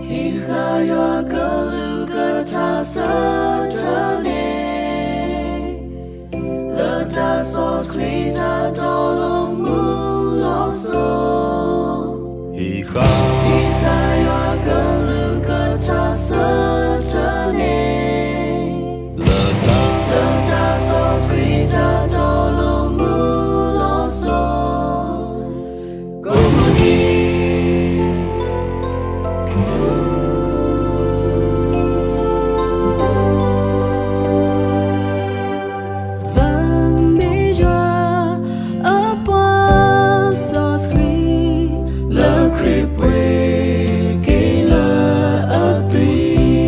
ဟံးဃာ်ယွၤကလုၢ်ကထါဆၢထၢၣ်န့ၣ်, လၢတၢ်စီဆှံတၢ်တီလိၤမုၢ်လီၤစိၤ, ဟံးဃာ်, ဟံးဃာ်ယွၤကလုၢ်ကထါဆၢထၢၣ်န့ၣ်, လၢတၢ်, လၢတၢ်စီဆှံတၢ်တီလိၤမုၢ်လီၤစိၤ, ကိးမုၢ်နံၤ ပမ့ၢ်ယွၤအပှၤစီဆှံ, လၢခရံာ်ပှ့ၤက့ၤလၢအသွံၣ်,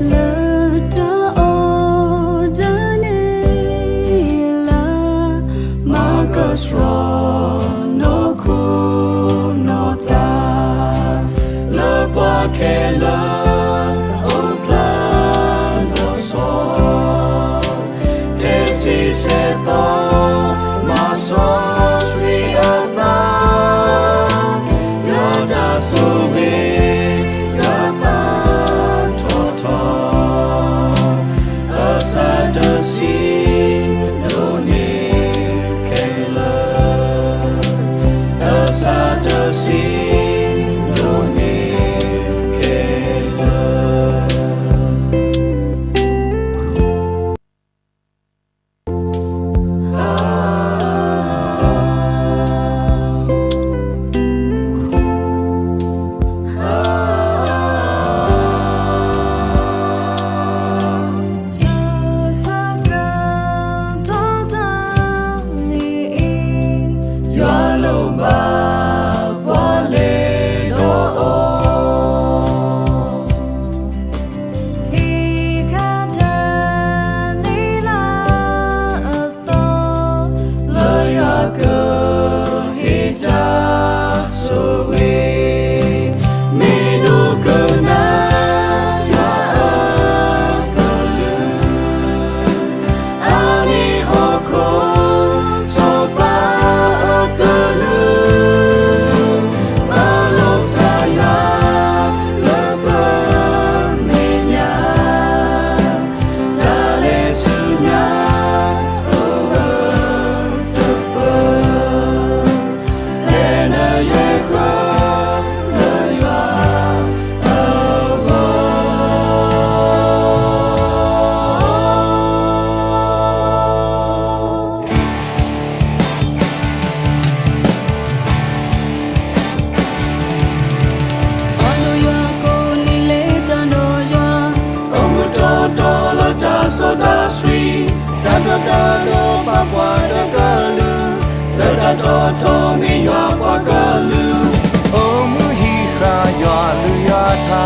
လၢတၢ်အီၣ်တၢ်န့ၣ်လၢ မၤကဆှီနီၢ်ခိနီၢ်သး, လၢပှၤခဲလၢာ်အိၣ်ဖျါလီၤဆီ, တဆံဆဲသီ မၤစီဆှံအသး, ယွၤတၢ်ဆိၣ်ဂ့ၤ တၢ်ပာ်ထီၣ်ထီ, အဆၢတဆံဒိၣ်န့ၢ်ခဲလၢာ်, အဆၢတဆံဒိၣ်န့ၢ်ခဲလၢာ်. ယွၤလိၣ်ဘၣ်ပှၤလဲၤဒီးအီၤ, ဟံးဃာ်တၢ်န့ၣ်လၢအသီ, လၢယွၤကဟ့ၣ်တၢ်ဆိၣ်ဂ့ၤ, မ့ၢ်ဒိကနၣ်ယွၤအကလုၢ်, အမ့ၢ်ဟီၣ်ခိၣ် စီၤပၤအကလုၢ်, ပလီၤစၢ်ယွၤလၢပမဲာ်ညါ, တၢ်လဲၤဆူညါအိၣ်ဝဲတပၢၢ်, လဲၤနုာ်ယဲၢ်ဃၢလၢယွၤအဂီၢ်. ပှၤဒိၣ်ယွၤကိးနံၤလဲၤတၢ်ဒီးယွၤ, အိၣ်မူထီထီလၢတၢ်စီတၢ်ဆှံ, တၢ်တီတၢ်လိၤပာ်ပှၤတကလုာ်, လၢတၢ်ထီထီမ့ၢ်ယွၤပှၤကလုာ်, အိၣ်မူဟံးဃာ်ယွၤလုၢ်ယွၤထါ,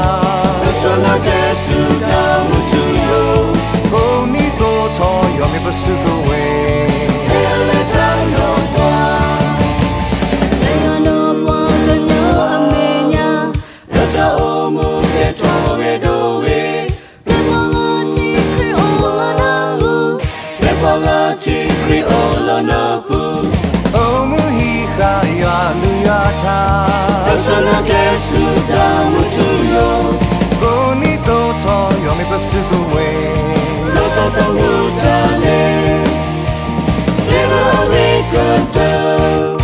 ပဆၢနၤကျဲဆူတၢ်မူထူယိာ်, ကိးနံၤသိးထီၣ်ယွၤမ့ၢ်ပစုကဝဲၤ, လၢယွၤဒီးပှၤကညီအမဲာ်ညါ, လၢတၢ်အိၣ်မူကဲထီၣ်ဂဲၤဒိဝ့ၤ, ပှၤလၢထံခရံာ်အိၣ်လၢနပူၤ, ပှၤလၢထံခရံာ်အိၣ်လၢနပူၤ, အိၣ်မူဟံးဃာ်ယွၤလုၢ်ယွၤထါ, ပဆၢနၤကျဲဆူတၢ်မူထူယိာ်, ကိးနံၤသိးထီၣ်ယွၤမ့ၢ်ပစုကဝဲၤ, လၢတၢ်သမူတၢ်လဲၤ, လဲၤလၢအဝ့ၢ်ကတၢၢ်.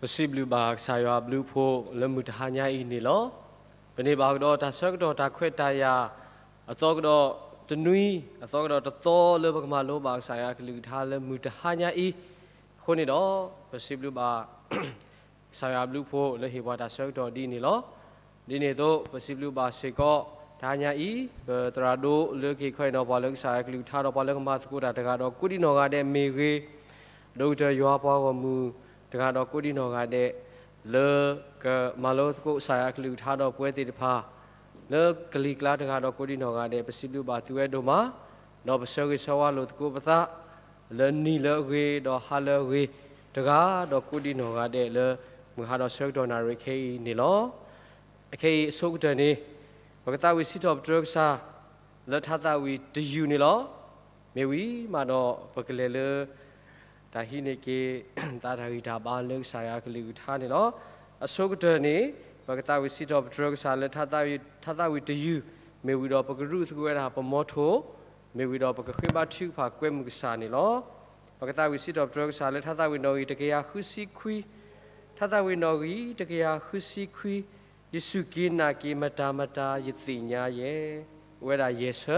ပစံးဘျုးဘၣ်ကစၢ်ယွၤအဘျုးအဖှိၣ်လၢမုၢ်တဟါညါအံၤန့ၣ်လီၤ. ပန့ၢ်ဘၣ်ကဒီးတၢ်ဆၢကတီၢ်တၢ်ခွဲးတၢ်ယာ် အသီကဒီးတနွံ အသီကဒီးတသီလၢပကမၤလိဘၣ်ကစၢ်ယွၤအကလုၢ်ကထါလၢမုၢ်တဟါညါအံၤအဃိန့ၣ်ဒီး ပစံးဘျုးဘၣ် ကစၢ်ယွၤအဘျုးအဖှိၣ်လၢဟ့ၣ်ပှၤတၢ်ဆၢကတီၢ်ဒ်အံၤန့ၣ်လီၤ. ဒ်န့ၣ်အသိး ပစံးဘျုးဘၣ်စ့ၢ်ကီး တဟါညါအံၤ ပသရၣ်ဒိၣ်လၢကဟ့ၣ်ခီဟ့ၣ်နီၤပှၤလၢကစၢ်ယွၤအကလုၢ်ကထါဒီးပှၤလၢကမၤသကိးတၢ်တဂၤဒီးကိးဒံနီၢ်ဂၤဒဲးမ့ၢ်ဂ့ၤ, ဒီကတၢၢ်ယွၤပှၤဂီၢ်မုၢ်တဂၤဒီးကိးဒံနီၢ်ဂၤဒဲး လၢကမၤလိသကိးကစၢ်ယွၤအကလုၢ်ကထါဒီးပဝဲသ့ၣ်တဖၣ် လၢကလံၤကျါတဂၤဒီးကိးဒံနီၢ်ဂၤဒဲး ပစံးဘျုးဘၣ်သုဝဲဒိၣ်မး, ဒီးပဆၢဂ့ၤဆၢဝါလိာ်သကိးပသး လၢနံၤလၢအဂ့ၤ ဒီးဟါလၢအဂ့ၤ တဂၤဒီးကိးဒံနီၢ်ဂၤဒဲးလၢ မုၢ်ဟါဒီးဆၢကတီၢ်နၣ်ရံၣ်ခဲအံၤန့ၣ်လီၤ. အခဲအံၤအဆိကတၢၢ်န့ၣ် ပကသးဝံၣ်စံးထီၣ်ပတြၢၤကစၢ် လၢထါသးဝံၣ်တယုၢ်န့ၣ်လီၤ. မ့ၢ်ဝံၤမးဒီးပကလဲၤလၢ တၢ်ဟံးန့ၢ်က့ၤ သးတၢ်ဂံၢ်တၢ်ဘါလၢကစၢ်ယွၤအကလုၢ်ကထါန့ၣ်လီၤ. အဆိကတၢၢ်န့ၣ် ပကသးဝံၣ်စံးထီၣ်ပတြၢၤကစၢ်လၢ ထါသးဝံၣ်တယုၢ် မ့ၢ်ဝံၤဒီးပကရူၢ်သကိးဝဲဒၣ်ပမီထိၣ်, မ့ၢ်ဝံၤဒီးပကဃ့ဘါထုကဖၣ်ကွဲမုာ်ကစၢ်န့ၣ်လီၤ. ပကသးဝံၣ်စံးထီၣ်ပတြၢၤကစၢ်လၢထါသးဝံၣ်နီၣ်ဂံၢ်တကယၤဃုဆံခွံ, ထါသးဝံၣ်နီၣ်ဂံၢ်တကယၤဃုဆံခွံ, ယ့ၣ်ၡူးက့ၤနာ်က့ၤမတၤမတၤယသ့ၣ်ညါယဲ, အိၣ်ဝဲဒၣ်ယဲၢ်ဆၢ,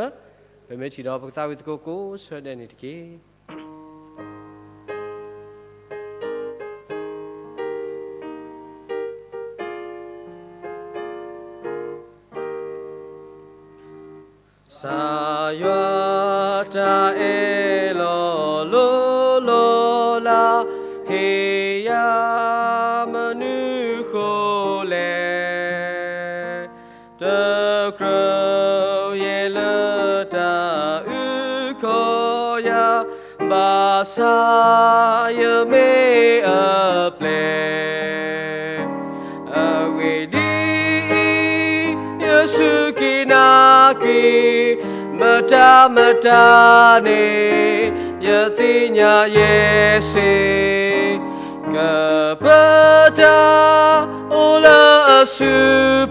ပမ့ၢ်ထံၣ်ဒီးပကသးဝံၣ်သကိးကိးဆၢဒဲးန့ၣ်တက့ၢ်. ကစၢ်ယွၤတၢ်အဲၣ်လီၤလိၤလိၤလၢ ဟ့ၣ်ယၤမနုၤဃိလဲၣ်, တကြၢးယဲၢ်လၢတၢ်အုၣ်ကီၤယၤ, ဘၣ်ဆၣ်ယမ့ၢ်အပျဲၢ် အဂ့ၢ်ဒ်အံၤ, ယ့ၣ်ၡူးက့ၤနာ်က့ၤ မတၤမတၤန့ၣ် ယသ့ၣ်ညါယဲၢ်စ့ၢ်, ကပၢၤတၢ်အိၣ်လၢအစု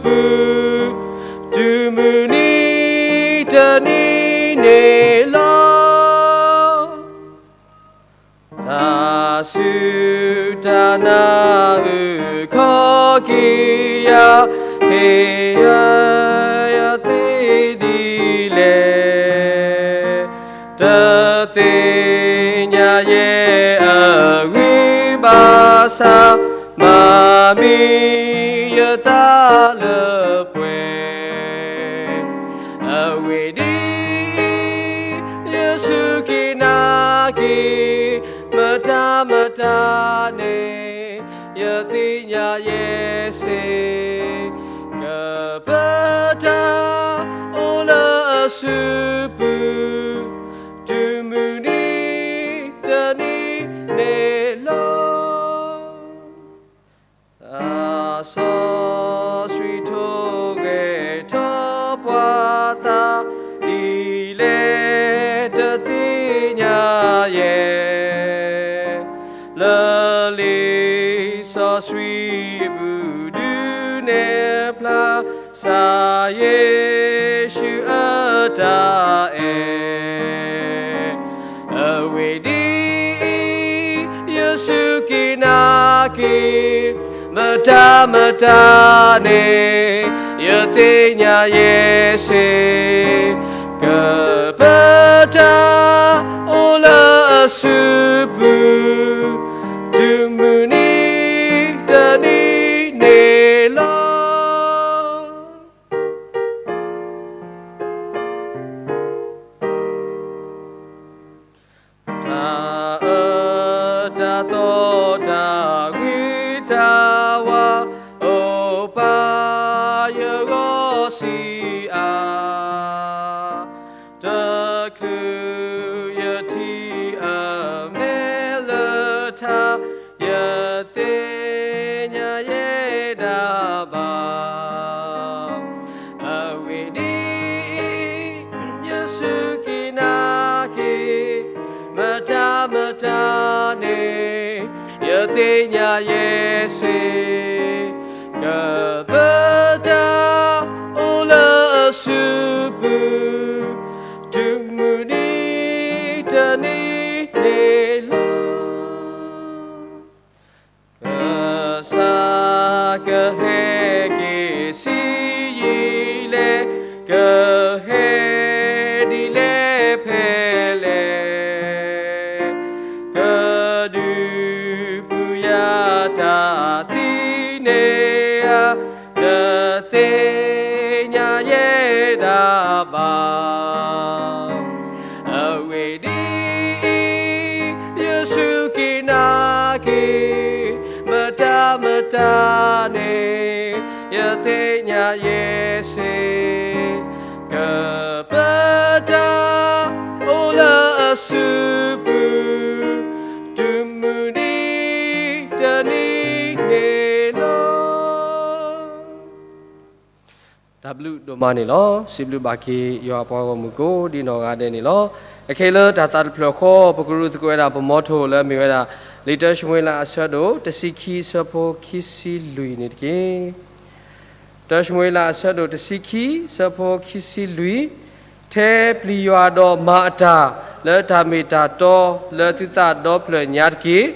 ပူၤ တုၤမုၢ်နံၤတနံၤန့ၣ်လီၤ. တၢ်စူၢ်တၢ်နာ်အုၣ်ကီၤက့ၤယၤ, ဟ့ၣ်ယၤယသ့ဒ်လဲၣ်, တသ့ၣ်ညါယဲၢ်အဂ့ၢ်ဘၣ်ဆၣ်, မၤမံယသးလၢပှဲၤ အဂ့ၢ်ဒ်အံၤ, ယ့ၣ်ၡူးက့ၤနာ်က့ၤ မတၤမတၤန့ၣ် ယသ့ၣ်ညါယဲၢ်စ့ၢ်, ကပၢၤတၢ်အိၣ်လၢအစုပူၤ တုၤမုၢ်နံၤတနံၤန့ၣ်လီၤ. သးစီဆှံထိၣ်ဂဲၤထီၣ်ပှၤသးဒ်လဲၣ်တသ့ၣ်ညါယဲၢ်, လၢလံာ်စီဆှံပူၤဒုးနဲၣ်ဖျါ ကစၢ်ယ့ၣ်ၡူးအတၢ်အဲၣ်, အဂ့ၢ်ဒ်အံၤ, ယ့ၣ်ၡူးက့ၤနာ်က့ၤ မတၤမတၤန့ၣ် ယသ့ၣ်ညါယဲၢ်စ့ၢ်, ကပၢၤတၢ်အိၣ်လၢအစုပူၤ တုၤမုၢ်နံၤတနံၤန့ၣ်လီၤ. တၢ်အၢတၢ်သီတၢ်ဂ့ၤတၢ်ဝါ အိၣ်ပာ်ယဂီၢ်ဆံးအါ, တချုးယထံၣ်အမဲာ်လၢထါ ယသ့ၣ်ညါယဲဒၣ်ဘၣ်. အဂ့ၢ်ဒ်အံၤ, ယ့ၣ်ၡူးက့ၤနာ်က့ၤ မတၤမတၤန့ၣ် ယသ့ၣ်ညါယဲၢ်စ့ၢ်, ကပၢၤတၢ်အိၣ်လၢအစုပူၤ တုၤမုၢ်နံၤတနံၤန့ၣ်လီၤ. ကဟဲက့ၤဆံးယံာ်လဲၣ်, ကဟဲဒ်လဲၣ်ဖဲလဲၣ်, ကဒုးပူၤယၤတၢ်သံန့ၣ်ဧါ, တသ့ၣ်ညါယဲဒၣ်ဘၣ်. အဂ့ၢ်ဒ်အံၤ, ယစူၢ်က့ၤနာ်က့ၤ မတၤမတၤန့ၣ် ယသ့ၣ်ညါယဲစ့ၢ်, ကပတၢ်အိၣ်လၢအစုပူၤ တုၤမုၢ်နံၤတနံၤန့ၣ်လီၤ. တၢ်ဘျုးဒိၣ်မးန့ၣ်လီၤ. စံးဘျုးဘၣ်က့ၤယွၤပှၤဂီၢ်မုၢ်ကိးဒံနီၢ်ဂၤဒဲးန့ၣ်လီၤ. အခဲအံၤလၢတၢ်သးတဖျၢၣ်ဃီ ပကရူၢ်သကိးဝဲဒၣ်ပမီထိၣ်လၢအမ့ၢ်ဝဲဒၣ် လံာ်တၢၡမူၤအ့လးအဆၢဒိၣ် တဆံခံ ဆၢဖိခံဆံလွံၢ်န့ၣ်တက့ၢ်. တၢၡမူၤအ့လးအဆၢဒိၣ်တဆံခံ ဆၢဖိခံဆံလွံၢ်, ထဲပျံၤယွၤဒီးမၤအတၢ်လၢတၢ်မ့ၢ်တၢ်တီလၢသုသးဒီဖျၢၣ်ညါတက့ၢ်.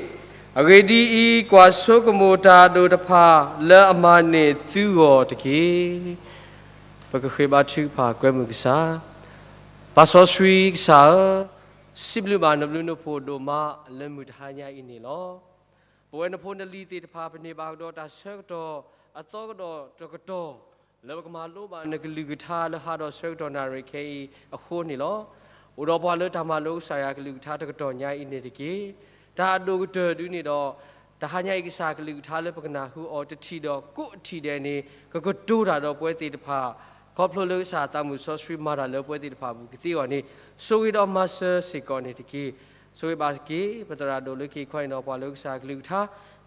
အဂ့ၢ်ဒ်အံၤ, ကွၢ်ဆိကမိၣ်တၢ်ဒိၣ်တဖၣ်လၢအမၤန့ၢ်သုဂီၢ်တက့ၢ်. ပကဃ့ဘါထုကဖၣ်ကွဲမုာ်ကစၢ်. ပၢ်စီဆှံကစၢ်ဧၢ, စံးဘျုးဘၣ်နဘျုးနဖှိၣ်ဒိၣ်မးလၢမုၢ်တဟါညါအံၤန့ၣ်လီၤ. ပဝဲနဖိနလံၤသ့ၣ်တဖၣ် ပန့ၢ်ဘၣ်ကဒီးတၢ်ဆၢကတီၢ်အသီကဒီးတကတီၢ် လၢပကမၤလိဘၣ်နကလုၢ်ကထါလၢဟးဒီးဆၢကတီၢ်နၣ်ရံၣ်ခဲအံၤအဃိန့ၣ်လီၤ. အိၣ်ဒီးပှၤလၢတၢ်မၤလိကစၢ်ယွၤကလုၢ်ကထါတကတီၢ်ညါအံၤန့ၣ်တက့ၢ်. တၢ်အဒိၣ်ကတၢၢ်ဒုန့ၣ်ဒီး တဟါညါအံၤကစၢ်ကလုၢ်ကထါလၢပကနၢ်ဟူအီၤတထံၣ်ဒီးကိးထံၣ်ဒဲးန့ၣ် ကကတိၤတၢ်ဒီးပဝဲသ့ၣ်တဖၣ် ခီဖျိလၢကစၢ်သးမုၣ်စီဆှံမၤတၢ်လၢပဝဲသ့ၣ်တဖၣ်အပူၤကသ့အဂီၢ်န့ၣ် ဆိၣ်ဂ့ၤဒီးမၤစၢၤစ့ၢ်ကီးန့ၣ်တက့ၢ်. ဆိၣ်ဂ့ၤဘၣ်က့ၤ ပသရၣ်ဒိၣ်လၢခံခီအံၤဒီး ပှၤလၢကစၢ်ကလုၢ်ကထါ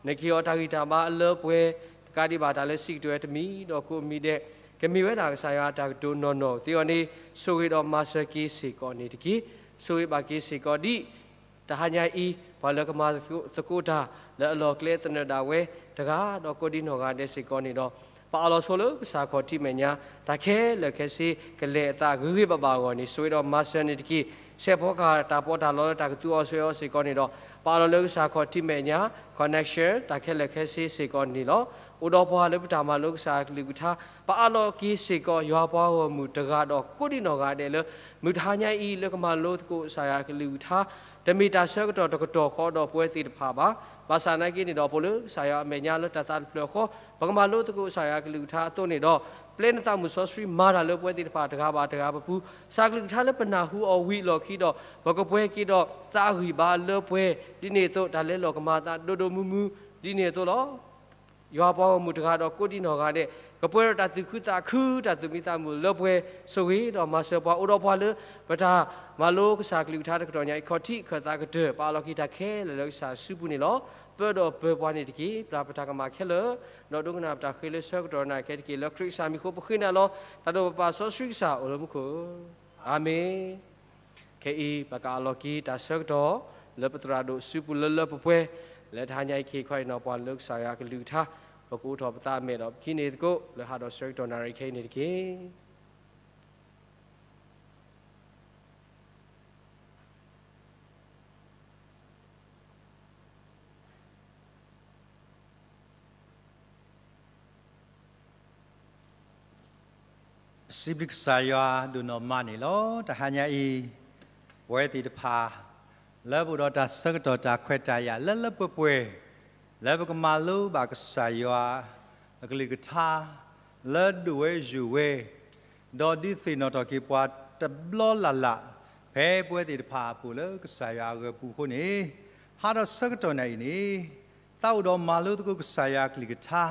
နကဟ့ၣ်အီၤတၢ်ဂံၢ်တၢ်ဘါအလၢပှဲၤ တကးဒံးဘၣ်တၢ်လၢစံးကတိၤဝဲတမံၤဒီးကိးမံၤဒဲး ကမ့ၢ်ဝဲဒၣ်ကစၢ်ယွၤအတၢ်ကတိၤနီၢ်နီၢ်သ့အဂီၢ်န့ၣ် ဆိၣ်ဂ့ၤဒီးမၤစၢၤက့ၤစ့ၢ်ကီးန့ၣ်တက့ၢ်. ဆိၣ်ဂ့ၤဘၣ်က့ၤစ့ၢ်ကီးဒ် တဟါညါအံၤ ပှၤလၢကမၤသကိးတၢ်လၢအလီၢ်ကျဲသနၢၣ်ဒၣ်ဝဲ တဂၤဒီးကိးဒံနီၢ်ဂၤဒဲးစ့ၢ်ကီးန့ၣ်ဒီး ပအးလီၤဆိလၢကစၢ်ခီၣ်ထံးမဲာ်ညါ တၢ်ခဲလၢာ်ခဲဆ့ ကလဲၤအသးဂ့ၤဂ့ၤဘၣ်ဘၣ်အဂီၢ်န့ၣ် ဆိၣ်ဂ့ၤဒီးမၤစၢၤန့ၣ်တက့ၢ်. ဆဲးဖီကၤတၢ်ပီးတၢ်လီလၢတၢ်ကသူအီၤစွဲအီၤစ့ၢ်ကီးန့ၣ်ဒီး ပအးလီၤလၢကစၢ်ခီၣ်ထံးမဲာ်ညါ connection တၢ်ခဲလၢာ်ခဲဆ့စ့ၢ်ကီးန့ၣ်လီၤ. အိၣ်ဒီးပှၤလၢပတၢ်မၤလိကစၢ်ယွၤကလုၢ်ကထါ ပအးလီၤက့ၤစ့ၢ်ကီး ယွၤပှၤဂီၢ်မုၢ်တဂၤဒီးကိးဒံနီၢ်ဂၤဒဲးလၢ မုၢ်တဟါညါအံၤလၢကမၤလိသကိးကစၢ်ယွၤကလုၢ်ကထါ တမ့ၢ်တၢ်ဆၢကတီၢ်တကတီၢ်ဃီဒီးပဝဲသ့ၣ်တဖၣ်ဘၣ်. ဘၣ်ဆၣ်နာ်က့န့ၣ်ဒီး ပအိၣ်လၢကစၢ်ယွၤအမဲာ်ညါလၢတၢ်သးတဖျၢၣ်ဃီ ပကမၤလိသကိးကစၢ်ယွၤကလုၢ်ကထါအသိးန့ၣ်ဒီး ပျဲနသးမုၣ်စီဆှံမၤတၢ်လၢပဝဲသ့ၣ်တဖၣ်တဂၤဘၣ်တဂၤပပူၤ ကစၢ်ကလုၢ်ကထါလၢပနၢ်ဟူအီၤဝံၤအလီၢ်ခံဒီး ပကပှဲၤက့ၤဒီးသးအဂံၢ်ဘါအလၢပှဲၤ ဒ်န့ၣ်အသိး တၢ်လဲၤလီၢ်ကမၤအသးဒိၣ်ဒိၣ်မုၢ်မုၢ် ဒ်န့ၣ်အသိးလီၤ. ယွၤပှၤဂီၢ်မုၢ်တဂၤဒီးကိးဒံနီၢ်ဂၤဒဲး ကပှဲၤဒီးတၢ်သူၣ်ခုသးခု တၢ်သူၣ်မံသးမုာ်လၢပှဲၤ ဆိၣ်ဂ့ၤဒီးမၤစၢၤပှၤ အိၣ်ဒီးပှၤလၢ ပတၢ်မၤလိကစၢ်ကလုၢ်ကထါတကတီၢ်ညါအံၤ ခီၣ်ထံးအခၢၣ်သးကတၢၢ် ပအးလီၤက့ၤတၢ်ခဲလၢာ်လၢကစၢ်စုပူၤန့ၣ်လီၤ. ပၢဒီးပၢၤပှၤန့ၣ်တက့ၢ်. ပျၢ်ပတၢ်ကမၣ်ခဲလၢာ် ဒီးဒိကနၣ်ပတၢ်ဃ့လၢဆၢကတီၢ်နၣ်ရံၣ်ခဲတက့ၢ်. လၢခရံာ်ကစၢ်မံၤအဃိ ပဃ့နၤလီၤ. တၢ်ဒိၣ်ပပၢ်စီဆှံကစၢ်အိၣ်လၢမူခိၣ်ဧၢ, အၤမ့ၣ်. ခဲအံၤ ပကအးလီၤက့ၤတၢ်ဆၢကတီၢ် လၢပသရၣ်ဒိၣ်စုပူၤလၢလၢပှဲၤပှဲၤ လၢတဟါညါအံၤခဲအံၤခီအံၤနီၤ ပှၤလၢကစၢ်ယွၤကလုၢ်ကထါ ပကအိးထီၣ်ပသးအမဲာ်ဒီး ပကဟံးန့ၢ်သကိး လၢဟးဒီးဆၢကတီၢ်နၣ်ရံၣ်ခဲအံၤန့ၣ်တက့ၢ်. ပစံးဘျုးကစၢ်ယွၤဒိၣ်နီၢ်မးန့ၣ်လီၤ. တဟါညါအံၤ ပဝဲသ့ၣ်တဖၣ် လၢပအိၣ်ဒီးတၢ်ဆၢကတီၢ်တၢ်ခွဲးတၢ်ယာ်လၢလၢပှဲၤပှဲၤ လၢပကမၤလိဘၣ်ကစၢ်ယွၤအကလုၢ်ကထါ လၢဒိၣ်ဝဲယိာ်ဝဲ ဒီးဒုးသ့ၣ်နီၣ်ထီၣ်က့ၤပှၤတဘျီလၢ်လၢ် ဖဲပဝဲသ့ၣ်တဖၣ်အပူၤလၢကစၢ်ယွၤအဂီၢ်ပူၤအဃိန့ၣ်, ဟးဒီးဆၢကတီၢ်နၣ်ရံၣ်အံၤန့ၣ် သးအိၣ်ဒီးမၤလိသကိးကစၢ်ယွၤအကလုၢ်ကထါ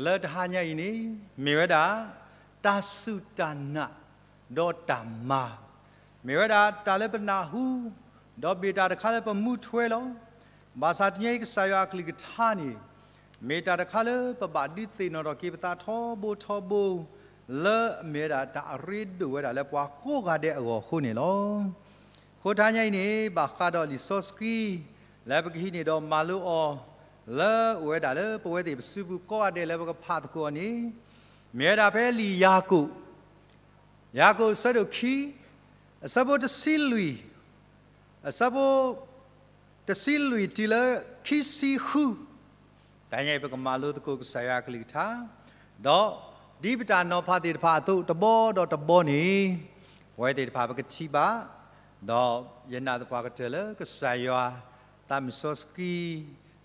လၢတဟါညါအံၤန့ၣ် မ့ၢ်ဝဲဒၣ် တၢ်စူၢ်တၢ်နာ် ဒီးတၢ်မၤ မ့ၢ်ဝဲဒၣ်တၢ်လၢပနၢ်ဟူ ဒီးမ့ၢ်တၢ်တခါလၢပမူထွဲလီၤ. ဘၣ်ဆၣ်တနံၤအံၤကစၢ်ယွၤအကလုၢ်ကထါန့ၣ် မ့ၢ်တၢ်တခါလၢပဘၣ်ဒုးသ့ၣ်နီၣ်ထီၣ်က့ၤပသးထီဘိထီဘိ လၢအမ့ၢ်ဝဲဒၣ်တၢ်အရ့ဒိၣ်ဝဲဒၣ်လၢပှၤကိးဂၤဒဲးအဂီၢ်အဃိန့ၣ်လီၤ. အဃိတဟါညါအံၤန့ၣ် ဘၣ်ဃးဒီးလံာ်စီဆှံ လၢပကဟံးန့ၢ်ဒီးမၤလိအီၤ လၢအိၣ်ဝဲဒၣ်လၢပဝဲသ့ၣ်ပစုပူၤကိးဂၤဒဲးလၢပကဖးသကိးအီၤန့ၣ် မ့ၢ်ဝဲဒၣ်ဖဲလံာ်ယၤကိာ် ယၤကိာ်အဆၢဒိၣ်ခံ အဆၢဖိတဆံလွံၢ်, အဆၢဖိတဆံလွံၢ်တုၤလၢခံဆံဃု, တနံၤအံၤပကမၤလိသကိးကစၢ်ယွၤအကလုၢ်ကထါ, ဒီးဒ်ပတၢ်နီၤဖးသ့ၣ်တဖၣ်အသိး တဘီဒီးတဘီန့ၣ် ပဝဲသ့ၣ်တဖၣ်ပကထံၣ်ဘၣ်, ဒီးယနာ်သပှၢ်ကတၢၢ်လၢကစၢ်ယွၤ သးမုၢ်စီဆှံ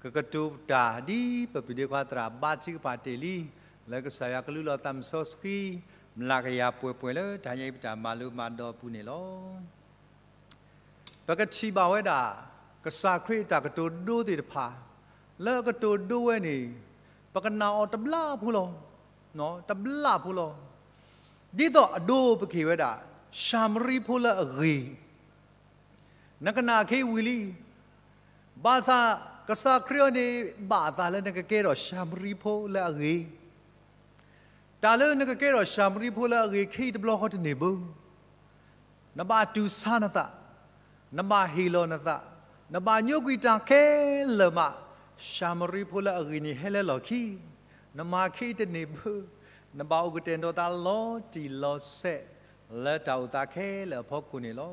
ကကတိၤတၢ်ဒ်ပပုၢ်ဒ့ခွါသရၣ်ဘါထုကဖၣ်တ့ၢ်လံ, လၢကစၢ်ယွၤကလူလီၤသးမုၢ်စီဆှံ မျးကယၤပှဲၤပှဲၤလၢတနံၤအံၤပတၢ်မၤလိမၤဒိးအပူၤန့ၣ်လီၤ. ပကထံၣ်ဘၣ်ဝဲဒၣ် ကစၢ်ခရံာ်အတၢ်ကတိၤဒိသ့ၣ်တဖၣ်, လၢအကတိၤဒိဝဲန့ၣ် ပကနာ်အီၤတဘျီဖိလီၤ, တဘျီဖိလီၤ. ဒ်သိးအဒိပက့ၤဝဲဒၣ် ၡၤမရံဖိလၢအဂ့ၤ, နကနၣ်ခ့ဝံၤလံ, ဘၣ်ဆၣ်ကစၢ်ခရံာ်အံၤန့ၣ် ဘၣ်အသးလၢနကကဲထီၣ်ၡၤမရံဖိလၢအဂ့ၤ တၢ်လၢနကကဲထီၣ်ၡၤမရံဖိလၢအဂ့ၤ ခဲအံၤတဘျီဃီတန့ၢ်ဘၣ်. နဘၣ်တူၢ်ဆါနသး, နဘၣ်ဟ့ၣ်လီၤနသး, နဘၣ်ညိကွံာ်တၢ်ခဲလၢာ်မး, ၡၤမရံဖိလၢအဂ့ၤန့ၣ် ဟဲလၢလီၢ်ခံ, နမၤခဲအံၤတန့ၢ်ဘၣ်, နဘၣ်အိၣ်ကတဲာ်ကတီၤသးလီၤတံၢ်လီၤဆဲး လၢတၢ်အိၣ်သးခဲလၢာ်အဖီခိၣ်န့ၣ်လီၤ.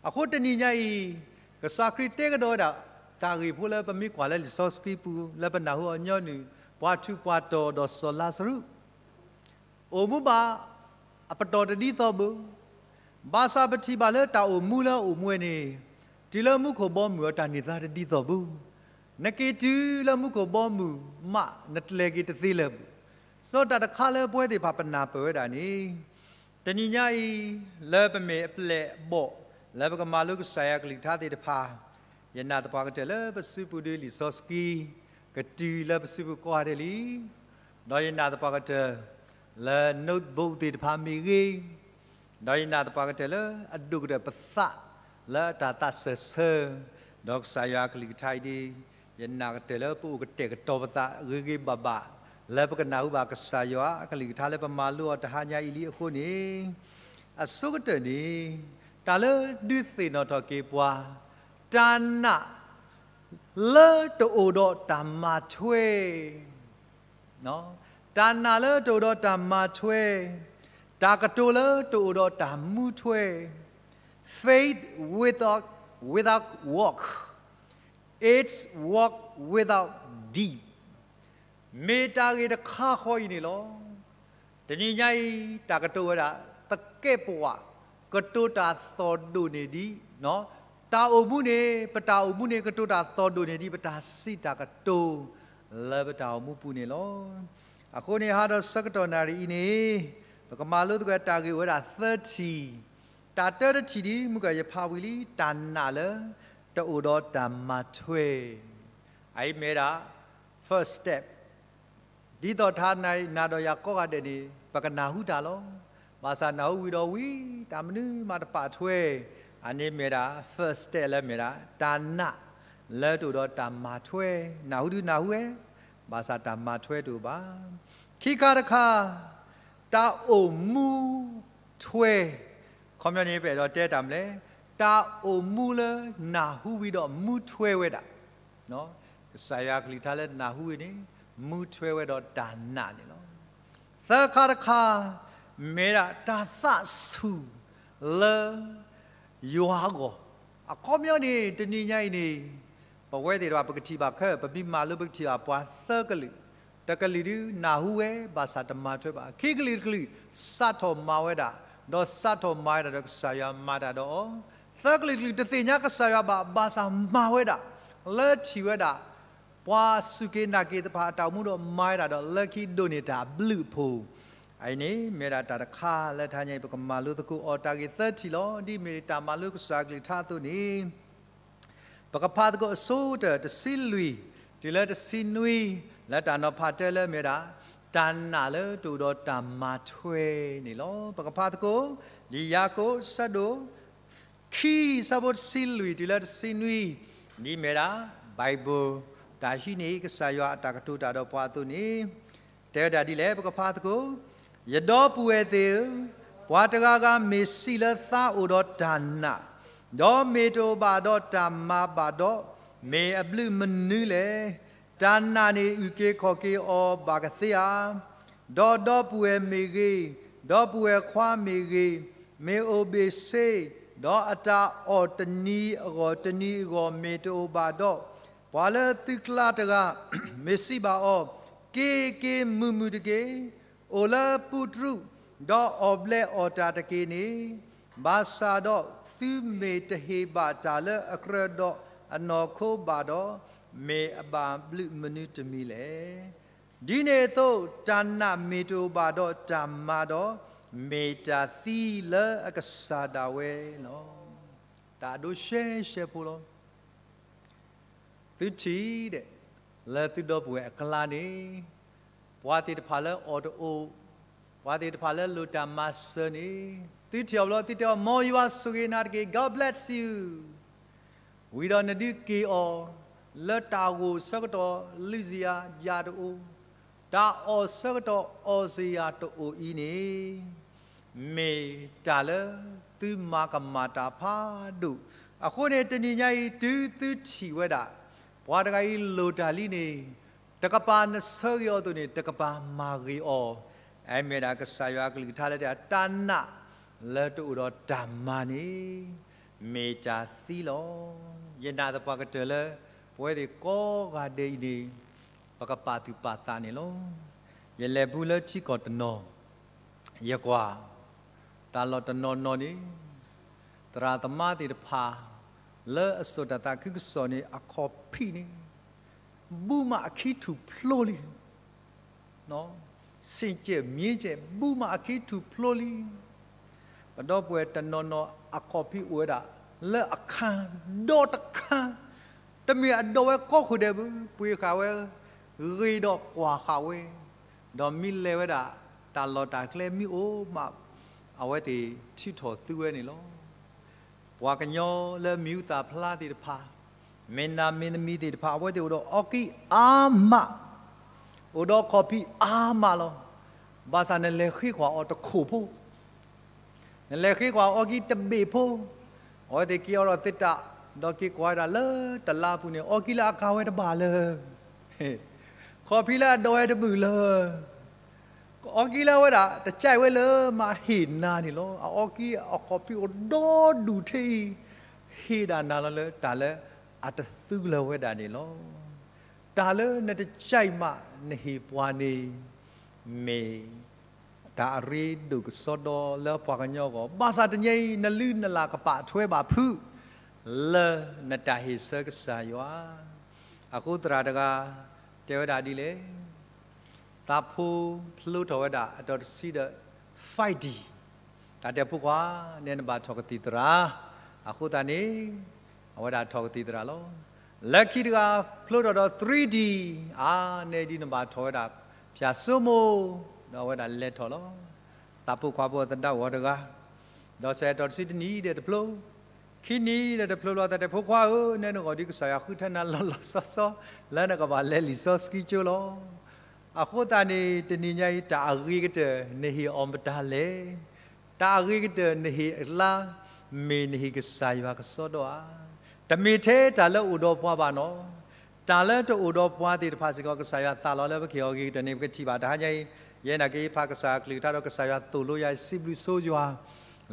အဃိတနံၤညါအံၤ ကစၢ်ခရံာ်တဲကဒီးဝဲဒၣ် တၢ်ဂ့ၢ်ဖိလၢပမ့ၢ်ကွၢ်လၢလံာ်စီဆှံပူၤ လၢပနၢ်ဟူအီၤညီနုၢ် ပှၤထူးပှၤတီၤဒီးစီၤလါစရူး အိၣ်မူဘၣ်အပတီၢ်တဒ်သိးဘၣ်. ဘၣ်ဆၣ်ပထံၣ်ဘၣ်လၢတၢ်အိၣ်မူလၢအအိၣ်မူဝဲန့ၣ် တုၤလၢမူခိၣ်ဘီမုၢ်အတၢ်န့ၢ်သါတဒ်သိးဘၣ်. နက့ၤတုၤလၢမူခိၣ်ဘီမုၢ်မး နကျဲၤက့ၤတသ့လၢၤဘၣ်. စီၤတၢ်တခါလၢပဝဲသ့ၣ်တဖၣ်ပနၢ်ပၢၢ်ဝဲဒၣ်န့ၣ် တနံၤညါအံၤ လၢပမ့ၢ်အပျဲၢ်အဘီၣ် လၢပကမၤလိကစၢ်ယွၤကလုၢ်ကထါသ့ၣ်တဖၣ် ယနာ်သပှၢ်ကတၢၢ်လၢပစုပူၤဒ်လံာ်စီဆှံ ကတုၤလၢပစုပူၤကိးဂၤဒဲးလံ. ဒီးယနာ်သပှၢ်ကတၢၢ် လၢ notebook သ့ၣ်တဖၣ်မ့ၢ်ဂ့ၤ, ဒီးယနာ်သပှၢ်ကတၢၢ်လၢအဒိၣ်ကတၢၢ်ပသးလၢအတၢ်သးစၢၢ်ဆၢ, ဒီးကစၢ်ယွၤအကလုၢ်ကထါအံၤဒ် ယနာ်ကတၢၢ်လၢပအိၣ်ကတဲာ်ကတီၤပသးဂ့ၤဂ့ၤဘၣ်ဘၣ် လၢပကနၢ်ဟူဘၣ်ကစၢ်ယွၤအကလုၢ်ကထါလၢပမၤလိအီၤတဟါညါအံၤလံအဃိန့ၣ်, အဆိကတၢၢ်န့ၣ် တၢ်လၢဒုးသ့ၣ်နီၣ်ထီၣ်က့ၤပှၤ, တၢ်နာ်လၢတအိၣ်ဒီးတၢ်မၤထွဲ တၢ်နာ်လၢတအိၣ်ဒီးတၢ်မၤထွဲ, တၢ်ကတိၤလၢတအိၣ်ဒီးတၢ်မူထွဲ, faith without, without work, it's work without deed. မ့ၢ်တၢ်ဂ့ၢ်တခါဃီအံၤန့ၣ်လီၤ. တနံၤညါအံၤ တၢ်ကတိၤဝဲဒၣ် သကဲးပဝး ကတိၤတၢ်သီၣ်ဒိၣ်န့ၢ်ဒံး, တၢ်အိၣ်မူန့ၣ် ပတၢ်အိၣ်မူန့ၣ် ကတိၤတၢ်သီၣ်ဒိၣ်န့ၢ်ဒံး ပတၢ်စံးတၢ်ကတိၤ လၢပတၢ်အိၣ်မူပူၤန့ၣ်လီၤ. အဃိန့ၣ် ဟါဒီးဆၢကတီၢ်နၣ်ရံၣ်အံၤန့ၣ် ပကမၤလိသကိးတၢ်ဂ့ၢ်ဝဲဒၣ်သၢထံၣ်, တၢ်တၢတထံၣ်ဒ်မုၢ်ကယဖးဝံၤလံ တၢ်နာ်လၢတအိၣ်ဒီးတၢ်မၤထွဲ, အအံၤမ့ၢ်ဒၣ် first step ဒ်သိးတဟါညါအံၤ နၤဒီးယၤကိးဂၤဒဲးန့ၣ် ပကနၢ်ဟူတၢ်လီၤ. ဘၣ်ဆၣ်နၢ်ဟူဝံၤဒီးဝံၤ တၢ်မနုၤမးတပာ်ထွဲ, အန့ၣ်မ့ၢ်ဒၣ် first step လၢမ့ၢ်ဒၣ် တၢ်နာ်လၢတအိၣ်ဒီးတၢ်မၤထွဲ, နၢ်ဟူဒုးနၢ်ဟူဝဲ, ဘၣ်ဆၣ်တၢ်မၤထွဲတအိၣ်ဘၣ်. ခံခါတခါ, တၢ်အိၣ်မူထွဲ, ခီပညီန့ၣ် ပအဲၣ်ဒိးတဲတၢ်မနုၤလဲၣ်, တၢ်အိၣ်မူလၢနၢ်ဟူဝံၤဒီးမူထွဲဝဲဒၣ် ကစၢ်ယွၤကလုၢ်ကထါလၢနၢ်ဟူဝံၤန့ၣ် မူထွဲဝဲဒီးတၢ်နာ်န့ၣ်လီၤ. သၢခါတခါ, မ့ၢ်ဒၣ်တၢ်သးဆူၣ်လၢယွၤအဂီၢ်, အခီပညီန့ၣ် တနံၤညါအံၤန့ၣ် ပဝဲသ့ၣ်တဖၣ်ပကထံၣ်ဘၣ်ခဲ ပမ့ၢ်မၤလိပကထံၣ်ဘၣ်ပှၤသၢကလုာ်, တကလုာ်ဒုးနၢ်ဟူဝဲ ဘၣ်ဆၣ်တမၤထွဲဘၣ်, ခံကလုာ်တကလုာ် စးထီၣ်မၤဝဲဒၣ်, ဒီးစးထီၣ်မၤဝဲဒၣ်ဒီးကစၢ်ယွၤမၤတၢ်ဒီးအီၤ, သၢကလုာ်တကလုာ် တသ့ၣ်ညါကစၢ်ယွၤဘၣ်, ဘၣ်ဆၣ်မၤဝဲဒၣ်, လၢထံၣ်ဝဲဒၣ် ပှၤစူၢ်က့ၤနာ်က့ၤသ့ၣ်တဖၣ်အတၢ်အိၣ်မူဒီးမၤဝဲဒၣ်ဒီး လၢခံဒိးန့ၢ်တၢ်ဘျုးအဖိ, အအံၤန့ၣ် မ့ၢ်ဒၣ်တၢ်တခါလၢတဟါညါအံၤ ပကမၤလိသကိးအီၤတၢ်ဂ့ၢ်သၢထံၣ်လီၤ. ဒ်မ့ၢ်တၢ်မၤလိကစၢ်အကလုၢ်ကထါအသိးန့ၣ် ပကဖးသကိးအဆိကတၢၢ်တဆံလွံၢ် တုၤလၢတဆံနွံ လၢတၢ်နီၤဖးတၢ်လၢမ့ၢ်ဒၣ် တၢ်နာ်လၢတအိၣ်ဒီးတၢ်မၤထွဲန့ၣ်လီၤ. ပကဖးသကိး ဒ်ယၤကိာ်ဆၢဒိၣ် ခံဆၢဖိတဆံလွံၢ်တုၤလၢတဆံနွံ, ဒ်မ့ၢ်ဒၣ် Bible တၢ်ဟံးန့ၢ် ကစၢ်ယွၤအတၢ်ကတိၤတၢ်ဒီးပှၤအသိးန့ၣ် တဲဝဲဒၣ်ဒ်လဲၣ် ပကဖးသကိး, ယဒီပုၢ်ဝဲၢ်သ့ၣ်ဧၢ, ပှၤတဂၤဂၤမ့ၢ်စံးလၢသးအိၣ်ဒီးတၢ်နာ်, ဒီးမ့ၢ်တအိၣ်ဘၣ်ဒီးတၢ်မၤဘၣ်ဒီး, မ့ၢ်အဘျုးမနုၤလဲၣ်. တၢ်နာ်န့ၣ်အုၣ်က့ၤခီၣ်က့ၤအီၤဘၣ်ကသ့ဧါ. ဒီးဒီပုၢ်ဝဲၢ်မ့ၢ်ဂ့ၤ, ဒီပုၢ်ဝဲၢ်ခွါမ့ၢ်ဂ့ၤ, မ့ၢ်အိၣ်ဘ့ၣ်ဆ့, ဒီးအတၢ်အီၣ်တနံၤအဂီၢ်တနံၤအဂီၢ်မ့ၢ်တအိၣ်ဘၣ်ဒီး, ပှၤလၢသုကျါတဂၤ မ့ၢ်စံးဘၣ်အီၤ, က့ၤက့ၤမုာ်မုာ်တက့ၢ်, အိၣ်လၢပူတြူး, ဒီးအီၣ်ဘျဲးအီၣ်တၢ်တက့ၢ်န့ၣ်, ဘၣ်ဆၣ်ဒီးသုမ့ၢ်တဟ့ၣ်ဘၣ်တၢ်လၢအကြၢးဒီးအနီၢ်ခိဘၣ်ဒီး, မ့ၢ်အဘၣ်ဘျုးမနုၤတမံၤလဲၣ်. ဒ်န့ၣ်အသိး, တၢ်နာ်မ့ၢ်တအိၣ်ဘၣ်ဒီးတၢ်မၤဒီး, မ့ၢ်တၢ်သံလၢအကစၢ်ဒၣ်ဝဲလီၤ. တၢ်ဒိရှဲရှဲဖိလီၤ. သုထံၣ်ဒဲး, လၢသုဒီပုၢ်ဝဲၢ်အကျါန့ၣ်, ပှၤသ့ၣ်တဖၣ်လၢအီၣ်တအိၣ်, ပှၤသ့ၣ်တဖၣ်လၢလိၣ်တၢ်မၤစၢၤန့ၣ်, သုထံၣ်အီၤဘျီ သုတဲအီၤ မ်ယွၤဆိၣ်ဂ့ၤနၤတက့ၢ်, God bless you. ဝံၤဒီးနဒုးက့ၤအီၤ, လၢတၢ်ဂိၢ်ဆၢကတီၢ်လုၢ်စ့ယၤယၤတအိၣ်, တၢ်အီၣ်ဆၢကတီၢ်အီၣ်စ့ယၤတအိၣ်အံၤန့ၣ်, မ့ၢ်တၢ်လၢသုမၤကမၣ်တၢ်ဖးဒိၣ်. အဃိန့ၣ် တနံၤညါအံၤ တုၤသုထံၣ်ဝဲဒၣ် ပှၤတဂၤအံၤလိၣ်တၢ်လံန့ၣ်, တကပၤနဆၢဂ့ၤအီၤအသိးန့ၣ် တကပၤမၤဂ့ၤအီၤ. အမ့ၢ်ဒၣ်ကစၢ်ယွၤအကလုၢ်ကထါလၢတဲ တၢ်နာ်လၢတအိၣ်ဒီးတၢ်မၤန့ၣ် မ့ၢ်တၢ်သံလီၤ. ယနာ်သပှၢ်ကတၢၢ်လၢ ပဝဲသ့ၣ်ကိးဂၤဒဲးအံၤန့ၣ် ပကပာ်သူၣ်ပာ်သးန့ၣ်လီၤ. ယလဲၤဖုလၢထံကီၢ်တနီၤ, ယကွၢ် တၢ်လီၢ်တနီၤနီၤန့ၣ် သရၣ်သမါသ့ၣ်တဖၣ် လၢအစိာ်တၢ်သးခုကစီၣ်န့ၣ် အခီၣ်ဖံးန့ၣ် ဘူးမးအခံထူၣ်ဖျိလံ. ဆ့ၣ်ကဲးမ့ၢ်ကဲး ဘူးမးအခံထူၣ်ဖျိလံ. ပဒီပုၢ်ဝဲၢ်တနီၤနီၤ အခီၣ်ဖံးအိၣ်ဝဲဒၣ် လၢအခါ ဒီတခါ, တမ့ၢ်အဒိးဝဲကိးခိၣ်ဒဲးဘၣ်, ပှ့ၤဃာ်ဝဲ ဂ့ၤဒီးကွၢ်ဃာ်ဝဲ, ဒီးမ့ၢ်လဲၤဝဲဒၣ် တၢ်လီၢ်တၢ်ကျဲမ့ၢ်အိၣ်မး အဝဲသ့ၣ်ထုးထီၣ်သုဝဲန့ၣ်လီၤ. ပှၤကညီလၢမံၤဟူသၣ်ဖျါသ့ၣ်တဖၣ်, မ့ၢ်နၤမ့ၢ်နမံၤသ့ၣ်တဖၣ် အဝဲသ့ၣ်အိၣ်ဒီးအီကံအါမး, အိၣ်ဒီးခီၣ်ဖံးအါမးလီၤ. ဘၣ်ဆၣ်နလဲၤဃ့ကွၢ်အီၤတခိၣ်ဖိ နလဲၤဃ့ကွၢ်အီၤအီကံတဘ့ၣ်ဖိ, အဝဲသ့ၣ်က့ၤအီၤဒီးသ့ၣ်တၢ်, ဒီးက့ၤကွၢ်ဝဲဒၣ်လၢတလါပူၤန့ၣ် အီကံလၢအကၤဝဲတဘၣ်လၢၤ, ခီၣ်ဖံးလၢအဒိးဝဲတမုာ်လၢၤ, အီကံလၢအဝဲဒၣ် တကဲဝဲလၢၤမးဟ့ၣ်နၤန့ၣ်လီၤ. အအီကံအခီၣ်ဖံးအိၣ်ဒီဒူၣ်ထဲအံၤ, ဟ့ၣ်ဒၣ်နၤလီၤလၢတၢ်လၢအတသူလၢၤဝဲဒၣ်န့ၣ်လီၤ. တၢ်လၢနတကဲမးနဟ့ၣ်ပှၤန့ၣ် မ့ၢ် တၢ်အရ့ဒိၣ်ကစီဒီလၢပှၤကညီအဂီၢ်, ဘၣ်ဆၣ်တနံၤအံၤ နလုၢ်နလၢ်ကပာ်ထွဲဘၣ်ဖုး လၢနတၢ်ဟ့ၣ်ဆၢကစၢ်ယွၤ. အဃိသရၣ်တဂၤ တဲဝဲဒၣ်ဒ်လဲၣ်, သးဖိဖျိထီၣ်ဝဲဒၣ်အတီၤတဆံဒီး five D, တၢ်တဲဖိခွါ နဲနဘၣ်ထီၣ်ကသံၣ်သရၣ်, အဃိသတးန့ၣ် အဝဲဒၣ်ထီၣ်ကသံၣ်သရၣ်လီၤ. လၢခံတဂၤ ဖျိထီၣ်ဒီး three D, အါ နဲဒ်နဘၣ်ထီၣ်ဝဲဒၣ် ဖၠၣ်စိမိၤ, ဒီးအဝဲဒၣ်လဲၤထီၣ်လီၤ. သးဖိခွါဖိသဒါအိၣ်အီၤတဂၤ, ဒီးစဲးတီၤတဆံတနံၣ်ဒီးတဖျိ, ခံနံၣ်ဒီးတဖျိလီၤ. သးတဲဖိခွါဧၢ, နဲနဂီၢ်ဒ်ကစၢ်ယွၤဃုထၢနၤလီၤလီၤဆီဆီ လၢနကဘၣ်လဲၤလံာ်စီဆှံကၠိလီၤ. အဃိသတးန့ၣ် တနံၤညါအံၤ တၢ်အဂ့ၤကတၢၢ် နဟ့ၣ်အီၤမတၤလဲၣ်. တၢ်အဂ့ၤကတၢၢ်နဟ့ၣ်အကျါ မ့ၢ်နဟ့ၣ်ကစၢ်ယွၤကစီဒီဧါ. တမ့ၢ်ထဲတၢ်လၢအိၣ်ဒီးပှၤဘၣ်နီၤ, တၢ်လၢတအိၣ်ဒီးပှၤသ့ၣ်တဖၣ်စ့ၢ်ကီး ကစၢ်ယွၤသးလီၤလၢပကဟ့ၣ်အီၤအဂ့ၤကတၢၢ်န့ၣ် ပကထံၣ်ဘၣ်. တဟါညါအံၤ ယဲနာ်က့ၤဖးကစၢ်အကလုၢ်ကထါဒီး ကစၢ်ယွၤသိၣ်လိယၤ စံးဘျုးဆိယွၤ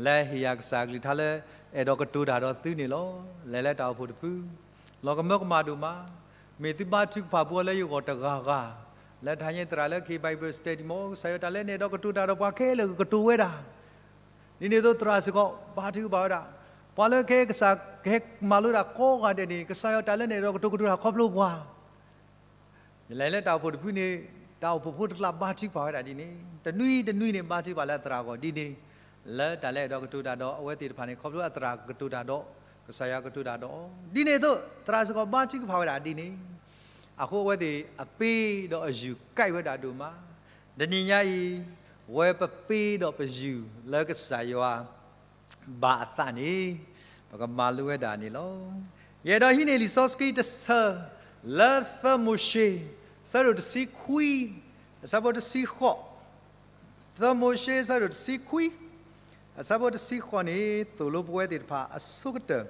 လၢဟ့ၣ်ယၤကစၢ်အကလုၢ်ကထါလၢ အဲၣ်ဒိးကတိၤတၢ်ဒီးသုန့ၣ်လီၤ. လဲၤလၢတၢ်အိၣ်ဖှိၣ်တဖု လီၤကမၢကမၣ်ဒိၣ်မး, မ့ၢ်သုဘါထုကဖၣ်ပှၤလၢယဂီၢ်တဂၤဂၤ, လၢတဟါညါသရၣ်လၢကဟ့ၣ် Bible study မ့ၢ် ကစၢ်ယွၤတၢ်လၢနအဲၣ်ဒိးကတိၤတၢ်ဒီးပှၤခဲလၢာ်ကကတိၤဝဲဒၣ်. ဒ်န့ၣ်အသိးသရၣ်စ့ၢ်ကီး ဘါထုကဖၣ်ဝဲဒၣ်, ပှၤလၢကဟဲကစၢ် ကဟဲမၤလိတၢ်ကိးဂၤဒဲးန့ၣ် ကစၢ်ယွၤတၢ်လၢနအဲၣ်ဒိးကတိၤကတိၤတၢ်ခီဖျိပှၤ ယလဲၤလၢတၢ်အိၣ်ဖှိၣ်တဖုန့ၣ် တၢ်အိၣ်ဖှိၣ်ဖိတကျါဘါထုကဖၣ်ဝဲဒၣ်ဒ်န့ၣ်, တနွံတနွံန့ၣ် ဘါထုကဖၣ်လၢအသရၣ်အဂီၢ်ဒ်န့ၣ်, လၢတၢ်လၢအဲၣ်ဒိးကတိၤတၢ်ဒီးအဝဲသ့ၣ်တဖၣ်န့ၣ် ခီဖျိအသရၣ်ကကတိၤတၢ်ဒီး ကစၢ်ယွၤကတိၤတၢ်ဒီး ဒ်န့ၣ်အသိး သရၣ်စ့ၢ်ကီးဘါထုကဖၣ်ဝဲဒၣ်ဒ်န့ၣ်, အဃိအဝဲသ့ၣ်အပ့ဒီးအယူၤကဲဝဲဒၣ်ဒိၣ်မး, တနံၤညါအံၤ ဝဲပပ့ဒီးပယူၤလၢကစၢ်ယွၤ ဘၣ်အသးန့ၣ် ပကမၤလိဝဲဒၣ်န့ၣ်လီၤ. ယအဲၣ်ဒိးဟံးန့ၢ်လံာ်စီဆှံတဆၢ လၢသၢမိၤၡ့ ဆၢဒိၣ်တဆံခွံ အဆၢဖိတဆံဃိး, သၢမိၤၡ့ ဆၢဒိၣ်တဆံခွံ အဆၢဖိတဆံဃိးန့ၣ် သိၣ်လိပဝဲသ့ၣ်တဖၣ်အဆိကတၢၢ်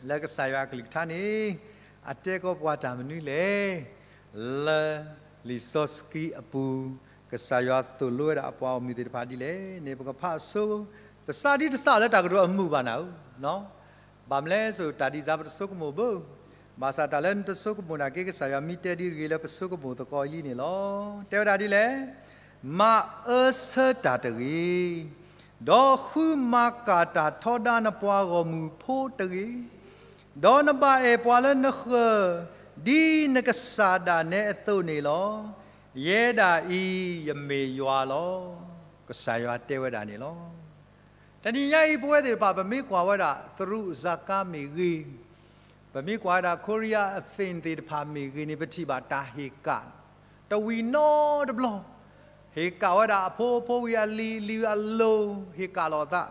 လၢကစၢ်ယွၤအကလုၢ်ကထါန့ၣ် အတဲကီးပှၤတၢ်မနုၤလဲၣ်. လၢလံာ်စီဆှံအပူၤ ကစၢ်ယွၤသိၣ်လိဝဲဒၣ်အပှၤအိၣ်မုၢ်သ့ၣ်တဖၣ်ဒ်လဲၣ်န့ၣ် ပကဖးအဆိ, ပစးဒ်တစးလၢတၢ်ကတိၤအမုာ်ဘၣ်နၤဧၢ, ဘၣ်မနုၤလဲၣ် တၢ်ဒ်စါပတဆိကမိၣ်ဘၣ်, ဘၣ်ဆၣ်တၢ်လၢနတဆိကမိၣ်နာ်က့ ကစၢ်ယွၤမ့ၢ်တဲဒ်တဂ့ၤလၢပဆိကမိၣ်သကိးအံၤလံန့ၣ်လီၤ. တဲဝဲဒၣ်ဒ်လဲၣ်, မၤအၢဆၢတၢ်တဂ့ၤ, ဒီးဃုမၤကၣ်တၢ်ထီဒါနပှၤဂီၢ်မုၢ်ဖိတဂ့ၤ, ဒီးနဘၣ်အဲၣ်ပှၤလၢနဃၢၤ ဒ်နကစၢ်ဒၣ်နဲအသိးန့ၣ်လီၤ. ယဲဒၣ်အံၤ ယမ့ၢ်ယွၤလီၤ. ကစၢ်ယွၤတဲဝဲဒၣ်န့ၣ်လီၤ. တနံၤညါအံၤ ပဝဲသ့ၣ်တဖၣ် ပမ့ၢ်ကွၢ်ဝဲဒၣ် သရူးစၢ်ကါမ့ၢ်ဂ့ၤ, ပမ့ၢ်ကွၢ်ဝဲဒၣ် ခိရံယါအသ့ၣ်သ့ၣ်တဖၣ်မ့ၢ်ဂ့ၤန့ၣ် ပထံၣ်ဘၣ်တၢ်ဟ့ၣ်ကၣ် တဝံၤနီတဘျီ, ဟ့ၣ်ကၣ်ဝဲဒၣ်အဖိအဖိဝံၤအလံၤအလံၤအလိၤ ဟ့ၣ်ကၣ်လိာ်သး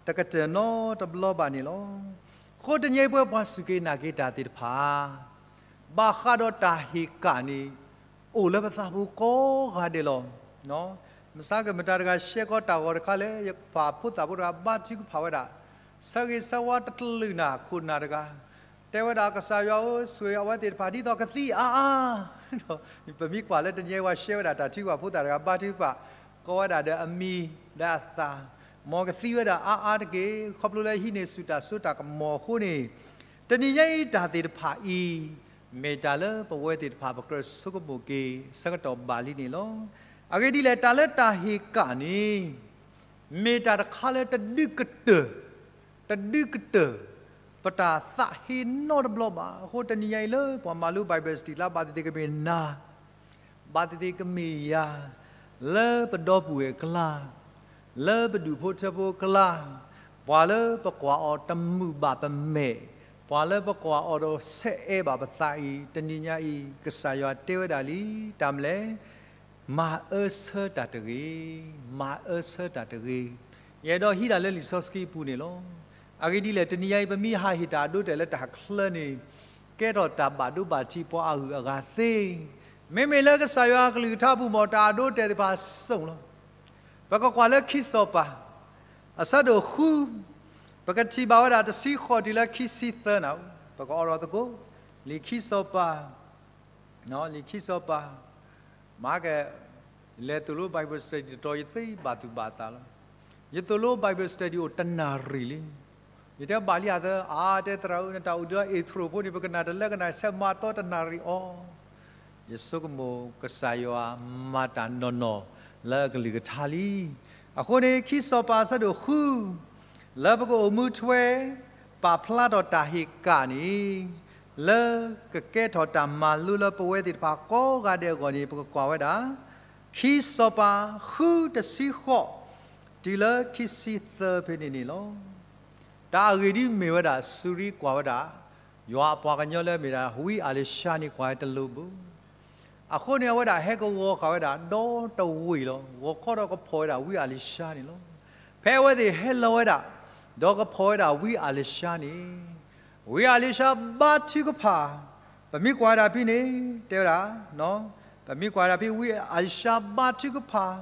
တကတၢၢ်နီတဘျီဘၣ်န့ၣ်လီၤ. အဃိတနံၤအံၤ ပဝဲပှၤစူၢ်က့ၤနာ်က့ၤတၢ်သ့ၣ်တဖၣ် ဘၣ်ဃးဒီးတၢ်ဟ့ၣ်ကၣ်န့ၣ် အိၣ်လၢပသးပူၤကိးဂၤဒဲးလီၤ. မဆါကမတၤတဂၤ ရှဲကီးတၢ်ဂီၤတခါလၢ ယပၢ်ဖိသၣ်ဖိတဂၤ ဘါထုကဖၣ်ဝဲဒၣ်, ဆၢဂ့ၤဆၢဝါတကလုာ်နၤခိၣ်နၢ်တဂၤ, တဲဝဲဒၣ် ကစၢ်ယွၤဧၢ, ဆိၣ်ဂ့ၤအဝဲသ့ၣ်တဖၣ် ဒ်သိးကသံအါအါ ပမ့ၢ်ကွၢ်လၢတနံၤအံၤ ပှၤရှဲဝဲဒၣ်တၢ်ထုကဖၣ် ဖိသၣ်တဂၤ ဘါထုကဖၣ် ကိးဝဲဒၣ်ဒီးအမံၤဒီးအသၣ်, မ်ကသံဝဲဒၣ်အါအါတက့ၢ်, ခီဖျိလၢဟံးန့ၢ်ဆူၣ်တၢ်စိတၢ်ကမီၤအဃိန့ၣ်, တနံၤညါအံၤတၢ်သ့ၣ်တဖၣ်အံၤ မ့ၢ်တၢ်လၢပဝဲသ့ၣ်တဖၣ် ပကြၢးဆိကမိၣ်က့ၤ ဆၢကတီၢ်ဘၣ်လံန့ၣ်လီၤ. အဂ့ၢ်ဒ်လဲၣ်, တၢ်လၢတၢ်ဟ့ၣ်ကၣ်န့ၣ် မ့ၢ်တၢ်တခါလၢတဒုးကတၢၢ်, တဒုးကတၢၢ် ပတၢ်သးဟ့နီတဘျီဘၣ်. အဃိတနံၤညါအံၤလၢ ပှၤမၤလိ Bible study လၢ ဘၣ်သ့ၣ်သ့ၣ်ကမ့ၢ်နၤ ဘၣ်သ့ၣ်သ့ၣ်ကမ့ၢ်ယၤ, လၢပဒီပုၢ်ဝဲၢ်အကျါ, လၢပဒူၣ်ဖိထၢဖိအကျါ, ပှၤလၢပကွၢ်အီၤတမုာ်ဘၣ်ပမဲာ်, ပှၤလၢပကွၢ်အီၤဒီးဆဲးအဲးဘၣ်ပသးအံၤ, တနံၤညါအံၤ ကစၢ်ယွၤတဲဝဲဒၣ်လံ, တၢ်မနုၤလဲၣ်, မၤအၢဆၢတၢ်တဂ့ၤ, မၤအၢဆၢတၢ်တဂ့ၤ. ယအဲၣ်ဒိးဟံးတၢ်လၢလံာ်စီဆှံအပူၤန့ၣ်လီၤ. အဂ့ၢ်ဒ်လဲၣ်, တနံၤညါအံၤ ပမ့ၢ်ဟးဟ့ၣ်တၢ်အဒိအတဲာ်လၢတၢ်ချၢန့ၣ် ကဲထီၣ်တၢ်ဘၣ်ဒိဘၣ်ထံးပှၤအဂုၤအဂၤသ့. မ့မ့ၢ်လၢကစၢ်ယွၤအကလုၢ်ကထါပူၤမ့ၢ် တၢ်အဒိအတဲာ်သ့ၣ်တဖၣ်စိာ်လီၤ. ပကကွၢ်လၢခံစီၤပၤ အဆၢဒိၣ်ဃု, ပကထံၣ်ဘၣ်ဝဲဒၣ်တဆံဃိးတုၤလၢခံဆံသၢနၤ, ပကအိးထီၣ်သကိး, လံာ်ခံစီၤပၤ, လံာ်ခံစီၤပၤ, မၤက လဲၤသိၣ်လိ Bible study တတီၤ ယသ့ဘၣ်သူၣ်ဘၣ်သးလီၤ. ယသိၣ်လိ Bible study အိၣ်တနၣ်ရံၣ်လံ. ယတဲဘၣ်လံအသး အါ တဲသရၣ်ဧၢ နတၢ်အိၣ်ဒုးအ intro ဖိန့ၣ် ပကနၣ်တလၢကနၣ်ဆဲးမၤသီတနၣ်ရံၣ်အီၤ. ယဆိကမိၣ်ကစၢ်ယွၤမၤတၢ်နီၢ်နီၢ်လၢအကလုၢ်ကထါလံ. အဃိန့ၣ် ခံစီၤပၤအဆၢဒိၣ်ဃု လၢပကအိၣ်မူထွဲ ပာ်ဖျါထီၣ်တၢ်ဟ့ၣ်ကၣ်န့ၣ် လၢကကဲထီၣ်တၢ်မၤလိလၢပဝဲသ့ၣ်တဖၣ်ကိးဂၤဒဲးအဂီၢ်န့ၣ် ပကကွၢ်ဝဲဒၣ် ခံစီၤပၤဃုတဆံဃိး တုၤလၢခံဆံသၢဖဲန့ၣ်န့ၣ်လီၤ. တၢ်အဂ့ၢ်ဒ်မ့ၢ်ဝဲဒၣ် စူၤရံကွၢ်ဝဲဒၣ် ယွၤအပှၤကညီလၢအမ့ၢ်ဒၣ် ဝံအၤလံၤၡါန့ၣ် ကွၢ်ဝဲတလိၤဘၣ်. အဃိန့ၣ် အဝဲဒၣ်ဟဲကဝီၤဃာ်ဝဲဒၣ်ဒီတဝ့ၢ်လီၤ. ဂီၤခီဒီးကဖီၣ်ဝဲဒၣ်ဝံအၤလံၤၡါန့ၣ်လီၤ. ဖဲအဝဲသ့ၣ်ဟဲလီၤဝဲဒၣ် ဒီးကဖီၣ်ဝဲဒၣ်ဝံအၤလံၤၡါန့ၣ် ဝံအၤလံၤၡါဘါထုကဖၣ်, ပမ့ၢ်ကွၢ်ဝဲဒၣ်ဖဲန့ၣ် တဲဝဲဒၣ်, ပမ့ၢ်ကွၢ်ဝဲဒၣ်ဖဲ ဝံအၤလံၤၡါဘါထုကဖၣ်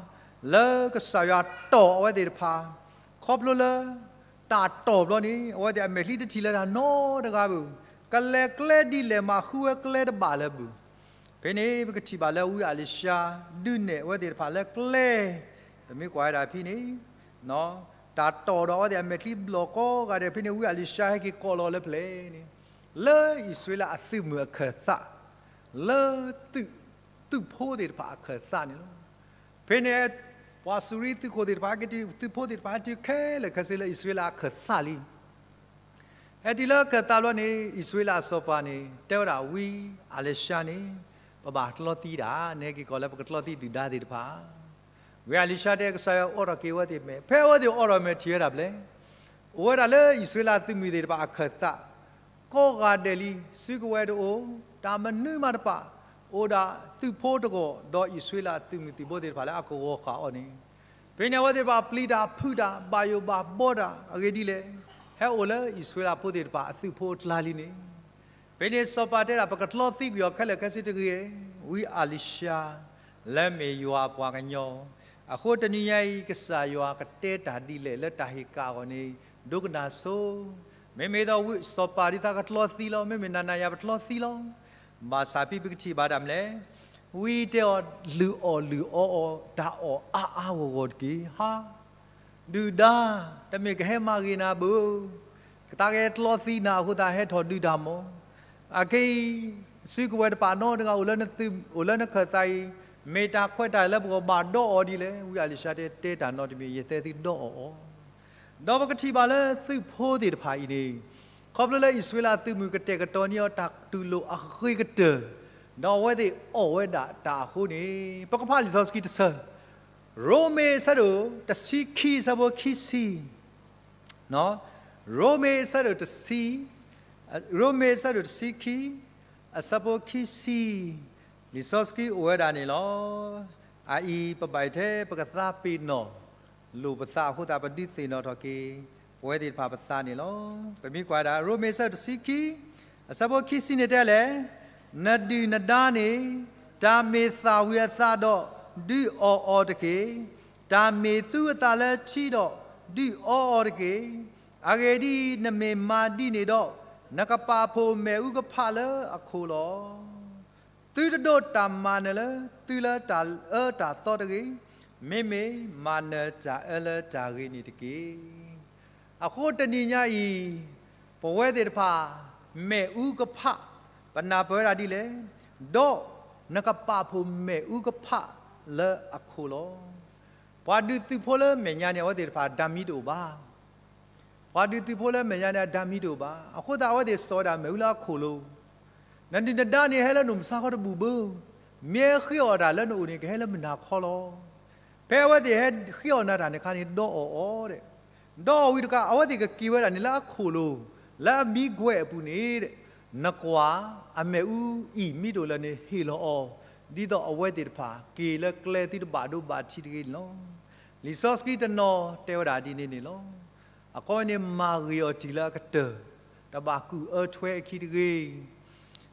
လၢကစၢ်ယွၤတီၢ်အဝဲသ့ၣ်တဖၣ်, ခီဖျိလၢ တၢ်တီၢ်ဘျီန့ၣ် အဝဲသ့ၣ်အမဲာ်ချံတထံၣ်လၢတၢ်နီတဂၤဘၣ်. ကလဲၤကျဲဒ်လဲၣ်မး ဃုဝဲကျဲတဘၣ်လၢၤဘၣ်. ဖဲန့ၣ် ပကထံၣ်ဘၣ်လၢဝံအၤလံၤၡါ ဒုးနဲၣ်အဝဲသ့ၣ်တဖၣ်လၢကျဲ, ပမ့ၢ်ကွၢ်ဝဲဒၣ်ဖဲန့ၣ် တၢ်တီၢ်ဒီးအဝဲသ့ၣ်အမဲာ်ချံဘျီၣ်ကိးဂၤဒဲး ဖဲန့ၣ် ဝံအၤလံၤၡါဟဲက့ၤကိးလီၤလၢဖဲလဲၣ်န့ၣ် လၢအံၣ်စရ့လးအသုးမုၢ်အခၢၣ်သး, လၢ သုးဖိသ့ၣ်တဖၣ်အခၢၣ်သးန့ၣ်လီၤ. ဖဲန့ၣ် ပှၤစူၤရံသုးခိၣ်သ့ၣ်တဖၣ် ဟဲက့ၤတုၤသုးဖိသ့ၣ်တဖၣ် ဟဲတုၤခဲလၢာ်ခဲဆ့လၢအံၣ်စရ့လးအခၢၣ်သးလံ. ဟဲတုၤလၢအခၢၣ်သးဘျီန့ၣ် အံၣ်စရ့လးအစီၤပၤန့ၣ် တဲဝဲဒၣ်ဝံအၤလံၤၡါန့ၣ် ပဘၣ်ကျီသံတၢ်, နဟဲက့ၤကိးလၢပကကျီသံဒုၣ်ဒါသ့ၣ်တဖၣ်. ဝံအၤလံၤၡါတဲ ကစၢ်ယွၤအိးထီၣ်က့ၤအဝဲသ့ၣ်မဲာ်, ဖဲအဝဲသ့ၣ်အိးထီၣ်မဲာ်ထံၣ်ဝဲဒၣ်ဖဲလဲၣ်, အိၣ်ဝဲဒၣ်လၢအံၣ်စရ့လးသုးမုၢ်သ့ၣ်တဖၣ်အခၢၣ်သး ကိးဂၤဒဲးလံ, စုကဝဲၤတအိၣ်, တၢ်မနုၤမးတပာ်, အိၣ်ဒၣ်သုးဖိတဂီၢ် ဒီးအံၣ်စရ့လးသုးမုၢ်သံၣ်ဘိသ့ၣ်တဖၣ်လၢအကဝီၤဃာ်အီၤန့ၣ်, ဖဲန့ၣ်အဝဲသ့ၣ်တဖၣ်ပျံၤတၢ်ဖုးတၢ် ဘၣ်ယိၣ်ဘၣ်ဘှီတၢ် အဂ့ၢ်ဒ်လဲၣ်, ဟဲအိၣ်လၢအံၣ်စရ့လးဖိသ့ၣ်တဖၣ်အသုးဖိအကျါလံန့ၣ်, ဖဲန့ၣ်စီၤပၤတဲဒၣ် ပကကျီသံကွံာ်အီၤခဲလၢာ်ခဲဆ့တဂ့ၤ, ဝံအၤလံၤၡါ လၢမ့ၢ်ယွၤအပှၤကညီ, အဃိတနံၤညါအံၤ ကစၢ်ယွၤကတဲတၢ်ဒ်လဲၣ်လၢတၢ်ဟ့ၣ်ကၣ်အဂီၢ်န့ၣ် ဒိကနၣ်ဆိ, မ့မ့ၢ်ဒီးစီၤပၤဒ်သိးကကျီသံလီၤ, မ့မ့ၢ်နၤနၤယၤပကျီသံလီၤ. ဘၣ်ဆၣ်ဖဲပကထံၣ်ဘၣ်တၢ်မနုၤလဲၣ်, ဝံတဲအီၤ လုၢ်အီၣ်လုၢ်အီအီၤ တၢ်အီၣ်အါအါဂီၢ်ဂီၢ်တက့ၢ်, ဟါ ဒုၣ်ဒါ, တမ့ၢ်ကဟဲမၤဂ့ၤနၤဘၣ်, ကသးကဟဲကျီသံနၤအဃိသတးဟဲထီၣ်ဒုးတၢ်မး, အခဲအံၤ စုကဝဲၤတပာ်နီတဂၤ အိၣ်လၢနခၢၣ်သးအံၤ, မ့ၢ်တၢ်ခွဲးတၢ်ယာ်လၢပကဘၣ်ဒီးအီၤဒ်လဲၣ်. ဝံအလံၤၡါတဲ တဲတၢ်နီတမံၤ, ယတဲသုဒီးအီၤအီၤ. ဒီးပကထံၣ်ဘၣ်လၢသုးဖိသ့ၣ်တဖၣ်အံၤန့ၣ်, ခီဖျိလၢအံၣ်စရ့လးသုးမုၢ်ကတဲာ်ကတီၤန့ၢ်အီၤတၢ်တူၢ်လိာ်အဂ့ၤကတၢၢ်, ဒီးအဝဲသ့ၣ်အီၣ်ဝဲဒၣ်တၢ်အဃိန့ၣ်, ပကဖးလံာ်စီဆှံတဆၢ, ရိမ့ၤအဆၢဒိၣ်တဆံခံ အဆၢဖိခံဆံ ရိမ့ၤအဆၢဒိၣ်တဆံ, ရိမ့ၤအဆၢဒိၣ်တဆံခံ, အဆၢဖိခံဆံ, လံာ်စီဆှံအိၣ်ဝဲဒၣ်န့ၣ်လီၤ. အအံၤပဘၣ်အံၤထဲပကသးပ့ၤနီၣ်လိာ်ပသးအဃိသတး ပဒုးသ့ၣ်နီၣ်ထီၣ်က့ၤ ပဝဲသ့ၣ်တဖၣ်ပသးန့ၣ်လီၤ. ပမ့ၢ်ကွၢ်ဒၣ် ရိမ့ၤအဆၢဒိၣ်တဆံခံ, အဆၢဖိခံဆံန့ၣ်တဲလဲၣ်, နဒုၣ်နဒါန့ၣ် တၢ်မ့ၢ်သၣ်ဝံၤအသးဒီး ဒုးအီၣ်အီၤတက့ၢ်. တၢ်မ့ၢ်သူအသးလၢထံဒီး ဒုးအီအီၤတက့ၢ်. အဂ့ၢ်ဒ်အံၤ, နမ့ၢ်မၤဒ်န့ၣ်ဒီး, နကပာ်ဖှိၣ်မ့ၣ်အူကဖးလၢအခိၣ်လီၤ. သုတဒိးတၢ်မၤနၢၤလၢသုလၢတၢ်အၢတၢ်သီတဂ့ၤ, မ့မ့ၢ်မၤနၢၤတၢ်အၢလၢတၢ်ဂ့ၤန့ၣ်တက့ၢ်. အဃိတနံၤညါအံၤ, ပဝဲသ့ၣ်တဖၣ် မ့ၣ်အူကဖး, ပနၢ်ပၢၢ်ဝဲဒၣ်ဒ်လဲၣ်, ဒီးနကပာ်ဖှိၣ်မ့ၣ်အူကဖးလၢအခိၣ်လီၤ. ပှၤဒုးသုးဖိလၢမဲာ်ညါန့ၣ် အဝဲသ့ၣ်တဖၣ် ဓာတ်မီး တအိၣ်ဘၣ်. ပှၤဒုးသုးဖိလၢမဲာ်ညါန့ၣ် ဓာတ်မီး တအိၣ်ဘၣ်. အဃိသတး အဝဲသ့ၣ်စိာ်ဝဲဒၣ်မ့ၣ်အူလၢအခိၣ်လီၤ. နဒုၣ်နဒါန့ၣ် ဟဲလၢနအိၣ်မဆါခီတဘူၣ်ဘၣ်. မ့ၢ်ဟဲဃ့အီၣ်တၢ်လၢနအိၣ်န့ၣ် ကဟဲလၢမုၢ်နၤခီလီၤ. ဖဲအဝဲသ့ၣ်ဟဲဃ့အီၣ်နၤတၢ်န့ၣ်အခါန့ၣ် ဒီးအီၣ်အီၤဒီး, ဒီးအီၣ်ဝံၤတခါ အဝဲသ့ၣ်ကက့ၤဝဲဒၣ်န့ၣ်လၢအခိၣ်လီၤ, လၢအမံကွဲးအပူၤန့ၣ်, နကွၢ်, အမ့ၣ်အူအံၤမ့ၢ်တအိၣ်လၢၤန့ၣ် ဟ့ၣ်လီၤအီၤ, ဒ်သိးအဝဲသ့ၣ်တဖၣ်က့ၤလၢကျဲသုတဘၣ်ဒိဘၣ်ထံးတဂ့ၤန့ၣ်လီၤ. လံာ်စီဆှံတနီၤတဲဝဲဒၣ်ဒ်န့ၣ်န့ၣ်လီၤ. အခီန့ၣ် မၤဂ့ၤအီၤတံၢ်လၢအကတၢၢ်, တဘၣ်ကူၣ်အၢထွဲအခံတဂ့ၤ.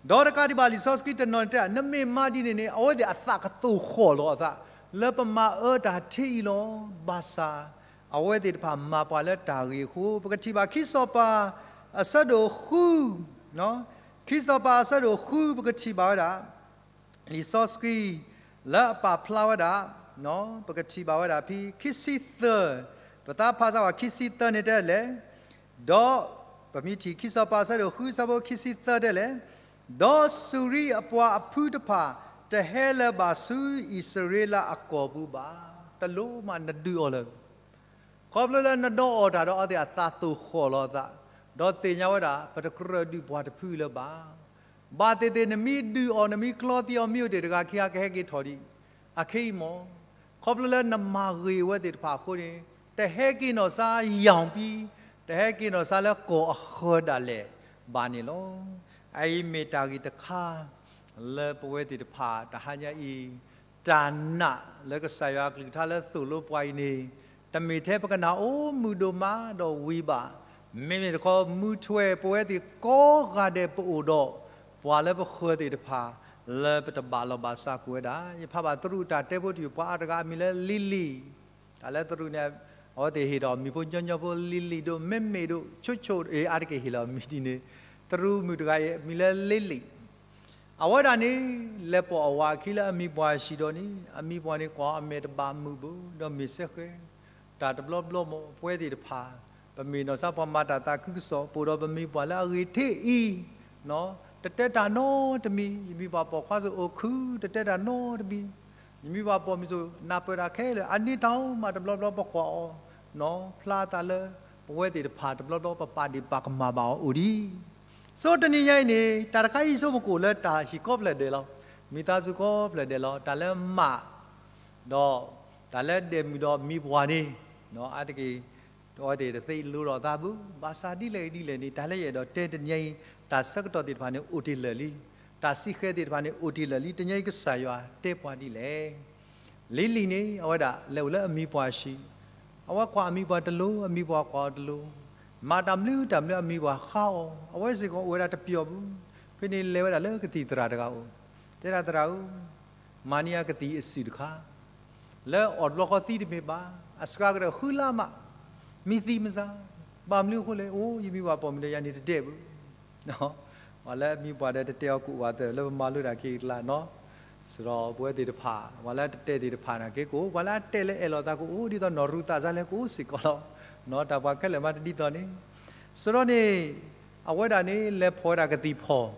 ဒီးတကးဒံးဘၣ် လံာ်စီဆှံတနီၤန့ၣ်တဲ နမ့ၢ်မၤဒ်န့ၣ်န့ၣ် အဝဲသ့ၣ်အသးကသိၣ်ဃီၣ်လီၤအသး လၢပမၤအၢတၢ်ထဲအံၤလီၤ. ဘၣ်ဆၣ် အဝဲသ့ၣ်တဖၣ်မၤပှၤလၢတၢ်ဂ့ၤအဃိ ပကထံၣ်ဘၣ်ခံစီၤပၤအဆၢဒိၣ်ဃု, ခံစီၤပၤအဆၢဒိၣ်ဃု ပကထံၣ်ဘၣ်ဝဲဒၣ် လံာ်စီဆှံ လၢအပာ်ဖျါဝဲဒၣ်, ပကထံၣ်ဘၣ်ဝဲဒၣ်ဖဲခံဆံသၢ, ပသးဖးစၢ်ဝဲခံဆံသၢန့ၣ်တဲလဲၣ်, ဒီး ပမ့ၢ်ထံၣ်ခံစီၤပၤအဆၢဒိၣ်ဃု အဆၢဖိခံဆံသၢတဲလဲၣ်, ဒီးစူၤရံအပှၤအဖုတဖၣ် တဟဲလၢၤဘၣ်ဆူအံၣ်စရ့လးအကီၢ်ပူၤဘၣ်. တလိၣ်မးနဒုးအီၤလၢၤ ခီဖျိလၢနဒီးအီၤတၢ်ဒီးအဝဲသ့ၣ်အသးသိၣ်ဃီၣ်လီၤအသး, ဒီးသ့ၣ်ညါဝဲဒၣ် ပတကြၢးဒုးပှၤတဖုလၢၤဘၣ်. ဘၣ်သ့ၣ်သ့ၣ်နမ့ၢ်ဒုးအီၤ နမ့ၢ်ကျီသံအီၤ မ့ၢ်အိၣ်တ့ၢ်တဂၤခံဂၤကဟဲက့ၤထီၣ်ဒံး, အခဲအံၤမ့ၢ်, ခီဖျိလၢနမၤဂ့ၤအဝဲသ့ၣ်တဖၣ်အဃိန့ၣ်, တဟဲက့ၤနီၢ်စါယီၤပံ, တဟဲက့ၤနီၢ်စါလၢကီၢ်အဃၢၤဒၣ်လဲာ်ဘၣ်န့ၣ်လီၤ. အအံၤမ့ၢ်တၢ်ဂ့ၢ်တခါ လၢပဝဲသ့ၣ်တဖၣ်တဟါညါအံၤ တၢ်နာ်လၢကစၢ်ယွၤအကလုၢ်ကထါလၢသိၣ်လိပှၤအံၤန့ၣ်, တမ့ၢ်ထဲပကနၣ်အိၣ်မုာ်ဒိၣ်မးဒီးဝံၤဘၣ်. မ့မ့ၢ်တခီ မူထွဲပဝဲသ့ၣ်ကိးဂၤဒဲးပအိၣ်ဒီး ပှၤလၢပဃၢၤသ့ၣ်တဖၣ် လၢပတဘၣ်လီၢ်ဘၣ်စးကွံာ်ဝဲဒၣ်. ယဖးဘၣ်သရူးတၢ်တဲဖိတယုၢ် ပှၤအါတဂၤအမံၤလၢလံၤလံၤ, တၢ်လၢသရူးန့ၣ် အဝဲသ့ၣ်ဟ့ၣ်ဒီးမံၤဖိညီညီဖိ လံၤလံၤဒိၣ် မ့မ့ၢ်ဒိၣ် ဆိဆိၣ်အ့ အါတက့ၢ်ဟ့ၣ်လီၤမံၤဒ်န့ၣ်, သရူးမုၣ်တဂၤအံၤ မံၤလၢလံၤလံၤ အဝဲဒၣ်န့ၣ် လဲၤပိာ်အဝၤအခံလၢအမံၤပှၢ်ဆံးဒီးန့ၣ် အမံၤပှၢ်န့ၣ်ကွၢ်အမဲာ်တဘၣ်မုာ်ဘၣ် ဒီးမ့ၢ်စဲဃဲၤ, တၢ်တဘျီဘျီမ့ၢ် ပဝဲသ့ၣ်တဖၣ် ပမ့ၢ်နီၢ်စါပှၤမၤတၢ်သးခုကစီၣ် ပအိၣ်ဒီးပမံၤပှၢ်လၢအဂ့ၤထဲအံၤ, တတဲတၢ်နီတမံၤ, ယမံၤပှၢ်ပိာ်ခွါစိၤအိၣ်ခု တတဲတၢ်နီတမံၤ, ယမံၤပှၢ်ပိာ်မုၣ်စိၤ နၢ်ပၢၢ်တၢ်ခဲလၢာ် အန့ၣ်တၢ်မး တဘျီဘျီပကွၢ်အီၤ ဖျါသးလၢ ပဝဲသ့ၣ်တဖၣ်တဘျီဘျီပပာ်ဒ့ၣ်ပာ်ကမၣ်ဘၣ်အီၤအိၣ်ဒံး. ဆိတနံၤညါအံၤန့ၣ် တၢ်တခါအံၤဆိကမိၣ်ကအိၣ်လၢတၢ်ဟံၣ်ကိးဖျၢၣ်ဒဲးလီၤ. မံၤသးစူၤကိးဖျၢၣ်ဒဲးလီၤ. တၢ်လၢမး ဒီး တၢ်လၢဒဲးမုၣ်ဒီးမံၤပှၢ်န့ၣ် အါတက့ၢ် အဝဲသ့ၣ်တသ့လိၤထီၣ်သးဘၣ်. ဘၣ်ဆၣ်ဒ်လဲၣ်ဒ်လဲၣ်န့ၣ် တၢ်လၢယအဲၣ်ဒိးတဲတနံၤညါအံၤ တၢ်ဆၢကတီၢ်သ့ၣ်တဖၣ်န့ၣ် အိၣ်တ့ၢ်လၢာ်လံ. တၢ်စံးဃဲၤသ့ၣ်တဖၣ်န့ၣ် အိၣ်တ့ၢ်လၢာ်လံ. တနံၤညါအံၤကစၢ်ယွၤတဲပှၤဒ်လဲၣ်. လံၤလံၤန့ၣ် အဝဲဒၣ်လဲၤအိၣ်လၢအမံၤပှၢ်ဆံး, အဝဲကွၢ်အမံၤပှၢ်တလိၤ, အမံၤပှၢ်ကွၢ်အီၤတလိၤ, မၤတၢ်မနုၤတၢ်မနုၤအမံၤပှၢ်ဃါအီၤ, အဝဲစ့ၢ်ကီးအိၣ်ဝဲဒၣ်တပျီၤပူၤ, ဖဲန့ၣ်လဲၤဝဲဒၣ်လၢကသံၣ်သရၣ်တဂၤအအိၣ်, တဲဒၣ်သရၣ်ဧၢ, မၤန့ၢ်ယကသံၣ်အစုၣ်တခါ လၢအီၣ်တဘျီဃီသံတမ့ၢ်ဘၣ်, အစှၤကတၢၢ်ဃုလါမး, မံသံမစၢ်, ဘၣ်မနုၤအဃိလဲၣ်, အိၣ် ယမံၤပှၢ်ပိာ်မုၣ်ဒီးယၤန့ၣ်တတဲဘၣ်. ပှၤလၢအမံၤပှၢ်ဒီးတတဲအီၤကိးဝဲသၢ လၢပမၤလိတၢ်ခံကလးနီၤ, စဒီးပဝဲသ့ၣ်တဖၣ် ပှၤလၢအတတဲသ့ၣ်တဖၣ်န့ၣ်က့ၤကအိၣ်, ပှၤလၢအတဲလၢအဲၣ်လီၤသးကအိၣ်, ဒ်သိးနီၢ်ရူၤသးစါလဲၤကအိၣ်စ့ၢ်ကီးလီၤ. နီၤ တၢ်ပှၤခဲလၢာ်မးတဒ်သိးန့ၣ်, စဒီးန့ၣ် အဝဲဒၣ်န့ၣ် လဲၤဖီၣ်ဝဲဒၣ်ကသံၣ်ဖီၣ်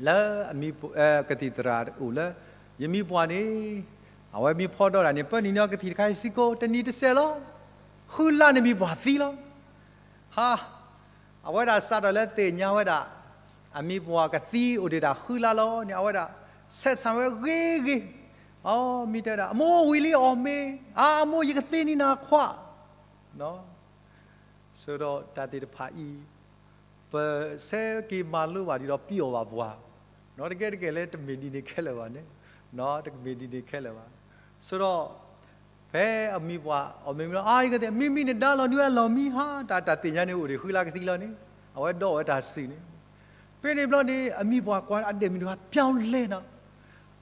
လၢအမံၤပှၢ် ကသံၣ်သရၣ်အိၣ်လၢ ယမံၤပှၢ်န့ၣ် အဝဲမ့ၢ်ဖီဒီးတၢ်န့ၣ် ပၢနံၤန့ၢ်အီၤကသံၣ်တခါအံၤစ့ၢ်ကီး တနံၤတစဲးလီၤ. ဃုလါန့ၣ်မံၤပှၢ်သံလီၤ. ဟါ, အဝဲဒၣ်စးထီၣ်လၢသ့ၣ်ညါဝဲဒၣ် အမံၤပှၢ်ကသံအိၣ်ဒံးတၢ်ဃုလါလီၤန့ၣ် အဝဲဒၣ် ဆက်ဆံ ဝဲဂ့ၤဂ့ၤ, အီ မ့ၢ်တဲဝဲဒၣ် အမိၢ်ဝံၤလံအီၣ်မ့ၤ, အါ အမိၢ်ယကသ့န့ၢ်နၤခွါ ဆိုတော့ တၢ်သ့ၣ်တဖၣ်အံၤ ပဆၢက့ၤမၤလိဘၣ်ဒံးဒီး ပံအီၣ်ဘၣ်ပှၤ, နီတကဲတကဲလၢတမ့ၢ်ဒ်န့ၣ်ခဲလၢာ်ဘၣ်န့ၣ်, တမ့ၢ်ဒ်န့ၣ်ခဲလၢာ်ဘၣ်. ဆိုတော့ ဖဲအမံၤပှၢ်အီၣ်မ့ၤမ့ၢ်လီၤ အါ ယကသ့ မံမံန့ၣ်ဒါလီၤ နုအလီၢ်မံဟါ တၢ်တၢ်သ့ၣ်ညါန့ၣ်အိၣ်ဒံး ဃုလါကသံလီၤန့ၣ် အဝဲဒီးဝဲတၢ်စံၣ်န့ၣ်. ဖဲန့ၣ်ဘျီန့ၣ် အမံၤပှၢ်ကွၢ်အဒဲးမုၣ်တဂၤ ပြောင်းလဲ နီၤ,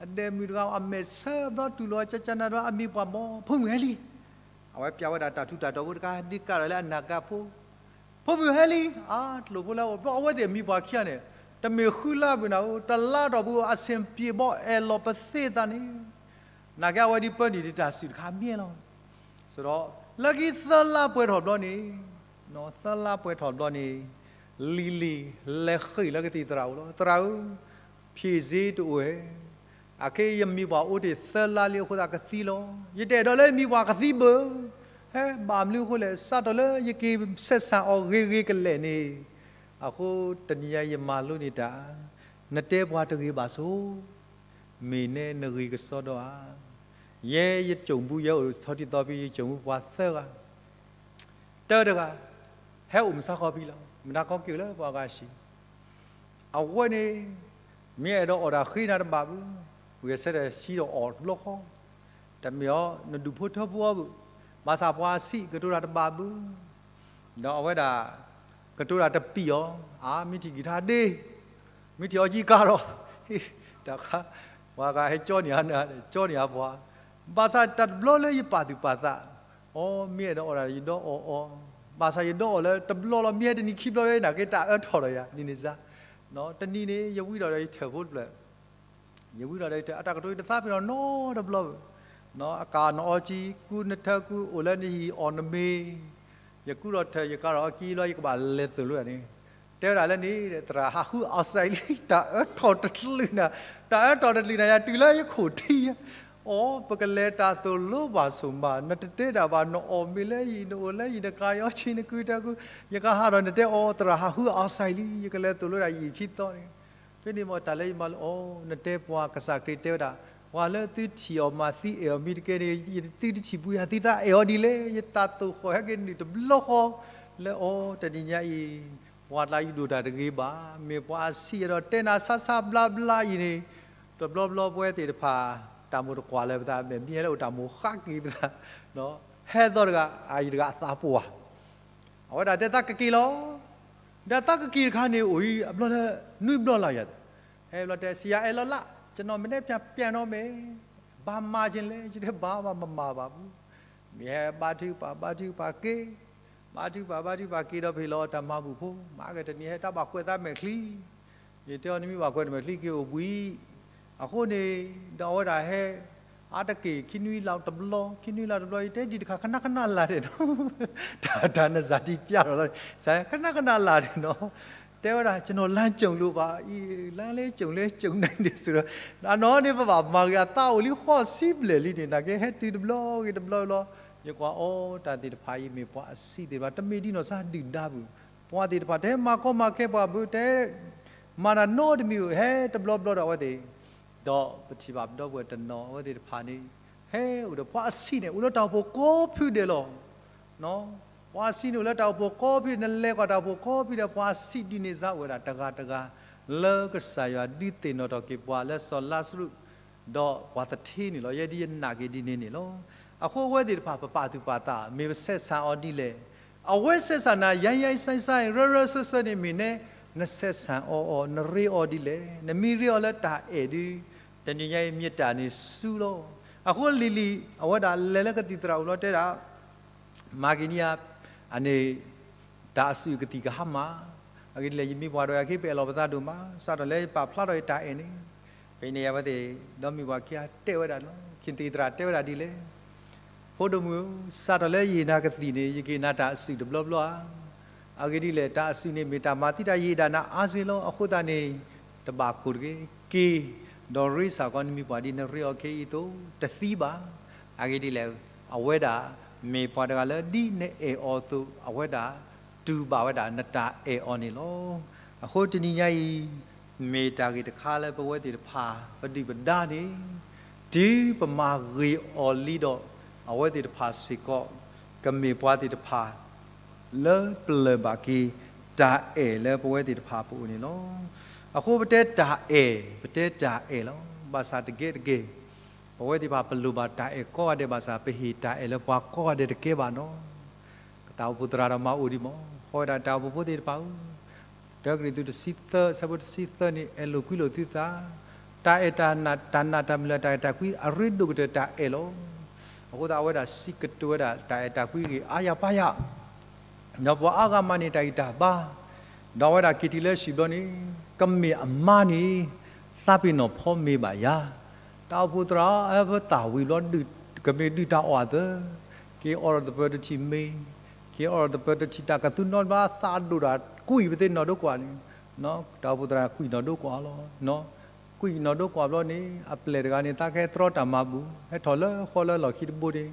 အဒဲးမုၣ်တဂၤ အမဲာ်ဆၢဘျီ တူၢ်လိာ်ကကနၤဒီး အမံၤပှၢ်ဘီ ဖိမုၣ်ဟဲလံ. အဝဲပျးဝဲဒၣ်တၢ်ထူးတၢ်တီၤဖိတခါ ဒ်ကးထီၣ်လၢအနၢ်ကၣ်ဖိ, ဖိမုၣ်ဟဲလံ, အါ တလိၣ်ဖိလၢအအိၣ်ဘျီ အဝဲသ့ၣ်အမံၤပှၢ်ခံဂၤန့ၣ် တမ့ၢ်ဃုလါဘၣ်နၤဧၢ တလါတီၢ်ပူၤ အဆင်ပြေဘီ အဲၣ်လီၤပသ့သးန့ၣ် နာ်က့အဝဲဒ်ပၢနံၤဒံးတၢ်စူၢ်တခါမ့ၢ်လီၤ. ဆိုတော့ လၢခံသၢလါပှဲၤထီၣ်ဘျီန့ၣ်, သၢလါပှဲၤထီၣ်ဘျီန့ၣ် လံၤလံၤလဲၤဃ့ၢ်လၢကသံၣ်သရၣ်အိၣ်လီၤ. သရၣ်ဧၢ, ဖြေဆေးတအိၣ်ဧါ, အခဲအံၤယမံၤပှၢ်အိၣ်တ့ၢ်သၢလါလံ အဃိသတးကသံလီၤ. ယတအဲၣ်ဒိးလၢယမံၤပှၢ်ကသံဘၣ်. ဟဲ ဘၣ်မနုၤအဃိလဲၣ်, စးထီၣ်လၢယက့ၤဆက်ဆံအီၤဂ့ၤဂ့ၤကလဲာ်န့ၣ်, အဃိတနံၤညါယမၤလိန့ၢ်တၢ်, နတဲပှၤတဂ့ၤဘၣ်ဆိ, မ့ၢ်နဲနဂ့ၤကစီဒီဧါ. ယဲယစိၣ်ဘူ ယဲအိၣ်ထီၣ်တံၢ်သီဖဲ ယစိၣ်ဘူပှၤသၢဂၤ, တၢတဂၤ ဟဲအိၣ်မုၢ်ဆါခီဖံလီၤ. မတၤကီက့ၤအိၣ်လၢပှၤဂၤဆံး, အဝဲန့ၣ် မ့ၢ်အဲၣ်ဒိးအီၣ်တၢ်ဃ့နၤတဘၣ်ဘၣ်, ဂဲၤဆၢထၢၣ်ဆံးဒီးအီၣ်တဘျီဃီ, တမ့ၢ်အီၤ နဒူၣ်ဖိထၢဖိအီၤဘၣ်, ဘၣ်ဆၣ်ပှၤအဆံးကတိၤတၢ်တဘၣ်ဘၣ်, ဒီးအဝဲဒၣ် ကတိၤတၢ်တပံာ်အီၤ, အါ မ့ၢ်ထံၣ်ကံၢ်ထါဒ့, မ့ၢ်ထံၣ်အီၤကံကါဒီး, တၢ်ခါ ပှၤဂၤဟဲကၠီန့ၢ်ဧါ, ကၠီန့ၢ်ဧါပှၤ, ဘၣ်ဆၣ်တၢ်တဘျီလၢယပာ်သူၣ်ပာ်သး, အီ မ့ၢ်အဲၣ်ဒိးအီၣ်တၢ် ယဒီးအီၣ်အီၤ, ဘၣ်ဆၣ်ယဒီးအီၣ်လၢတဘျီလီၤ မ့ၢ်ဟဲတနံၤခံဘျီလၢ နာ်က့တၢ်အၢထီၣ်ဒီးယၤ ဒ်န့ၣ်စါ, တနံၤန့ၣ် ယဝံဒီးဒီးယထၢၣ်ဖိတဖျၢၣ်, ယဝံဒီးဒီးယထၢၣ် အတၢ်ကတိၤယတသးပ့ၤနီၣ်နီတဘျီဘၣ်, အကၤနအီကံ ကူနထၢကူ အိၣ်လၢနဟံၣ်အီၣ်နမ့ၤ, ယကူဒီးထၢၣ် ယကၤဒီးအီကံလီၤ ယကဘၣ်လဲၤသိၣ်လိတၢ်န့ၣ်, တဲဝဲဒၣ်လၢန့ၣ် သရၣ်ဟးဃုအီၣ်စဲးလံ တၢ်အၢထီၣ်တချုးနၤ, တၢ်အၢထီၣ်တချုးနၤ ယၤတုၤလၢယခိၣ်ထံး, အီ ပကလဲၤတၢ်သိၣ်လိဘၣ်ဆိၣ်မး နတတဲတၢ်ဘၣ် နအီၣ်မ့ၤလၢယံၤ နအိၣ်လၢယံၤ နကၤယီၤဆံ နကူတၢ်ကူ, ယကဟးဒီးနတဲအီ သရၣ်ဟးဃုအီၣ်စဲးလံ ယကလဲၤသိၣ်လိဒၣ်ယံာ်ခံသီန့ၣ်, ဖဲန့ၣ်မ့ၢ်တၢ်လၢယမၤလိအီၤ နတဲပှၤ ကစၢ်ခရံာ်တဲဝဲဒၣ်, ပှၤလၢသုထံၣ်အီၤမၤသံအဲၣ်အီၤမ့ၢ်တကဲန့ၣ် သုတထံၣ်ပူၤယၤသုသးအဲၣ်အီၤဒ်လဲၣ်, ယတၢ်သိၣ်ဃီၣ်ဟဲက့ၤနုာ်တဘျီဃီ, လၢအီ တနံၤညါအံၤ, ပှၤတၢ်ယူၢ်ဒိၣ်တၢ်တဂ့ၤဘၣ်, မ့ၢ်ပှၤအဆံးအဲၣ်ဒိးတဲနၤဆါဆါဘျါဘျါအံၤန့ၣ်, တဘျီဘျီပဝဲသ့ၣ်တဖၣ် တၢ်မိၣ်တကွၢ်လၢပသး မ့ၢ်မ့ၢ်ဟဲလၢအိၣ်တၢ်မိၣ်ဃးက့ၤပသး, ဟဲသီတဂၤ အအံၤတဂၤအသးပှၢ် အဝဲဒၣ်တဲသးကက့ၤလီၤ, ဒီးသးကက့ၤတခါန့ၣ် အိၣ်အံၤအဘျီလၢ နွံဘျီလၢ်ယၤ, ဟဲဘျီတဲ ဆရာအဲၣ်လီၤလၢ်, ကျွန်တော်မနက်ဖြန်ပြန်တော့မယ်, ဘာမှမပြောလဲ, ယတဲ ဘာမှမမှာပါဘူး, မ့ၢ်ဟဲဘါထုကဖၣ် ဘါထုကဖၣ်က့ၤ, ဘါထုကဖၣ် ဘါထုကဖၣ်က့ၤဒီးဖဲလီၤတၢ်မၤဘူၣ်ဖိ, မၤကတနံၤဟဲတၢ်ဘၣ်ကွဲးသးမဲာ်ချံ ယတဲအီၤနမ့ၢ်ဘၣ်ကွဲးတမဲာ်ချံက့ၤအိၣ်ဘှံး, အဃိန့ၣ် ဒီးအဝဲဒၣ်ဟဲ အါတက့ၢ် ခံနွံလါတဘျီ ခံနွံလါတဘျီ ယတဲဒံးတခါ ခဏခဏလၢ်ဒဲးနီၤ, တၢ်နစၢ်ထံပျဲထီၣ်လီၤ, ခဏခဏလၢ်ဒဲးနီၤ, တဲဝဲဒၣ် ကျွန်တော်လမ်းကြုံလို့ပါ, လမ်းလည်းကြုံလည်းကြုံနိုင်တယ်ဆိုတော့, အနီၢ်န့ၣ် ပဘၣ်မၤဂ့ၤအသးအိၣ်လံဃီဆံဘျဲၣ်လံန့ၣ် နာ်က့ဟဲတုၤတဘျီဂ့ၤတဘျီလီၤ, ယကွၢ်အီၤ တၢ်သ့ၣ်တဖၣ်အံၤမ့ၢ်ပှၤအဆံးသ့ၣ်တဖၣ် တမ့ၢ်ဒ်နီၢ်စၢ်ဒုၣ်ဒါဘၣ်, ပှၤသ့ၣ်တဖၣ် တဟဲမၤကီမၤခဲပှၤဘၣ် တဟဲ မၤတၢ်နီတမံၤ ဟဲတဘျီဘျီဒီးအဝဲသ့ၣ်, ဒီးပထံၣ်ဘၣ်ပဒီပုၢ်ဝဲၢ်တနီၤ အဝဲသ့ၣ်တဖၣ်န့ၣ် ဟဲအိၣ်ဒီးပှၤအဆံးန့ၣ် အိၣ်လၢတၢ်အိၣ်ဖှိၣ်ကိးဖုဒဲးလီၤ. ပှၤအဆံးန့ၣ်အိၣ်လၢတၢ်အိၣ်ဖှိၣ်ကိးဖု နလဲၤကွၢ်တၢ်အိၣ်ဖှိၣ်ကိးဖုဒီး ပှၤအဆံးဒ်န့ၣ်စါအိၣ်ဝဲဒၣ်တဂၤတဂၤ လၢကစၢ်ယွၤဒုးသ့ၣ်နီၣ်ထီၣ်က့ၤပှၤလၢစီၤလါစရူး ဒီးပှၤသထ့န့ၣ်လီၤ. ယဲဒ်ယနာ်က့ၤဒ်န့ၣ်န့ၣ်လီၤ. အဃိအဝဲသ့ၣ်တဖၣ် ပပာ်သူၣ်ပာ်သး မ့ၢ်ပဆက်ဆံအီၤဒ်လဲၣ်. အဝဲဆက်ဆံနၤ ယိယိစဲစဲ ရၢရၢစဲစဲန့ၣ်မ့ၢ်နဲ နဆက်ဆံအီၤအီၤ နရ့အီၤဒ်လဲၣ်. နမ့ၢ်ရ့အီၤလၢတၢ်အဲၣ်ဒုး တနံၤညါအံၤ မ့ၢ်တၢ်န့ၣ်ဆူလီၤ. အဃိလံၤလံၤ အဝဲဒၣ်လဲၤလၢကသံၣ်သရၣ်အိၣ်လီၤတဲဒၣ် မၤက့ၤန့ၢ်ယၤ အန့ၣ် တၢ်အစုၣ်ကသံၣ်ကဟါမၢ်, အဂ့ၢ်ဒ်လဲၣ် ယမံၤပှၢ်ဒီးယၤခံ ပအဲၣ်လီၤပသးဒိၣ်မး, စးထီၣ်လၢယပာ်ဖျါထီၣ်ယတၢ်အဲၣ်န့ၣ်, ဖဲန့ၣ်အဝဲသ့ၣ် ဒီးမံၤပှၢ်ခံဂၤတဲဝဲဒၣ်လီၤ. ခံသ့ၣ်သရၣ်တဲဝဲဒၣ်ဒ်လဲၣ်, ဖိဒိၣ်မုၣ်ဧၢ, စးထီၣ်လၢယဟ့ၣ်နၤကသံၣ်န့ၣ် ယကဟ့ၣ်နၤတၢ်အစုၣ်တဘျီဘျီဧါ. အဂ့ၢ်ဒ်လဲၣ် တၢ်အစုၣ်န့ၣ်မ့ၢ်တၢ်မၤသံတၢ်ယံာ်ဒၣ်နၤအါစ့ၢ်လီၤ. အဃိသတးန့ၣ် တဘၣ်ကိၢ်တဂ့ၤ, က့ၤ, ဒီးရ့စ့ၢ်ကီးနမံၤပှၢ်ဒ်နရ့အီၤခဲအံၤအသိး တသံဘၣ်. အဂ့ၢ်ဒ်လဲၣ်, အဝဲဒၣ်မ့ၢ်ပှၤတဂၤလၢဒ်နအဲၣ်အီၤအသိး အဝဲဒၣ်တူၢ်ဘၣ်ဝဲဒၣ်နတၢ်အဲၣ်အီၤန့ၣ်လီၤ. အဃိတနံၤညါအံၤ မ့ၢ်တၢ်ဂ့ၢ်တခါလၢပဝဲသ့ၣ်တဖၣ် ပဒုၣ်ပဒါန့ၣ် တုၤပမၤဂ့ၤအီၤလံဒီး အဝဲသ့ၣ်တဖၣ်စ့ၢ်ကီး ကမ့ၢ်ပှၤသ့ၣ်တဖၣ် လၢပလၢၢ်ဘၣ်က့ၤ တၢ်အဲၣ်လၢပဝဲသ့ၣ်တဖၣ်အပူၤန့ၣ်လီၤ. အဃိပတဲတၢ်အဲၣ်, ပတဲတၢ်အဲၣ်လီၤ. ဘၣ်ဆၣ်တကဲတကဲ ပဝဲသ့ၣ်တဖၣ်ပလိၣ်ဘၣ်တၢ်အဲၣ်ကိးဂၤဒဲးဘၣ်ဆၣ် ပဟ့ၣ်တၢ်အဲၣ်လၢပှၤကိးဂၤဒဲးတကဲဘၣ်နီၤ. တၢ်အိၣ်ဖှိၣ်သရၣ်ဒီးမၤအိၣ်ဒံးမး, ဃီဝဲဒၣ်တၢ်အိၣ်ဖှိၣ်ဖိသ့ၣ်တဖၣ်ဧၢ, တၢကရံၣ်သူးတဆံသၢ အဆၢဖိတဆံသၢန့ၣ် အဲၣ်လိာ်ကွံလိာ်သုသး, တၢ်အဲၣ်တၢ်နာ် တၢ်နာ်တၢ်မုၢ်လၢ် တၢ်အဲၣ်တၢ်ကွံ အရ့ဒိၣ်ကတၢၢ်တၢ်အဲၣ်လီၤ. အဃိသတးအဝဲဒၣ်စံးကတိၤဝဲဒၣ် တၢ်အဲၣ်တၢ်ကွံဂ့ၤ အါယၤပါယၤ ဒီးပှၤအါဂၤမၤန့ၢ်တၢ်ဂံၢ်တၢ်ဘါ, ဒီးအဝဲဒၣ်က့ၤတုၤလၢဟံၣ်ဘျီန့ၣ် ကမ့ၢ်အမါန့ၣ် သးပ့ၤနီၣ်ဖီမ့ၤဘၣ်ယၤ, တၢ်အိၣ်ဖှိၣ်သရၣ်ဧၢ ပသးဝံၤဘျီ ကမ့ၢ်ဒုၣ်တၢ်အီၣ်အသး, က့ၤအီၣ်ဒီးသပၢၤတထံၣ်မ့ၤ, က့ၤအီၣ်ဒီးသပၢၤတထံၣ် တၢ်ကသူနီတဘျီ သးဒိၣ်ဒီးကွံာ်ပသ့ၣ်နီၣ်ဒိကွၢ်န့ၣ်, တၢ်အိၣ်ဖှိၣ်သရၣ်ကွံာ်နီၣ်ဒိကွၢ်လီၤ. ကွံာ်နီၣ်ဒိကွၢ်ဘျီန့ၣ် အပျဲၢ်တဂၤန့ၣ် သးကဟဲတြီတၢ်မၤဘူၣ် ဟဲထီၣ်လၢဃီလၢလီၢ်ခံတဘိန့ၣ်,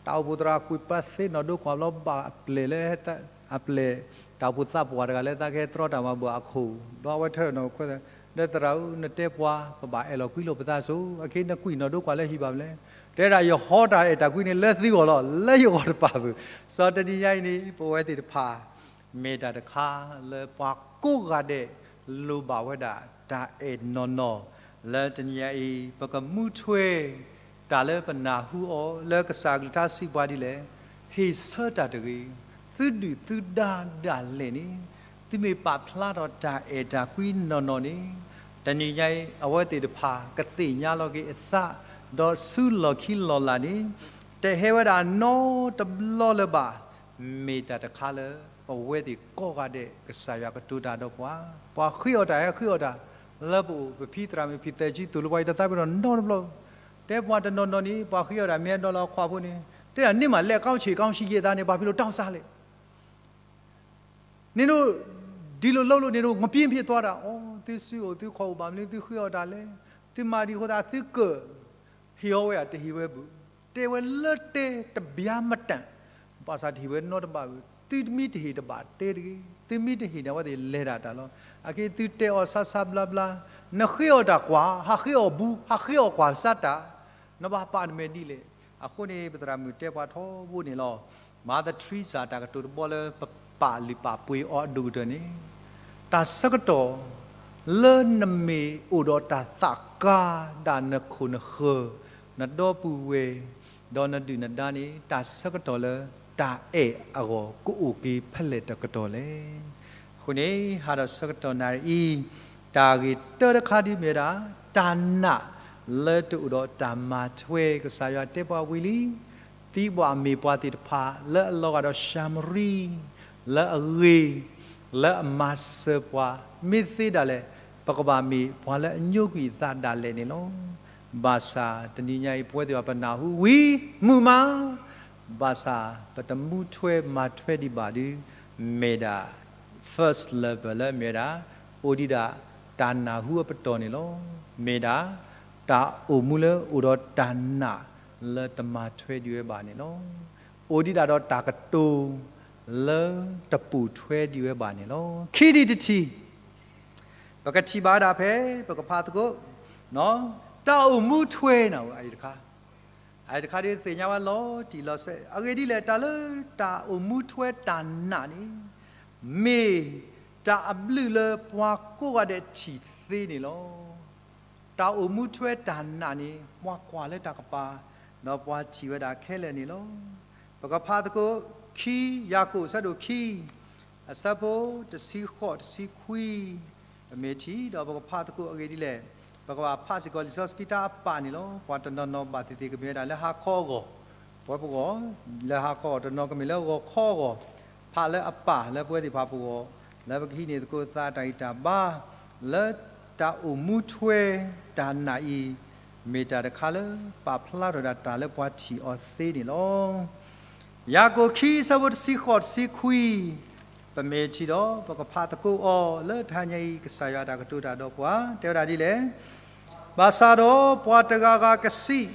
တၢ်အိၣ်ဖှိၣ်သရၣ်ကွံာ်ပသ့ၣ်နီၣ်ဒိကွၢ်ဘျီ ဘၣ်အပျဲၢ်လၢ အပျဲၢ် တၢ်အိၣ်ဖှိၣ်သးပှၢ်တဂၤလၢသးကဟဲတြီတၢ်မၤဘူၣ်အခိၣ်, ဘျီအဝဲထၢၣ်နီၣ်ခွဲး, ဒီးသရၣ်ဧၢ နတဲပှၤ ပဘၣ်အဲၣ်လီၤကွံလိာ်ပသးစိၤ အခဲအံၤနကွံာ်နီၣ်ဒိကွၢ်လၢဟံၣ်ဘၣ်မနုၤလဲၣ်, တဲဒၣ်ယဟီတၢ်အဲၣ်တၢ်ကွံန့ၣ် လၢသုဂီၢ်လီၤ လၢယဂီၢ်တပာ်ဘၣ်. စီၤတနံၤညါအံၤန့ၣ် ပဝဲသ့ၣ်တဖၣ် မ့ၢ်တၢ်တခါလၢပှၤကိးဂၤဒဲး လိၣ်ဘၣ်ဝဲဒၣ်တၢ်အဲၣ်နီၢ်နီၢ်, လၢတနံၤညါအံၤ ပကမူထွဲ တၢ်လၢပနၢ်ဟူအီၤ လၢကစၢ်အကလုၢ်ကထါစံးပှၤဒ်လဲၣ်, ဟ့ၣ်ဆၢတၢ်တဂ့ၤ, သုဒုၣ်သုဒါဒၣ်လဲာ်န့ၣ်, သုမ့ၢ်ပာ်ဖျါထီၣ်တၢ်အဲၣ်တၢ်ကွံနီၢ်နီၢ်န့ၣ်, တနံၤညါအံၤ အဝဲသ့ၣ်တဖၣ် ကသ့ၣ်ညါလီၤက့ၤအသး, ဒီးဆူလီၢ်ခံလီၢ်လာ်န့ၣ် တဟဲဝဲဒၣ်နီတဘျီလၢၤဘၣ်. မ့ၢ်တၢ်တခါလၢ ပဝဲသ့ၣ်ကိးဂၤဒဲး ကစၢ်ယွၤကတိၤတၢ်ဒီးပှၤ, ပှၤဃ့အီၣ်တၢ် ဟဲဃ့အီၣ်တၢ် လၢပအိၣ် ပဖံသရၣ်မုၣ်ဖံသးစုသိၣ်လိပှၤ ယတသးပ့ၤနီၣ်နီတဘျီ, တဲပှၤတနီၤနီၤန့ၣ် ပှၤဃ့အီၣ်တၢ်မ့ၢ်အဲၣ်ဒိးလၢအခွါဖိန့ၣ်, တဲဒၣ်န့ၣ်မး လက်ကောင်းခြေကောင်းရှိရဲ့သားန့ၣ် ဘာဖြစ်လို့တောင်းစားလဲ, နင်တို့ ဒီလိုလုပ်လို့ နင်တို့ ငပြင်းဖြစ်သွားတာ, အိ သုစုအိၣ်သုခီၣ်အိၣ်ဘၣ်မနုၤ သုဃ့အီၣ်တၢ်လဲၣ်, သုမၤဒံးအဃိသတး သုကၢၣ် ဟ့ၣ်အီၤဝဲဧါ တဟ့ၣ်ဝဲဘၣ်, တဲဝဲလၢတဲတဘျါမတၤ, ဘၣ်ဆၣ်တဟ့ၣ်ဝဲနီတဘၣ်ဘၣ်, သုမ့ၢ်တဟ့ၣ်တဘၣ်တဲတဂ့ၤ, သုမ့ၢ်တဟ့ၣ်န့ၣ် အဝဲသ့ၣ်လဲၤဒၣ်တၢ်လီၤ. အခဲအံၤသုတဲအီၤဆါဆါဘျါဘျါ, နဃ့အီၣ်တၢ်ကွၢ် ဟးဃ့အီၣ်ဘူး ဟးဃ့အီၣ်ကွၢ်စါတၢ်, နဘၣ်ပာ်နမဲာ်ဒ်လဲၣ်. အဃိန့ၣ် ပသရၣ်မုၣ်တဲပှၤထီဘိန့ၣ်လီၤ. Mother Teresa တၢ်ကတိၤတဘီလၢပပာ်လုၢ်ပာ်ပှ့ၤအီၤအဒိၣ်ကတၢၢ်န့ၣ်, တၢ်ဆၢကတီၢ် လၢနမ့ၢ်အိၣ်ဒီးတၢ်သးကါဒၣ်နခိၣ်နဃၢၤ, နဒီပုၢ်ဝဲၢ်, ဒီးနဒုၣ်နဒါန့ၣ် တၢ်ဆၢကတီၢ်လၢတၢ်အဲၣ်အဂီၢ် ကအိၣ်က့ၤဖဲလဲၣ်တကတီၢ်လဲၣ်. အဃိန့ၣ် ဟးဒီးဆၢကတီၢ်နၣ်ရံၣ်အံၤ, တၢ်ဂ့ၢ်တၢတခါဒ်မ့ၢ်ဝဲဒၣ် တၢ်နာ်လၢတအိၣ်ဒီးတၢ်မၤထွဲ, ကစၢ်ယွၤတဲပှၤဝံၤလံ, သံဘၣ်မ့ၢ်ပှၤသ့ၣ်တဖၣ် လၢအလီၤဂာ်ဒီးၡၤမရံ, လၢအဂ့ၤ, လၢအမၤစၢၤပှၤ, မ့ၢ်သ့ဒၣ်လဲာ် ပကဘၣ်မ့ၢ်ပှၤလၢအညိကွံာ်အသးဒၣ်လဲာ်န့ၣ်လီၤ. ဘၣ်ဆၣ်တနံၤညါအံၤ ပဝဲသ့ၣ်တဖၣ်ပနၢ်ဟူဝံၤမုာ်မး, ဘၣ်ဆၣ် ပတမူထွဲမၤထွဲဒံးဘၣ်ဒီး မ့ၢ်ဒၣ် first level လၢမ့ၢ်ဝဲဒၣ် အိၣ်ဒံးဒၣ်တၢ်နၢ်ဟူအပတီၢ်န့ၣ်လီၤ. မ့ၢ်ဒၣ် တၢ်အိၣ်မူလၢအိၣ်ဒီးတၢ်နာ်လၢတမၤထွဲဒံးဝဲဘၣ်န့ၣ်လီၤ. အိၣ်ဒံးဒၣ်ဒီးတၢ်ကတိၤလၢတပိာ်ထွဲဒံးဝဲဘၣ်န့ၣ်လီၤ. ခံထံၣ်တထံၣ် ပကထံၣ်ဘၣ်ဝဲဒၣ်ဖဲ ပကဖးသကိး တၢ်အိၣ်မူထွဲန့ၣ် အအံၤတခါ အအံၤတခါဒ်သ့ၣ်ညါဝဲလီၤတံၢ်လီၤဆဲး အဂ့ၢ်ဒ်လဲၣ် တၢ်လၢတၢ်အိၣ်မူထွဲတၢ်နာ်န့ၣ် မ့ၢ်တၢ်အဘျုးလၢပှၤကိးဂၤဒဲးထံၣ်သ့န့ၣ်လီၤ. တၢ်အိၣ်မူထွဲတၢ်နာ်န့ၣ် ပှၤကွၢ်လၢတၢ်ကပၤ ဒီးပှၤထံၣ်ဝဲဒၣ်ခဲလၢာ်န့ၣ်လီၤ. ပကဖးသကိး ခံ ယၤကိာ် အဆၢဒိၣ်ခံ အဆၢဖိ တဆံဃိး တဆံခွံ ပမ့ၢ်ထံၣ်ဒီးပကဖးသကိးအဂ့ၢ်ဒ်လဲၣ်, ပကဘၣ်ဖးစ့ၢ်ကီးလံာ်စီဆှံတၢ်အပာ်န့ၣ်လီၤ. ပှၤတနီၤနီၤဘၣ်သ့ၣ်သ့ၣ်ကမ့ၢ်ဝဲဒၣ်လၢဟါခီအဂီၢ်, ပဝဲပဂီၢ် လၢဟါခီအဂီၢ်, တနီၤကမ့ၢ်လၢဂီၤခီအဂီၢ်, ဖးလၢအပာ်လၢပဝဲသ့ၣ်တဖၣ်ပဂီၢ်, လၢပကဟံးန့ၢ်သကိးသးတၢ်ဂံၢ်တၢ်ဘါ, လၢတၢ်အိၣ်မူထွဲတၢ်နာ်အံၤ, မ့ၢ်တၢ်တခါလၢပာ်ဖျါထီၣ်ဒၣ်တၢ်လၢပှၤထံၣ်အီၤသ့န့ၣ်လီၤ. ယၤကိာ်ခံ အဆၢဖိ တဆံဃိး တဆံခွံ ပမ့ၢ်ထံၣ်ဒီး ပကဖးသကိးအီၤလၢတဟါညါအံၤ ကစၢ်ယွၤအတၢ်ကတိၤတၢ်ဒီးပှၤ တဲဝဲဒၣ်ဒ်လဲၣ်. ဘၣ်ဆၣ်ဒီးပှၤတဂၤဂၤကစံး,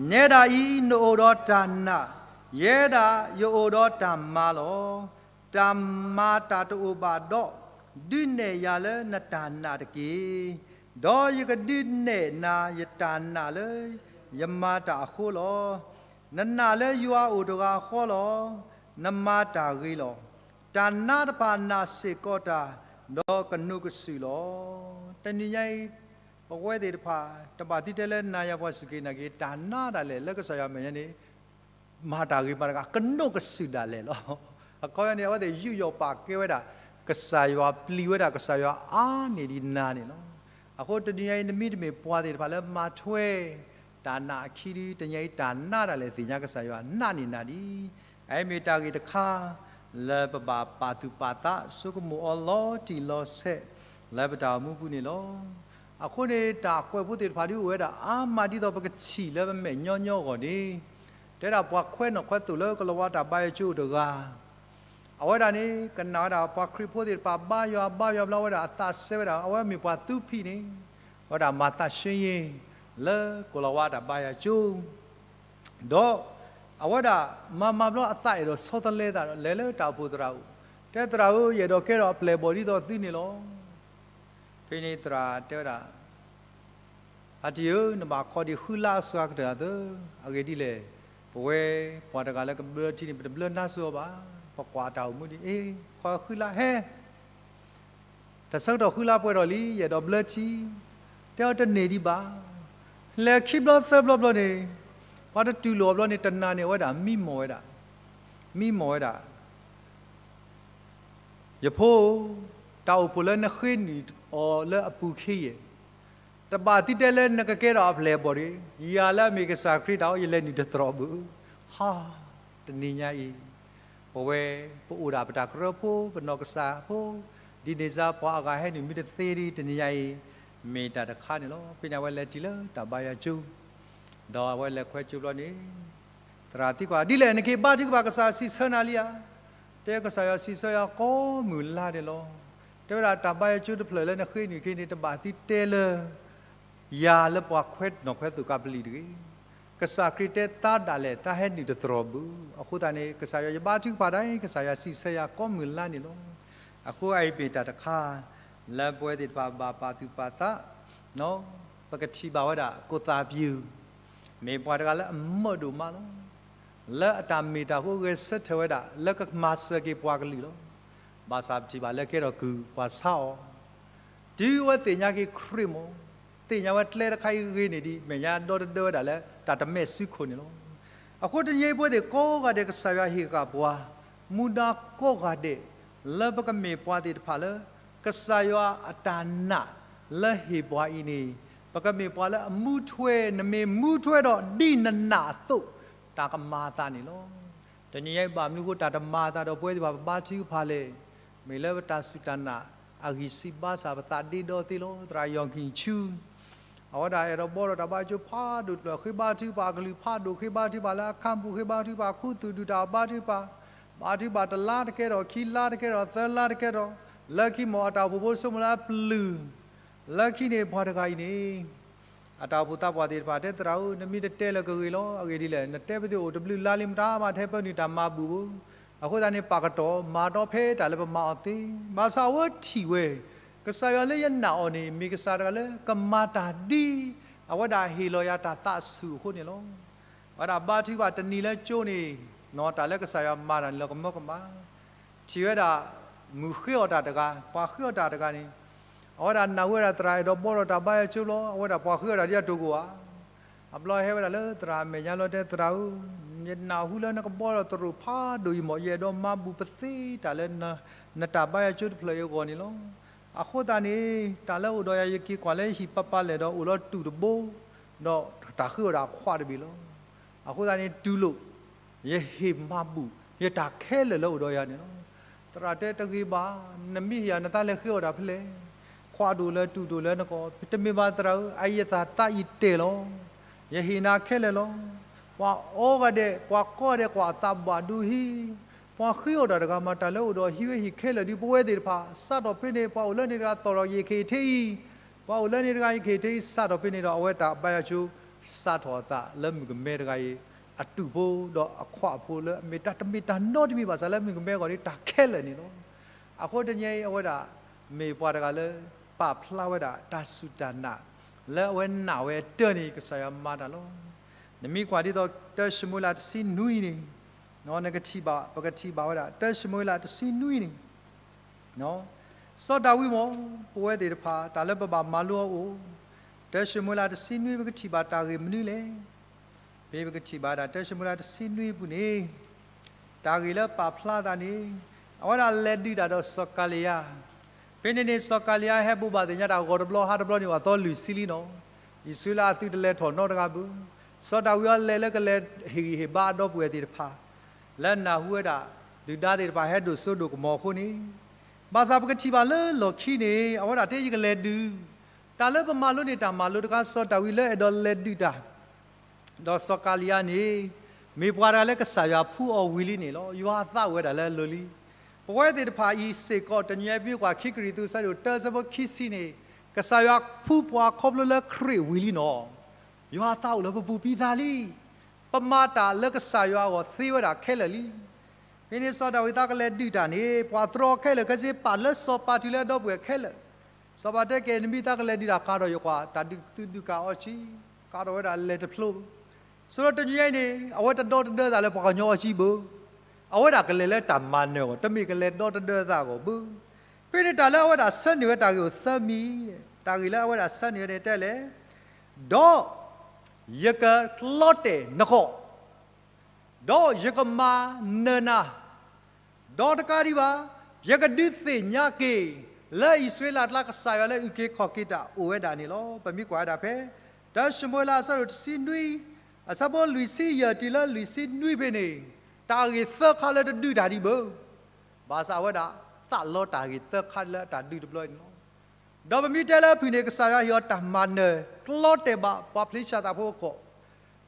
နဲဒၣ်အံၤ နအိၣ်ဒီးတၢ်နာ်, ယဲဒၣ်ယအိၣ်ဒီးတၢ်မၤလီၤ. တၢ်မၤတၢ်တအိၣ်ဘၣ်ဒီး, ဒုးနဲၣ်ယၤလၢနတၢ်နာ်တက့ၢ်. ဒီးယကဒုးနဲၣ်နၤယတၢ်နာ်လၢယမၤတၢ်အဃိလီၤ. နနာ်လၢယွၤအိၣ်တဂၤဃီလီၤ. နမၤတၢ်ဂ့ၤလီၤ. တၢ်နါတဖၣ်နာ်စ့ၢ်ကီးတၢ်, ဒီးကနိးကစုာ်လီၤ. တနံၤညါအံၤ ပဝဲသ့ၣ်တဖၣ် တဘၣ်သံတဲလၢနၤယၤပှၤစူၢ်က့ၤနာ်က့ၤ တၢ်နါဒၣ်လဲာ်လၢကစၢ်ယွၤမဲာ်ညါန့ၣ် မၤတၢ်ဂ့ၤမးတဂၤ ကနိးကစုာ်ဒၣ်လဲာ်လီၤ. အခီပညီန့ၣ် အဝဲသ့ၣ်ယူးယီၣ်ပာ်ကဲဝဲဒၣ် ကစၢ်ယွၤပျံၤဝဲဒၣ် ကစၢ်ယွၤအါန့ၢ်ဒံးနၤန့ၣ်လီၤ. အဃိတနံၤညါအံၤ နမ့တမ့ၢ်ပှၤသ့ၣ်တဖၣ်လၢမၤထွဲ တၢ်နာ်အခံဒီး တနံၤညါအံၤတၢ်နါဒၣ်လဲာ်သ့ၣ်ညါကစၢ်ယွၤနာ်န့ၢ်နၤဒံး, အအံၤမ့ၢ်တၢ်ဂ့ၢ်တခါ လၢပဘၣ်ပာ်သူၣ်ပာ်သး ဆိကမိၣ်အီၤလီၤတံၢ်လီၤဆဲး လၢပတၢ်အိၣ်မူပူၤန့ၣ်လီၤ. အဃိန့ၣ် တၢ်ကွဲးဖိသ့ၣ်တဖၣ်ဒ်အိၣ်ဝဲဒၣ်အါမးဒ်သိးပကထံၣ်လၢပမဲာ်ညီညီအဂီၢ်န့ၣ်, တဲဒၣ်ပှၤခွဲးနီၣ်ခွဲးသူၣ်လၢကလီၤဝါတၢ်ဘါယွၤကၠိတဂၤ အဝဲဒၣ်န့ၣ် ကနၣ်ဝဲဒၣ်ပှၤခရံာ်ဖိသ့ၣ်တဖၣ်ဘါယွၤဘါယွၤဘျီဝဲဒၣ်အသးစဲဝဲဒၣ် အဝဲမ့ၢ်ပှၤသူဖံးန့ၣ်, အဝဲဒၣ်မၤသးရှင်းရေး လၢကလီၤဝါတၢ်ဘါယွၤကၠိ ဒီးအဝဲဒၣ်မၤမၤဘျီအသးအဲၣ်ဒိးဆီတလဲသးဒီး လဲၤလၢတၢ်အိၣ်ဖှိၣ်သရၣ်အိၣ်, တဲသရၣ်ဧၢ ယအဲၣ်ဒိးကဲထီၣ်အပျဲၢ်အဘီၣ်ဒ်သိးသုန့ၣ်လီၤ. ဖဲန့ၣ်သရၣ်တဲဝဲဒၣ် ဖါတံၢ်ဧၢ, နဘၣ်ခီဒံးဃုလါအစှၤကတၢၢ်အသၢ, အဂ့ၢ်ဒ်လဲၣ်, ပဝဲပှၤတဂၤလၢကဘျၢထံန့ၣ် ပတဘျၢနါစိၤအီၤဘၣ်, ပကွၢ်တၢ်အိၣ်မူဒံး, အ့ ခီဃုလါဟဲ တၢ်ဆၢကတီၢ်ဃုလါပှဲၤထီၣ်လံ ယအဲၣ်ဒိးဘျၢထံ, တဲအီၤတန့ၢ်ဒံးဘၣ်. လဲၤခံဘျီသၢဘျီဘျီန့ၣ်, ပှၤတတူၢ်လိာ်အီၤဘျီန့ၣ် တနၤန့ၣ်အဝဲဒၣ်မံမီၢ်ဝဲဒၣ်, မံမီၢ်ဝဲဒၣ် ယဖိ, တၢ်အိၣ်ဖှိၣ်လၢနဃ့နုာ်အီၤလၢအပူၤခ့ယဲၢ်, တဘၣ်သံတဲလၢနကကဲထီၣ်အပျဲၢ်အဘီၣ်တဂ့ၤ, ယၤလၢအမ့ၢ်ကစၢ်ခရံာ်တၢ်အီၤ ယလဲၤနုာ်တသြီၤဘၣ်. ဟါ, တနံၤညါအံၤ ပဝဲ ပအိၣ်ဒၣ်ပတၢ်ကရၢဖိ ပနီၢ်ကစၢ်ဖိ, ဒ်န့ၣ်စ့ၢ်ပှၤအဂၤဟဲနုာ်မ့ၢ်တသ့ဒီး တနံၤညါအံၤ မ့ၢ်တၢ်တခါန့ၣ်လီၤ. ဖဲန့ၣ်အဝဲလဲၤတုၤလၢတၢ်ဘါယွၤကၠိ, ဒီးအဝဲလဲၤခွဲကၠိဘျီန့ၣ် သရၣ်သံကွၢ် ဒ်လဲၣ်နက့ၤဘါထုကဖၣ် ကစၢ်စံးဆၢနၤလံဧါ. တဲကစၢ်ယွၤစံးဆၢယၤကိးမုၢ်လါန့ၣ်လီၤ. တဲဝဲဒၣ်တၢ်ဘါယွၤကၠိတဖျၢၣ်လၢနဃ့နုာ်ခ့န့ၣ် တဘၣ်သံတဲလၢ ယၤလၢပှၤခွဲးနီၣ်ခွဲးသူၣ်ကးပလံၤတဂ့ၤ. ကစၢ်ခရံာ်တဲသါဒၣ်လဲာ် တၢ်ဟဲနုာ်တသြီၤဘၣ်. အဃိသတးန့ၣ် ကစၢ်ယွၤယဘါထုကဖၣ်ဒၣ်အံၤ ကစၢ်ယွၤစံးဆၢယၤကိးမုၢ်လါန့ၣ်လီၤ. အဃိအံၤမ့ၢ်တၢ်တခါ လၢပဝဲသ့ၣ်တဖၣ်ဘၣ်ပာ်သူၣ်ပာ်သး ပကထံၣ်ဘၣ်ဝဲဒၣ် ကိၣ်သၣ်ပျုၢ် မ့ၢ်ပှၤတဂၤလၢအမၢဒိၣ်မးလီၤ. လၢအတၢ်မ့ၢ်တၢ်ဃိဂဲၤဆၢထၢၣ်ဝဲဒၣ် လၢကမၤစၢၤက့ၤပှၤကလုာ်လီၤ. ဘၣ်ဆၣ်ပထံၣ်ဘၣ်လၢကဲထီၣ်ကုၢ်ပှၤဆါအီၤ တုၤဝဲသ့ၣ်ညါက့ၤခရံာ်မး, သ့ၣ်ညါဝဲကျဲတခါအံၤဂ့ၤန့ၢ်ဒံး မဲာ်ညါဒီတဒၢဝဲဒၣ်လၢတၢ်တမဲာ်စုခိၣ်န့ၣ်လီၤ. အဃိတနံၤအံၤပဝဲသ့ၣ်ကိးဂၤဒဲး ကစၢ်ယွၤဟ့ၣ်ဃာ်ပှၤ မူဒါကိးဂၤဒဲး လၢပကမ့ၢ်ပှၤသ့ၣ်တဖၣ်လၢ ကစၢ်ယွၤအတၢ်နာ်လၢဟ့ၣ်ပှၤအံၤန့ၣ် ပကမ့ၢ်ပှၤလၢအမူထွဲ နမ့ၢ်မူထွဲဒီးဒ်နနာ်အသိး တၢ်ကမၤအသးန့ၣ်လီၤ. တနံၤအံၤဘၣ်မနုၤအဃိ တၢ်တမၤအသးဒီးပဝဲသ့ၣ်တဖၣ် ပဘါထုကဖၣ်လဲၣ်. မ့ၢ်လၢပတၢ်စူၢ်တၢ်နာ်အဂံၢ်စံးဘါစၢ်ပသးဒ့ဒီသ့လီၤ. သရၣ်ယီၢ်ကံၣ်ဆူ အဝဲဒၣ်အဲၣ်ဒိးဘှီထီၣ်တၢ်ဘါယွၤကၠိဖးဒိၣ်တဖျၢၣ် ဃ့ဘါထုကဖၣ်အကလုၢ်ဖးဒိၣ် ဃ့ဘါထုကဖၣ်လၢအခါပူၤ ဃ့ဘါထုကဖၣ်ခူသူၣ်ဒုၣ်တၢ်ဘါထုကဖၣ် ဘါထုကဖၣ်တလါတကဲထီၣ် ခံလါတကဲထီၣ် သၢလါတကဲထီၣ် လၢခံမ့ၢ်အတၢ်အိၣ်ဖှိၣ်ဖိဆိကမိၣ်လၢအပျုၢ် လၢခံန့ၣ်ပှၤတဂၤအံၤန့ၣ် အတၢ်အိၣ်ဖှိၣ်သးပှၢ်သ့ၣ်တဖၣ် တဲသရၣ်ဧၢ နမ့ၢ်တတဲလၢၤကဂ့ၤလီၤ. အဂ့ၢ်ဒ်လဲၣ် နတဲပသ့ၣ်အိၣ်တဘျုးလါလံ မတၤမးထဲပၢနုာ်တၢ်မၤဘူၣ်ဘၣ်. အဃိသတးန့ၣ် ပာ်ကတီၢ်မၤဒီးဖဲတၢ်လၢပမၤအီၤသ့ ဘၣ်ဆၣ်အဝဲထံၣ်ဝဲ ကစၢ်ယွၤလၢယနာ်အီၤန့ၣ် မ့ၢ်ကစၢ်တဂၤလၢကမၤတၢ်ဒ် အဝဲဒၣ်ဟ့ၣ်လီၤယၤတၢ်သးဆူၣ်အဃိန့ၣ်လီၤ. အဝဲဒၣ်ဘါထုကဖၣ်တနံၤလၢကၠိန့ၣ် တၢ်လၢကစၢ်ယွၤမၤတၢ်န့ၣ်လီၤ ကမၢကမၣ် ထံၣ်ဝဲဒၣ် မုၢ်ဃ့အီၣ်တၢ်တဂၤ ပှၤဃ့အီၣ်တၢ်တဂၤန့ၣ် အဝဲဒၣ်နၢ်ဟူဝဲဒၣ်သရၣ်အဲၣ်ဒိးဘှီထီၣ်တၢ်ဘါယွၤကၠိဘျီ အဝဲဒၣ်ပှၤဃ့အီၣ်တၢ်ဒ်အတိၢ်ကိၣ်ဧါ. အဘျီဟဲဝဲဒၣ်လၢသရၣ်အမဲာ်ညါလီၤ တဲသရၣ်ဧၢ, ယနၢ်ဟူလၢနကဘှီထီၣ်သရိာ်ဖးဒိၣ်အံၤမး ယအဲၣ်ဒိးမၤဘူၣ်ပသ့တၢ်လၢ နတၢ်ဘါယွၤကၠိတဖျၢၣ်အံၤအဂီၢ်န့ၣ်လီၤ. အဃိသတးန့ၣ် တၢ်လၢအိၣ်ဒီးယၤ ယက့ၤကွၢ်လၢဟံၣ်ပၢ်ပၢ်လဲၣ်ဒီး အိၣ်လီၤတူၢ်တဘိ ဒီးတၢ်ဃ့အီၣ်ဒၣ်ခွးတဘ့ၣ်လီၤ. အဃိသတးန့ၣ် တူၢ်လိာ် ယဟ့ၣ်မၤဘူၣ် ယတၢ်ခဲလၢာ်လၢအိၣ်ဒီးယၤန့ၣ်လီၤ. သရၣ်တဲတဂ့ၤဘၣ်, နမ့ၢ်ဟ့ၣ်ယၤ နသးလဲၤဃ့အီၣ်တၢ်ဖဲလဲၣ်. ခွးဒိၣ်လၢတူၢ်ဒိၣ်လၢနကီၢ် တမ့ၢ်ဘၣ်သရၣ်ဧၢ, အအံၤယသးသးအံၤတဲာ်လီၤ. ယဟ့ၣ်နၤခဲလၢာ်လီၤ. ပှၤအီဂၤဒဲး ပှၤကိးဂၤဒဲးကွၢ်အသးဘၣ်ဒိဟံၣ်, ပ ပှၤဃ့အီၣ်တၢ်တဂၤမး တၢ်လၢအိၣ်ဒီးဟံးဝဲဟံၣ်ခဲလၢာ်ဒုး ပဝဲသ့ၣ်တဖၣ် စးထီၣ်ဖဲန့ၣ် ပှၤအိၣ်လၢန့ၣ်တဂၤ သီၣ်ထီၣ်ယံာ်ခ့ယံာ်ထဲအံၤ, ပှၤအိၣ်လၢန့ၣ်တဂၤ ယံာ်ခ့ယံာ်ထဲအံၤ စးထီၣ်ဖဲန့ၣ်ဒီး အဝဲတၢ်ဘါယွၤကၠိ စးထီၣ်အသးလၢမုၣ်ကမဲတဂၤအံၤ အတူၢ်ဖိဒီးအခွါဖိလၢ မ့ၢ်တၢ်တမ့ၢ်တၢ်နီတမံၤဘၣ်ဆၣ် လၢမုၣ်ကမဲအဂီၢ်န့ၣ် တၢ်ခဲလၢာ်န့ၣ်လီၤ. အဃိတနံၤအံၤ အဝဲဒၣ် မ့ၢ်ပှၤတဂၤလၢ ပာ်ဖျါဝဲဒၣ်တၢ်စူၢ်တၢ်နာ် လၢအဝဲနာ်ဝဲအတၢၢ်န့ၣ် ကစၢ်ယွၤမၤတၢ်လီၤ. နမ့ၢ်ကွၢ်ဒ်သိး တၢ ၡမူၤအ့လး တဆံနွံန့ၣ် နကထံၣ်ဘၣ် ပကထံၣ်ဘၣ်ဝဲဒၣ် တၢ ၡမူၤအ့လး တဆံနွံန့ၣ် စီၤဒၤဝံးမ့ၢ် ပဝဲသ့ၣ်တဖၣ် တၢ်လၢပဘၣ်မၤလိအီၤအိၣ်, တၢ ၡမူၤအ့လး တဆံနွံ ပကထံၣ်ဘၣ်တၢ်ဂ့ၢ်မနုၤလဲၣ်. ဖဲပကထံၣ်ဘၣ်ဒၣ် တၢ ၡမူၤအ့လး တဆံနွံအပူၤန့ၣ် တၢ်ဂ့ၢ်လၢပာ်ဖျါသးန့ၣ် အဝဲဒၣ်လဲၤဒုးတၢ်ဒီးစီၤကၤလံယါ, ဖဲန့ၣ်န့ၣ် စီၤကၤလံယါဟဲဘိးဘၣ်သ့ၣ်ညါတၢ်ဂီၤတဘျီဟါတဘျီန့ၣ် အသီလွံၢ်ဆံလံနီၤ, အံၣ်စရ့လးအသုးတလဲၤထီၣ်နီတဂၤဘၣ်. စီၤဒၤဝံးအီၤလဲၤလၢကလဲၤဟ့ၣ်ဂံၢ်ဟ့ၣ်ဘါအဒီပုၢ်ဝဲၢ်သ့ၣ်တဖၣ် လၢအနၢ်ဟူဝဲဒၣ် ဒုၣ်ဒါသ့ၣ်တဖၣ်ဟဲဒိၣ်စိဒိၣ်ကမီၤအဃိန့ၣ်, ဘၣ်ဆၣ်ပကထံၣ်ဘၣ်လၢလီၢ်ခံန့ၣ် အဝဲဒၣ်တဲယကလဲၤဒုး, တၢ်လၢပမၤလိန့ၣ် တၢ်မၤလိတခါ စီၤဒၤဝံးလၢအဲၣ်ဒိးလဲၤဒုးတၢ် ဒီးစီၤကၤလံယါန့ၣ် မ့ၢ်ပှၤတဂၤလၢကစၢ်ယွၤဖှူအီၤဝံၤလံန့ၣ်လီၤ. ယွၤအသးအိၣ်ဝဲဒၣ်လၢအလိၤလံ. ပဝဲသ့ၣ်တဖၣ်အံၤစ့ၢ်ကီး တနံၤအံၤမ့ၢ်ကွၢ် ခံကရံၣ်သူး အဆၢဒိၣ်တၢ အဆၢဖိခံဆံန့ၣ် ကစၢ်ယွၤဖှူပှၤခီဖျိလၢခရံာ်ဝံၤလံနီၤ. ယွၤအသးအိၣ်လၢပပူၤပံသးလံ. ပမၤတၢ်လၢကစၢ်ယွၤအဂီၢ်သ့ဝဲဒၣ်ခဲလၢာ်လံ. ဖဲန့ၣ်စီၤဒၤဝံးသးကလဲၤဒုးတၢ်န့ၣ် ပှၤတြီခဲလၢာ်ခဲဆ့ ပာ်လၢစီၤပၤတုၤလၢအဒီပုၢ်ဝဲၢ်ခဲလၢာ် စီၤပၤတဲကဲ နမ့ၢ်သးကလဲၤဒုးတၢ် ကးထီၣ်ယကွၢ် တၢ်ဒုးသုးဒုးကၣ်အီၤကံ, ကးထီၣ်ဝဲဒၣ်လဲၤတဖျိ, ဆိဒီးတနံၤအံၤန့ၣ် အဝဲတဒီတဒၢသးလၢပှၤကညီအီၤကံဘၣ်. အဝဲဒၣ်ကလဲၤလၢတၢ်မၤနၢၤအဂီၢ် တမ့ၢ်ကလဲၤဒီတဒၢသးအဂီၢ်ဘၣ်. ဖဲန့ၣ်တၢ်လၢအဝဲဒၣ်ဆၢန့ၢ်ဝဲတၢ်ဂ့ၢ်အိၣ်သၢမံၤ, တၢ်ဂ့ၢ်လၢအဝဲဒၣ်ဆၢန့ၢ်ဝဲန့ၣ်တဲလဲၣ်, ဒီးယကလီတဲာ်နဂီၢ် ဒီးယကမၤနၢၤနၤ, ဒီးတကးဒံးဘၣ် ယကဒုးသ့ၣ်ညါက့ၤ လၢအံၣ်စရ့လးအကျါ ကစၢ်ယွၤလၢအုၣ်က့ၤခီၣ်က့ၤတၢ်အိၣ်ဝဲဒၣ်န့ၣ်လီၤ. ပမ့ၢ်ကွၢ်ဝဲဒၣ်ဖဲ တၢ ၡမူၤအ့လး အဆၢဒိၣ်တဆံနွံ အဆၢဖိလွံၢ်ဆံယဲၢ်တုၤလၢလွံၢ်ဆံနွံဖဲန့ၣ် တၢ်ဂ့ၢ်သၢခါလၢတဒုးတၢ်ဒံးဘၣ်. ဘၣ်ဆၣ်အဝဲဒၣ် သးလီတၢ်ဂ့ၢ်သၢခါလၢအတၢ်ဒုးတဘျီအံၤန့ၣ်လီၤ. ဒီးပမ့ၢ်တဲလၢအဖုၣ်န့ၣ် ကစၢ်ယွၤဟ့ၣ်အီၤတၢ်မၤနၢၤ ကလီတဲာ်ဘၣ်ပှၤဖလ့ၡသးဖိအဂီၢ်,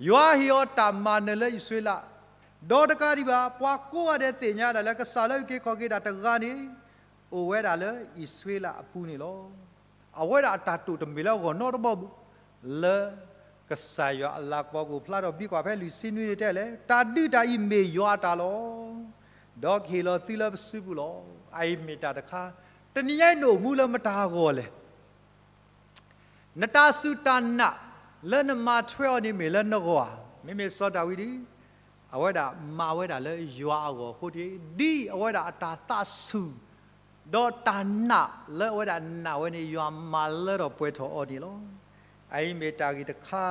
ယွၤဟ့ၣ်အီၤတၢ်မၤနၢၤလၢအံၣ်စရ့လး, ဒီးတကးဒံးဘၣ် ပှၤကိးဂၤဒဲးသ့ၣ်ညါဒၣ်လၢကစၢ်လၢအုၣ်က့ၤခီၣ်က့ၤတၢ်တဂၤန့ၣ် အိၣ်ဝဲဒၣ်လၢအံၣ်စရ့လးအပူၤန့ၣ်လီၤ. အဝဲဒၣ်အတၢ်တိာ်တမ့ၢ်လၢအဂီၢ်နီတဘီဘၣ်, လၢကစၢ်ယွၤအလၤကပီၤကအိၣ်ဖျါထီၣ်ဘံကွၢ်ဖဲလွံၢ်ဆံနွံန့ၣ်တဲလဲၣ်, တၢ်ဒုးတၢ်အံၤမ့ၢ်ယွၤအတၢ်လီၤ. ဒီးကဟ့ၣ်လီၤသုလၢပစုပူၤလီၤ. အအံၤမ့ၢ်တၢ်တခါ, တနံၤညါအံၤနအိၣ်မူလၢမတၤအဂီၢ်လဲၣ်. နတၢ်စူၢ်တၢ်နာ်လၢနမၤထွဲအီၤန့ၣ်မ့ၢ်လၢနဂီၢ်ဧါ. မ့မ့ၢ်စီၤဒၤဝံးဒီး အဝဲဒၣ်မၤဝဲဒၣ်လၢယွၤအဂီၢ်အဃိတက့ၢ်, ဒ်အဝဲဒၣ်အတၢ်သးဆူၣ် ဒီးတၢ်နာ်လၢအဝဲဒၣ်နာ်ဝဲန့ၣ် ယွၤမၤလၢထီၣ်ပှဲၤထီၣ်အီၤန့ၣ်လီၤ. အအံၤမ့ၢ်တၢ်ဂ့ၢ်တခါ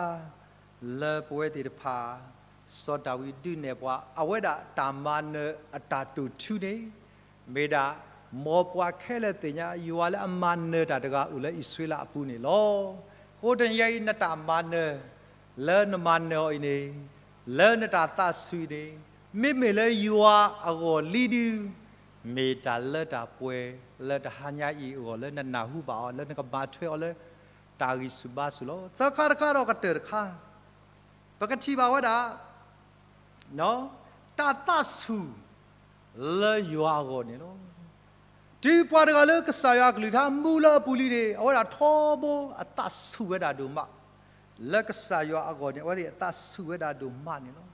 လၢပဝဲသ့ၣ်တဖၣ် စီၤဒၤဝံးဒုးနဲၣ်ပှၤ အဝဲဒၣ်တၢ်မၤနၢၤအတၢ်တိာ်ထူန့ၣ် မ့ၢ်ဒၣ် မ်ပှၤခဲလၢာ်သ့ၣ်ညါ ယွၤလၢအမၤနၢၤတၢ်တဂၤအိၣ်လၢအံၣ်စရ့လးအပူၤန့ၣ်လီၤ. အဃိတနံၤညါအံၤ နတၢ်မၤနၢၤ လၢနမၤနၢၤအီၤအံၤန့ၣ် လၢနတၢ်သးဆူၣ်အံၤန့ၣ် မ့မ့ၢ်လၢယွၤအဂီၢ်လံဒုး မ့ၢ်တၢ်လၢတၢ်ပှဲၤလၢတဟါညါအံၤအဂီၢ် လၢနနၢ်ဟူဘၣ်အီၤ လၢနကမၤထွဲအီၤလၢ တၢ်ဂံၢ်ဆူၣ်ဘါဆူၣ်လီၤ. သၢခါတခါဒီးကတၢၢ်တခါ ပကထံၣ်ဘၣ်ဝဲဒၣ် တၢ်သးဆူၣ်လၢယွၤအဂီၢ်န့ၣ်လီၤ. တုၤပှၤတဂၤလၢကစၢ်ယွၤအကလုၢ်ကထါမူလၢအပူၤလံန့ၣ် အဝဲဒၣ်ထီဘိအသးဆူၣ်ဝဲဒၣ်ဒိၣ်မး, လၢကစၢ်ယွၤအဂီၢ်န့ၣ် အဝဲသ့ၣ်အသးဆူၣ်ဝဲဒၣ်ဒိၣ်မးန့ၣ်လီၤ.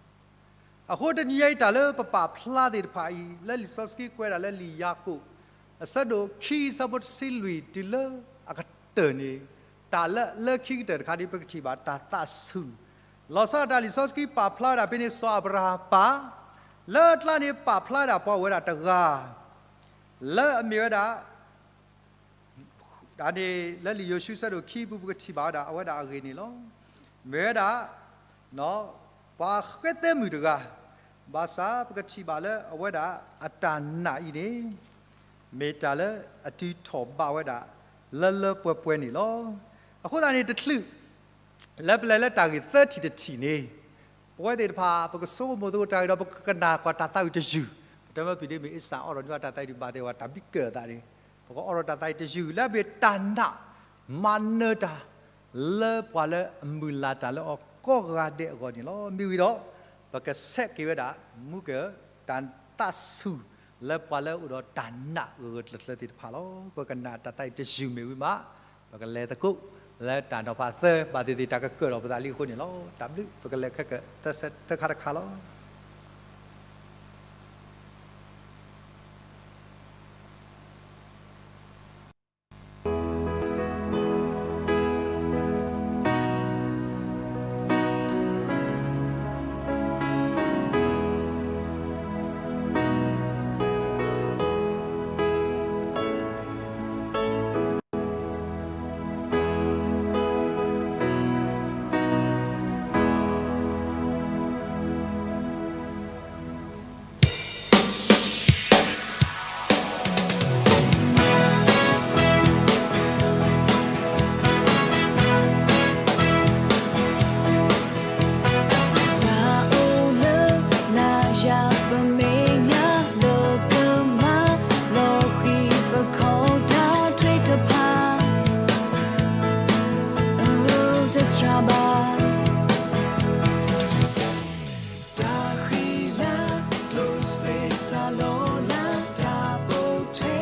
အဃိတနံၤညါအံၤ တၢ်လၢပပာ်ဖျါသ့ၣ်တဖၣ်အံၤ လၢလံာ်စီဆှံကွဲးဒၣ်လၢလံာ်ယၤကိာ် အဆၢဒိၣ်ခံ အဆၢဖိတဆံလွံၢ်တုၤလၢအကတၢၢ်န့ၣ် တၢ်လၢလၢခံကတၢၢ်တခါဒ်ပကထံၣ်ဘၣ် တၢ်သးဆူၣ် လီၤဆီဒၣ်တၢ်လံာ်စီဆှံပာ်ဖျါဝဲဒၣ်ဖဲန့ၣ် စီၤအၤဘြၤဟၣ်ပၢ် လၢအကျါန့ၣ်ပာ်ဖျါဝဲဒၣ်ပှၤအိၣ်ဝဲဒၣ်တဂၤ လၢအမ့ၢ်ဝဲဒၣ် ဒ်န့ၣ် လၢလံာ်ယိၤၡူအဆၢဒိၣ်ခံပူၤ ပကထံၣ်ဘၣ်ဝဲဒၣ်အဝဲဒၣ်အဂ့ၢ်န့ၣ်လီၤ. မ့ၢ်ဝဲဒၣ် ပှၤဃဲသဲမုၣ်တဂၤ, ဘၣ်ဆၣ်ပကထံၣ်ဘၣ်လၢအဝဲဒၣ်အတၢ်နာ်အံၤန့ၣ် မ့ၢ်တၢ်လၢအတုၤထီၣ်ဘၣ်ဝဲဒၣ် လၢလၢပှဲၤပှဲၤန့ၣ်လီၤ. အဃိသတးန့ၣ် တချုး လၢပလဲၤလၢတၢ်ဂ့ၢ်သၢထံၣ်တထံၣ်န့ၣ် ပဝဲသ့ၣ်တဖၣ် ပကဆိကမိၣ်သကိးတၢ်ဂ့ၢ်ဒီး ပကကနၣ်ကွၢ်တၢ်သးဝံၣ်တယုၢ်, ပတဲမ့ၢ်ဖံးဒ့မ့ၢ်အ့စၢ်အီၣ်ဒီးနွံအတၢ်သးဝံၣ်တဘၣ်သ့ၣ်ဝဲ တၢ်ဘံၣ်ကၢၢ်အသးန့ၣ် ပကအိးထီၣ်တၢ်သးဝံၣ်တယုၢ် လၢအမ့ၢ်တၢ်နာ် မၤနၢၤတၢ် လၢပှၤလၢအမုၢ်လၢ်တၢ်လၢအီၤကိးဂၤဒဲးအဂီၢ်န့ၣ်လီၤ. မ့ၢ်ဝံၤဒီး ပကဆဲးက့ၤဝဲဒၣ် မူကၢၢ် တၢ် သးဆူၣ်လၢပှၤလၢအအိၣ်ဒီးတၢ်နာ်ဂၢၢ်ဂၢၢ်ကျၢၤကျၢၤသ့ၣ်တဖၣ်လီၤ. ပကနၣ်တၢ်သးအံၤတယုၢ်မ့ၢ်ဝံၤမး, ပကလဲၤသကိးလၢတၢ်နီၤဖးသၢ ဘၣ်သ့ၣ်သ့ၣ်တၢ်ကကၢၢ်ဒီးပသးလံအဃိန့ၣ်လီၤ. တၢ်ဘျုး ပကလဲၤခဲကသၢခါတခါလီၤ. တၢ်အိၣ်လၢနၤယၤပမဲာ်ညါလၢကမၤလီၤဃံၤပခိးတၢ်ထွဲတဖၣ် တစှၤဘၣ် တၢ်ဃံလၤကျိၣ်စ့တၢ်လီၤလးတၢ်ပိာ်ထွဲ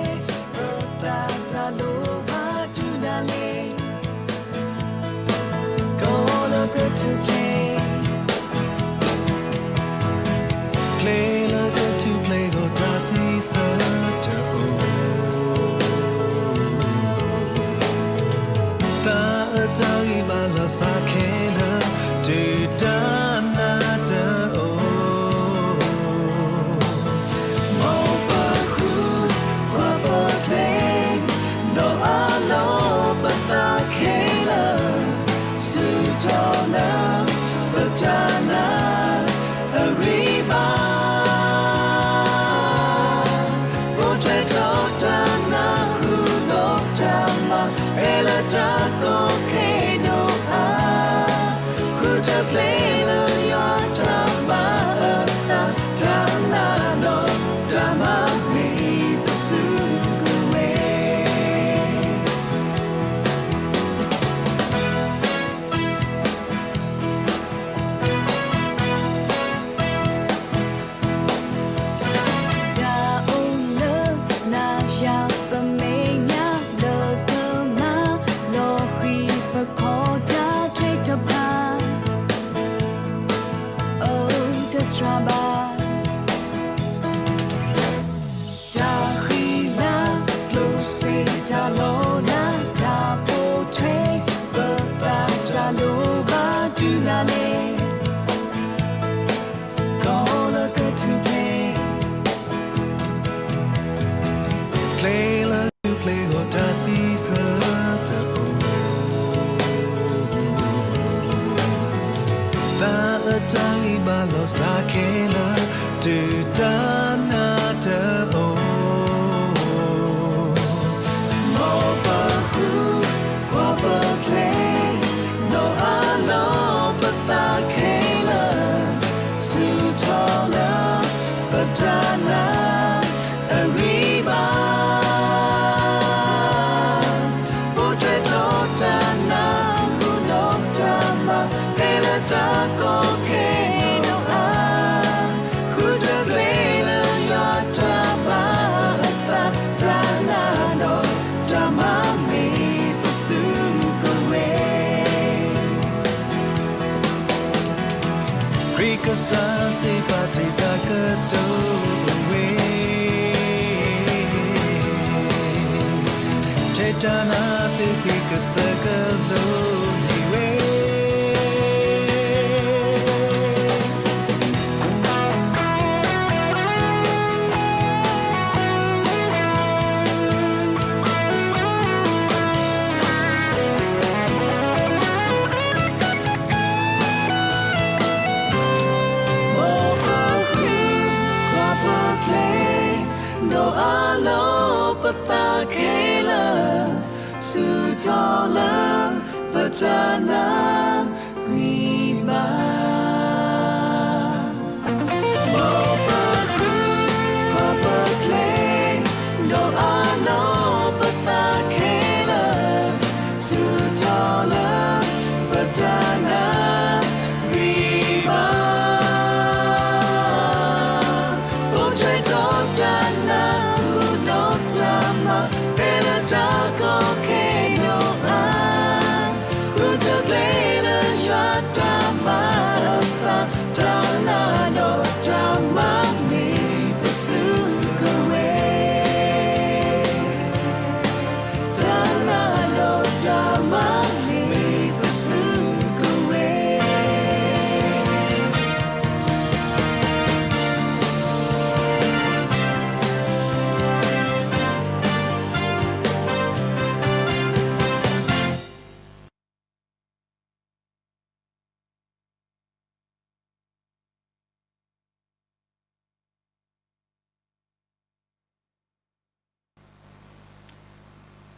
ပသးတၢ်လိၣ်ဘၣ်တုၤနၤလံ ကီလၢကထူၣ်ဖျဲး ကျဲလၢကထူၣ်ဖျဲးဂီၢ်တၢ်စံးဆၢတအိၣ် သးအတၢ်ဂံၢ်ဘါလီၤစှၤခဲလၢာ် တုၤတၢ်နါတအိၣ် မ်ပဃုကွၢ်ပကျဲ ဒီးအလီၢ်ပသးခဲလၢာ် ဆူၣ်ထီၣ်လၢပတၢ်နာ်အဂံၢ်ဘါ ပိာ်ထွဲထီၣ်တၢ်နၢ်ဟူဒီးတၢ်မၤ ဖဲလၢတၢ်ကီခဲဒိၣ်အါ ဃုထၢကျဲလၢယွၤတၢ်မၤအသး တၢ်နာ်ဒီးတၢ်မၤမ့ၢ်ပစုကဝဲၤ တၢ်အိၣ်လၢနၤယၤပမဲာ်ညါလၢကမၤလီၤဃံၤပခိးတၢ်ထွဲတဖၣ် အိၣ်တစှၤဘၣ် တၢ်ဃံလၤကျိၣ်စ့တၢ်လီၤလးတၢ်ပိာ်ထွဲ ပသးတၢ်လိၣ်ဘၣ်တုၤနၤလံ ကီလၢကထူၣ်ဖျဲး ကျဲလၢကထူၣ်ဖျဲးဂီၢ်တၢ်စံးဆၢတအိၣ် သးအတၢ်ဂံၢ်ဘါလီၤစှၤခဲလၢာ် တုၤတၢ်နါတအိၣ် မ်ပဃုကွၢ်ပကျဲ ဒီးအလီၢ်ပသးခဲလၢာ် ဆူၣ်ထီၣ်လၢပတၢ်နာ်အဂံၢ်ဘါ ပိာ်ထွဲထီၣ်တၢ်နၢ်ဟူဒီးတၢ်မၤ ဖဲလၢတၢ်ကီခဲဒိၣ်အါ ဃုထၢကျဲလၢယွၤတၢ်မၤအသး တၢ်နာ်ဒီးတၢ်မၤမ့ၢ်ပစုကဝဲၤ ခရံာ်ကစၢ်စံးဘၣ်တ့ၢ်တၢ်ကတိၤဝဲ ထဲတၢ်နာ်သုခရံာ်ကစၢၢ်ကလိၤန့ၣ်ဝဲ မ်ပဃုကွၢ်ပကျဲ ဒီးအလီၢ်ပသးခဲလၢာ် ဆူၣ်ထီၣ်လၢပတၢ်နာ် ဂံၢ်ဘါ မ်ပဃုကွၢ်ပကျဲ ဒီးအလီၢ်ပသးခဲလၢာ် ဆူၣ်ထီၣ်လၢပတၢ်နာ် ဂံၢ်ဘါ ပိာ်ထွဲထီၣ်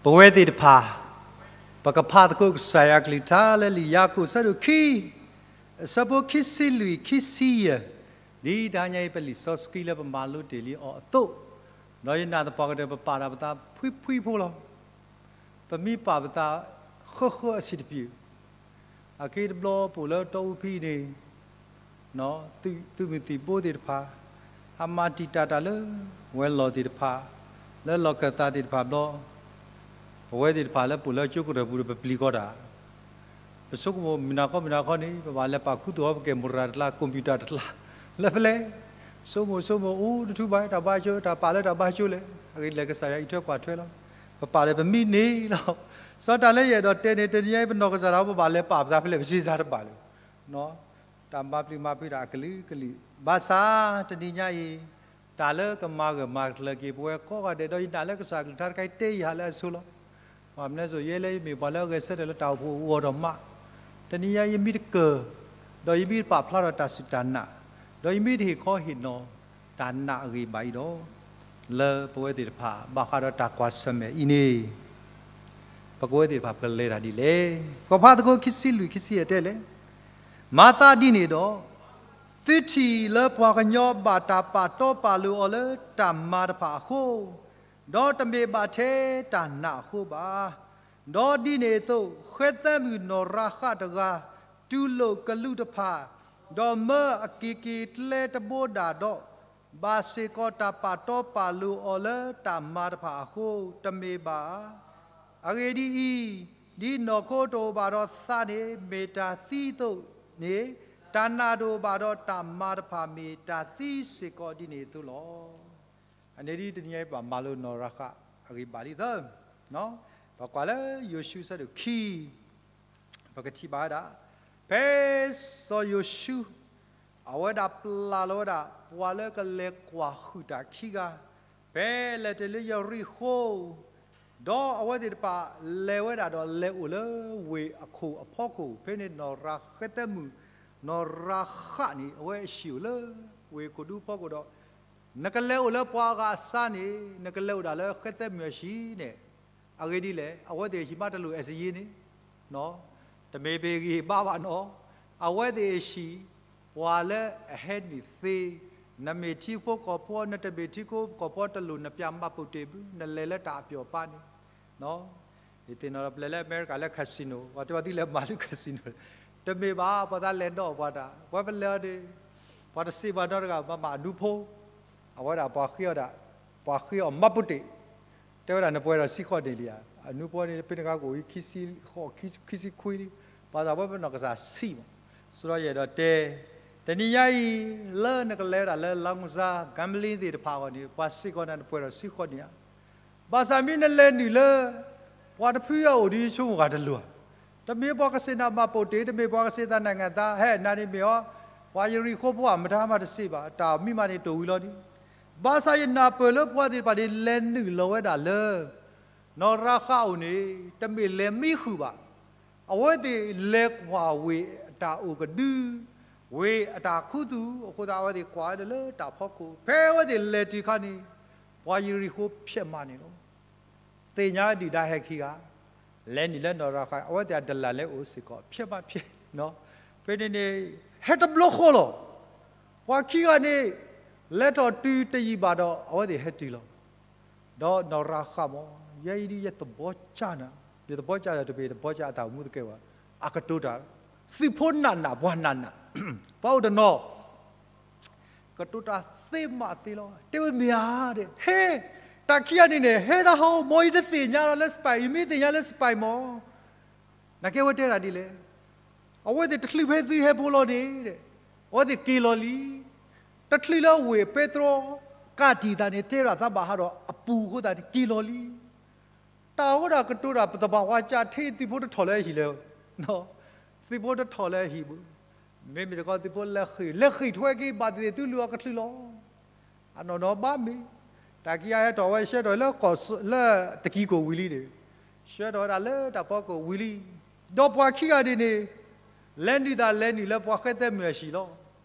ပဝဲသ့ၣ်တဖၣ် ပကဖးသကိးကစၢ်ယွၤကလုၢ်ကထါလၢလံာ်ယၤကိာ်အဆၢဒိၣ်ခံ အဆၢဖိခံဆံလွံၢ် ခံဆံယဲၢ်, ဒ်တဟါညါအံၤပလံာ်စီဆှံလၢပမၤလိတ့ၢ်လံအီၤအသိး, ဒီးယနာ်သပှၢ်ကတၢၢ်ပပာ်ဒၣ်ပသးဖှံဖှံဖိလီၤ. ပမ့ၢ်ပာ်ပသးဃၢဃၢအဆံးတပျုာ် အက့တဘျီပိာ်လၢတီအူဖံန့ၣ် သုးမုၢ်သံၣ်ဘိသ့ၣ်တဖၣ် အမၤတံာ်တာ်တၢ်လၢ ဝဲၤလီၢ်သ့ၣ်တဖၣ် လၢလီၢ်ခၢၣ်သးသ့ၣ်တဖၣ်ဘျီ, ပဝဲသ့ၣ်တဖၣ်လၢပအိၣ်လၢကၠိကရၢၢ်ပူၤဒီးပပျံၤကီးတၢ် ပဆိကမိၣ်မုၢ်နၤခီမုၢ်နၤခီန့ၣ် ပဘၣ်လဲၤပာ်ခူသူၣ်အီၤ ပကဲမူရၤတကျါ computer တကျါ လၢပလဲၤ, ဆိကမိၣ်ဆိကမိၣ်အိၣ်တထူၣ်ဘၣ် တၢ်ဘါကၠိ တၢ်ပာ်လၢတၢ်ဘါကၠိလဲၣ်, အဂ့ၢ်ဒ်လဲၣ်ကစၢ်ယွၤအံးထွဲကွၢ်ထွဲလီၤ. ပပာ်ဒီးပမံန့ၣ်လီၤ. စီၤတၢ်လၢယအဲၣ်ဒိးတဲန့ၣ် တနံၤညါအံၤပနီၢ်ကစၢ်ဒၣ်ဝဲ ပဘၣ်လဲၤပာ်ပသးဖဲလဲၣ်ပစံးစါတဘၣ်လၢၤ တၢ်မၤပျံၤမၤဖုးတၢ်အကလုာ်ကလုာ် ဘၣ်ဆၣ်တနံၤညါအံၤ တၢ်လၢကမၤဂၢၢ်မၤကျၢၤက့ၤ ပဝဲကိးဂၤဒဲး ဒီးယနာ်လၢကစၢ်ကလုၢ်ကထါတခါအံၤတဲယၤလၢအဆိလီၤ. ပှၤမနုၤစိၤယဲလၢယမ့ၢ်ပှၤလၢအဂဲၤဆၢထၢၣ်လၢတၢ်အိၣ်ဖှိၣ်အဂီၢ်ဒီးမး, တနံၤညါယမ့ၢ်တကၢၢ်, ဒီးယမ့ၢ်တပာ်ဖျါထီၣ်တၢ်စူၢ်တၢ်နာ်, ဒီးယမ့ၢ်တဟ့ၣ်ခီဟ့ၣ်နီၤ တၢ်နာ်အဂ့ၢ်ဘၣ်အံၤဒီး, လၢပဝဲသ့ၣ်တဖၣ် ဘၣ်ဃးဒီးတၢ်ကွၢ်ဆၢၣ်မဲာ်အံၤန့ၣ် ပကဝဲသ့ၣ်တဖၣ်ပကလဲၤတၢ်ဒ်လဲၣ်. ကဖးသကိးခံဆံလွံၢ် ခံဆံယဲၢ်တဲလဲၣ်, မၤသးဒ်န့ၣ်ဒီး, သုထံၣ်လၢပှၤကညီဘၣ်တၢ်ပာ်တီပာ်လိၤအီၤလၢတၢ်မၤတဖၣ်အဃိ, ဒီးတမ့ၢ်ဘၣ်ထဲတၢ်နာ်အဃိဘၣ်. ဒီးဒ်န့ၣ်အသိး ဃဲသဲမုၣ်နီၢ်ရၤဃးတဂၤ တူၢ်လိာ်ကလူးတဖၣ်, ဒီးမၢအက့ၤက့ၤကျဲတဘိဒၣ်ဒီး, ဘၣ်စ့ၢ်ကီးတၢ်ပာ်တီပာ်လိၤအီၤလၢတၢ်မၤတဖၣ်အဃိ တမ့ၢ်ဘၣ်ဧါ. အဂ့ၢ်ဒ်အံၤ, ဒ်နီၢ်ခိတအိၣ်ဘၣ်ဒီးသးန့ၣ် မ့ၢ်တၢ်သံအသိးန့ၣ်, တၢ်နာ်တအိၣ်ဘၣ်ဒီးတၢ်မၤတဖၣ် မ့ၢ်တၢ်သံစ့ၢ်ကီးဒ်န့ၣ်အသိးလီၤ. အန့ၣ်ဒ်တနံၤအံၤပဘၣ်မၤလိနီၢ်ရၤဃးအဂ့ၢ်ဘၣ်ဒ်သိး, ပကွၢ်လၢယိၤၡူအဆၢဒိၣ်ခံ ပကထံၣ်ဘၣ်ဝဲဒၣ်, ဖဲစီၤယိၤၡူ အဝဲဒၣ်ပျၢ်လီၤဝဲဒၣ် ပှၤလၢကလဲၤကွၢ်ဃုာ်တၢ်ခံဂၤ, ဖဲလဲၤတုၤလၢယရံၣ်ဃိ, ဒီးအဝဲသ့ၣ်တဖၣ်လဲၤဝဲဒၣ်ဒီးလဲၤအိၣ်လၢဝ့ၢ်အခိၣ်အဖီခိၣ်, ဖဲန့ၣ်နီၢ်ရၤဃဲသဲမုၣ် နီၢ်ရၤဃးန့ၣ် အဝဲအဟံၣ်အိၣ်လၢ ဝ့ၢ်ခိၣ်ဒူဖီခိၣ်ဒီး, နကလဲၤအိၣ်လၢပှၤအဂၤအဆါန့ၣ် နကလဲၤအိၣ်ဒၣ်လၢဃဲသဲမုၣ်အဟံၣ်န့ၣ်, အဂ့ၢ်ဒ်လဲၣ် အဝဲသ့ၣ်အဟံၣ်မးတလိၣ်အဲၣ်စယ့န့ၣ် တမ့ၢ်ပဂံၢ်ဘါဘၣ်နီၤ, အဝဲသ့ၣ်အဟံၣ် ပှၤလၢအဟဲနုာ်သ့, နမ့ၢ်ထံဖိကီၢ်ဖိ နတမ့ၢ်ထံဖိကီၢ်ဖိတလိၣ် နပျၢ်မၤပိာ်တ့ၢ်ဘု နလဲၤလၢတၢ်အပျီၢ်အပၢ်န့ၣ်, ယသ့ၣ်နီၣ်ဒီးပျဲၢ်လၢအမဲရကၤလၢ casino ပှၤတဲဝဲသုလဲၤမၤလၢ casino, တမ့ၢ်ဘၣ် ပှၤသးလဲၤဒီးပှၤတၢ် ပှၤပလဲၤအီၤန့ၣ်, ပှၤတစံးဘၣ်နီတဂၤ မၤမၤအဒူဖိ, အဝဲဒၣ်ပှၤဃ့အီၤဒၣ်, ပှၤဃ့အီၤမၤပိာ်တ့ၢ် တဲဝဲဒၣ်နပှဲၤဒီးဆံဃိးနံၣ်လံဧါ, အနူဖိန့ၣ် ဖဲန့ၣ်အခါကအိၣ်ဝဲခံဆံဃိး ခံဆံခွံလံ, ပှၤသးပှၢ်ပနီၢ်ကစၢ်ဆံးမး, ဆိဒီးယအဲၣ်ဒိးတဲ, တနံၤညါအံၤ လၢနကလဲၤဝဲဒၣ်လၢ လါမူစါ gambling သ့ၣ်တဖၣ်အဂီၢ်န့ၣ် ပှၤစ့ၢ်ကီးနၤနပှဲၤဒီးဆံဃိးနံၣ်ဧါ, ဘၣ်ဆၣ်မ့ၢ်နလဲၤနုာ်လၢ ပှၤတဖုအအိၣ်ဒီးယဆိကမိၣ်ဂၤတလိၤဧါ, တမ့ၢ်ပှၤကစ့ၢ်နၤမၤပိာ်တ့ၢ် တမ့ၢ်ပှၤကစ့ၢ်သးနၤနသး ဟဲနၤန့ၣ်မ့ၢ်အီၤ, ပှၤယရံၣ်ဃိဖိအမတၤမးတစံးဘၣ် တၢ်မံမးန့ၣ်တအိၣ်ဝံၤလီၤဒံး, ဘၣ်ဆၣ်ယနၢ်ပၢၢ်လၢပှၤသ့ၣ်တဖၣ်န့ၣ် လဲၤနုာ်လီၤဝဲဒၣ်လၢ နီၢ်ရၤဃးအအိၣ်န့ၣ် တမ့ၢ်လဲၤမံဃုာ်ဘၣ်, အဝဲသ့ၣ်လဲၤကွၢ်ဝ့ၢ်အတၢ်အိၣ်ကဒု, ဝ့ၢ်အတၢ်ခူသူၣ်အဃိသတး အဝဲသ့ၣ်ကွၢ်ဝဲဒၣ်လၢတၢ်ဖီခိၣ် ဖဲအဝဲသ့ၣ်လဲၤတုၤခါန့ၣ် ပှၤယရံၣ်ဃိဖျဲးမးန့ၣ်လီၤ. သ့ၣ်ညါဒုၣ်ဒါဟဲခံဂၤ, လဲၤနုာ်လၢနီၢ်ရၤဃး အဝဲသ့ၣ်အတလၢ်လဲၤအိၣ်စ့ၢ်ကီး ဖျဲးမးဖျဲး, ဖဲန့ၣ်န့ၣ် ဟဲတဘျီဃီလီၤ. ပှၤခံဂၤန့ၣ် လဲၤထီၣ်တုၤတယံာ်ဘၣ်ဒီး အဝဲသ့ၣ်ဟဲတုၤလီၤ. ဒီးနီၢ်ရၤဃးမး, ယဲအံၤဒ် ယသဘီကၢ်နၤ, ယသဘီကၢ်ဒီးတမ့ၢ်သဘီကၢ်အတၢ်အိၣ်မူသကဲဘၣ်, အကတိၤတၢ်, သုးဖိနးနး ပှၤနးနး, ပှၤအိၣ်တနီၤ ကတိၤတၢ်သ့မးသ့လီၤ. တဲဝဲမ့ၢ်ဧါဒီး ဟဲ, တၢ်ခံဂၤန့ၣ်န့ၣ် ဟဲဒၣ်ဟီ မ်ယတသ့ၣ်ညါဒီးလၢ spy, ယမ့ၢ်သ့ၣ်ညါလၢ spy မး, နာ်က့ဝဲတဲဒၣ်ဒ်လဲၣ်. အဝဲသ့ၣ်တချုးဖဲသုဟဲဖိလီၤန့ၣ်, အဝဲသ့ၣ်က့ၤလီၤလံ. တချုးလၢဝ့ၢ်ပဲတြီ ကးတံာ်သးန့ၣ် တဲဒၣ်သးဘၣ်ဟးဒီးအပူၤအဃိသတးန့ၣ် က့ၤလီၤလံ. တၢ်အိၣ်ဒၣ်ကတိၤတၢ်ပသဘၣ်ဝါကၢ်ထဲ သုးဖိတထီၣ်လၢအဟံၣ်လဲၣ်, သုးဖိတထီၣ်လၢအဟံၣ်ဘၣ်, မ့မ့ၢ်တခီသုးဖိလဲၤဃ့ၢ်, လဲၤဃ့ၢ်ထွဲက့ၤ ဘၣ်သ့ၣ်သ့ၣ်သုလူၤအကချုးလီၤ. အနီၢ်နီၢ်ဘၣ်မ့ၢ်, တၢ်ခံဂၤဟဲထီၣ်ဝဲ ဆှၢထီၣ်လၢ လၢတကံၤကိၣ်ဝံၤလံန့ၣ်, ဆှၢထီၣ်ဝဲဒၣ်လၢတၢ်ဖီခိၣ်ဝံၤလံ. ဒီးပှၤခံဂၤန့ၣ်န့ၣ် လဲၤနုာ်သးလဲၤနုာ်လၢပှၤဃဲသဲမုၣ်အဟံၣ်လီၤ.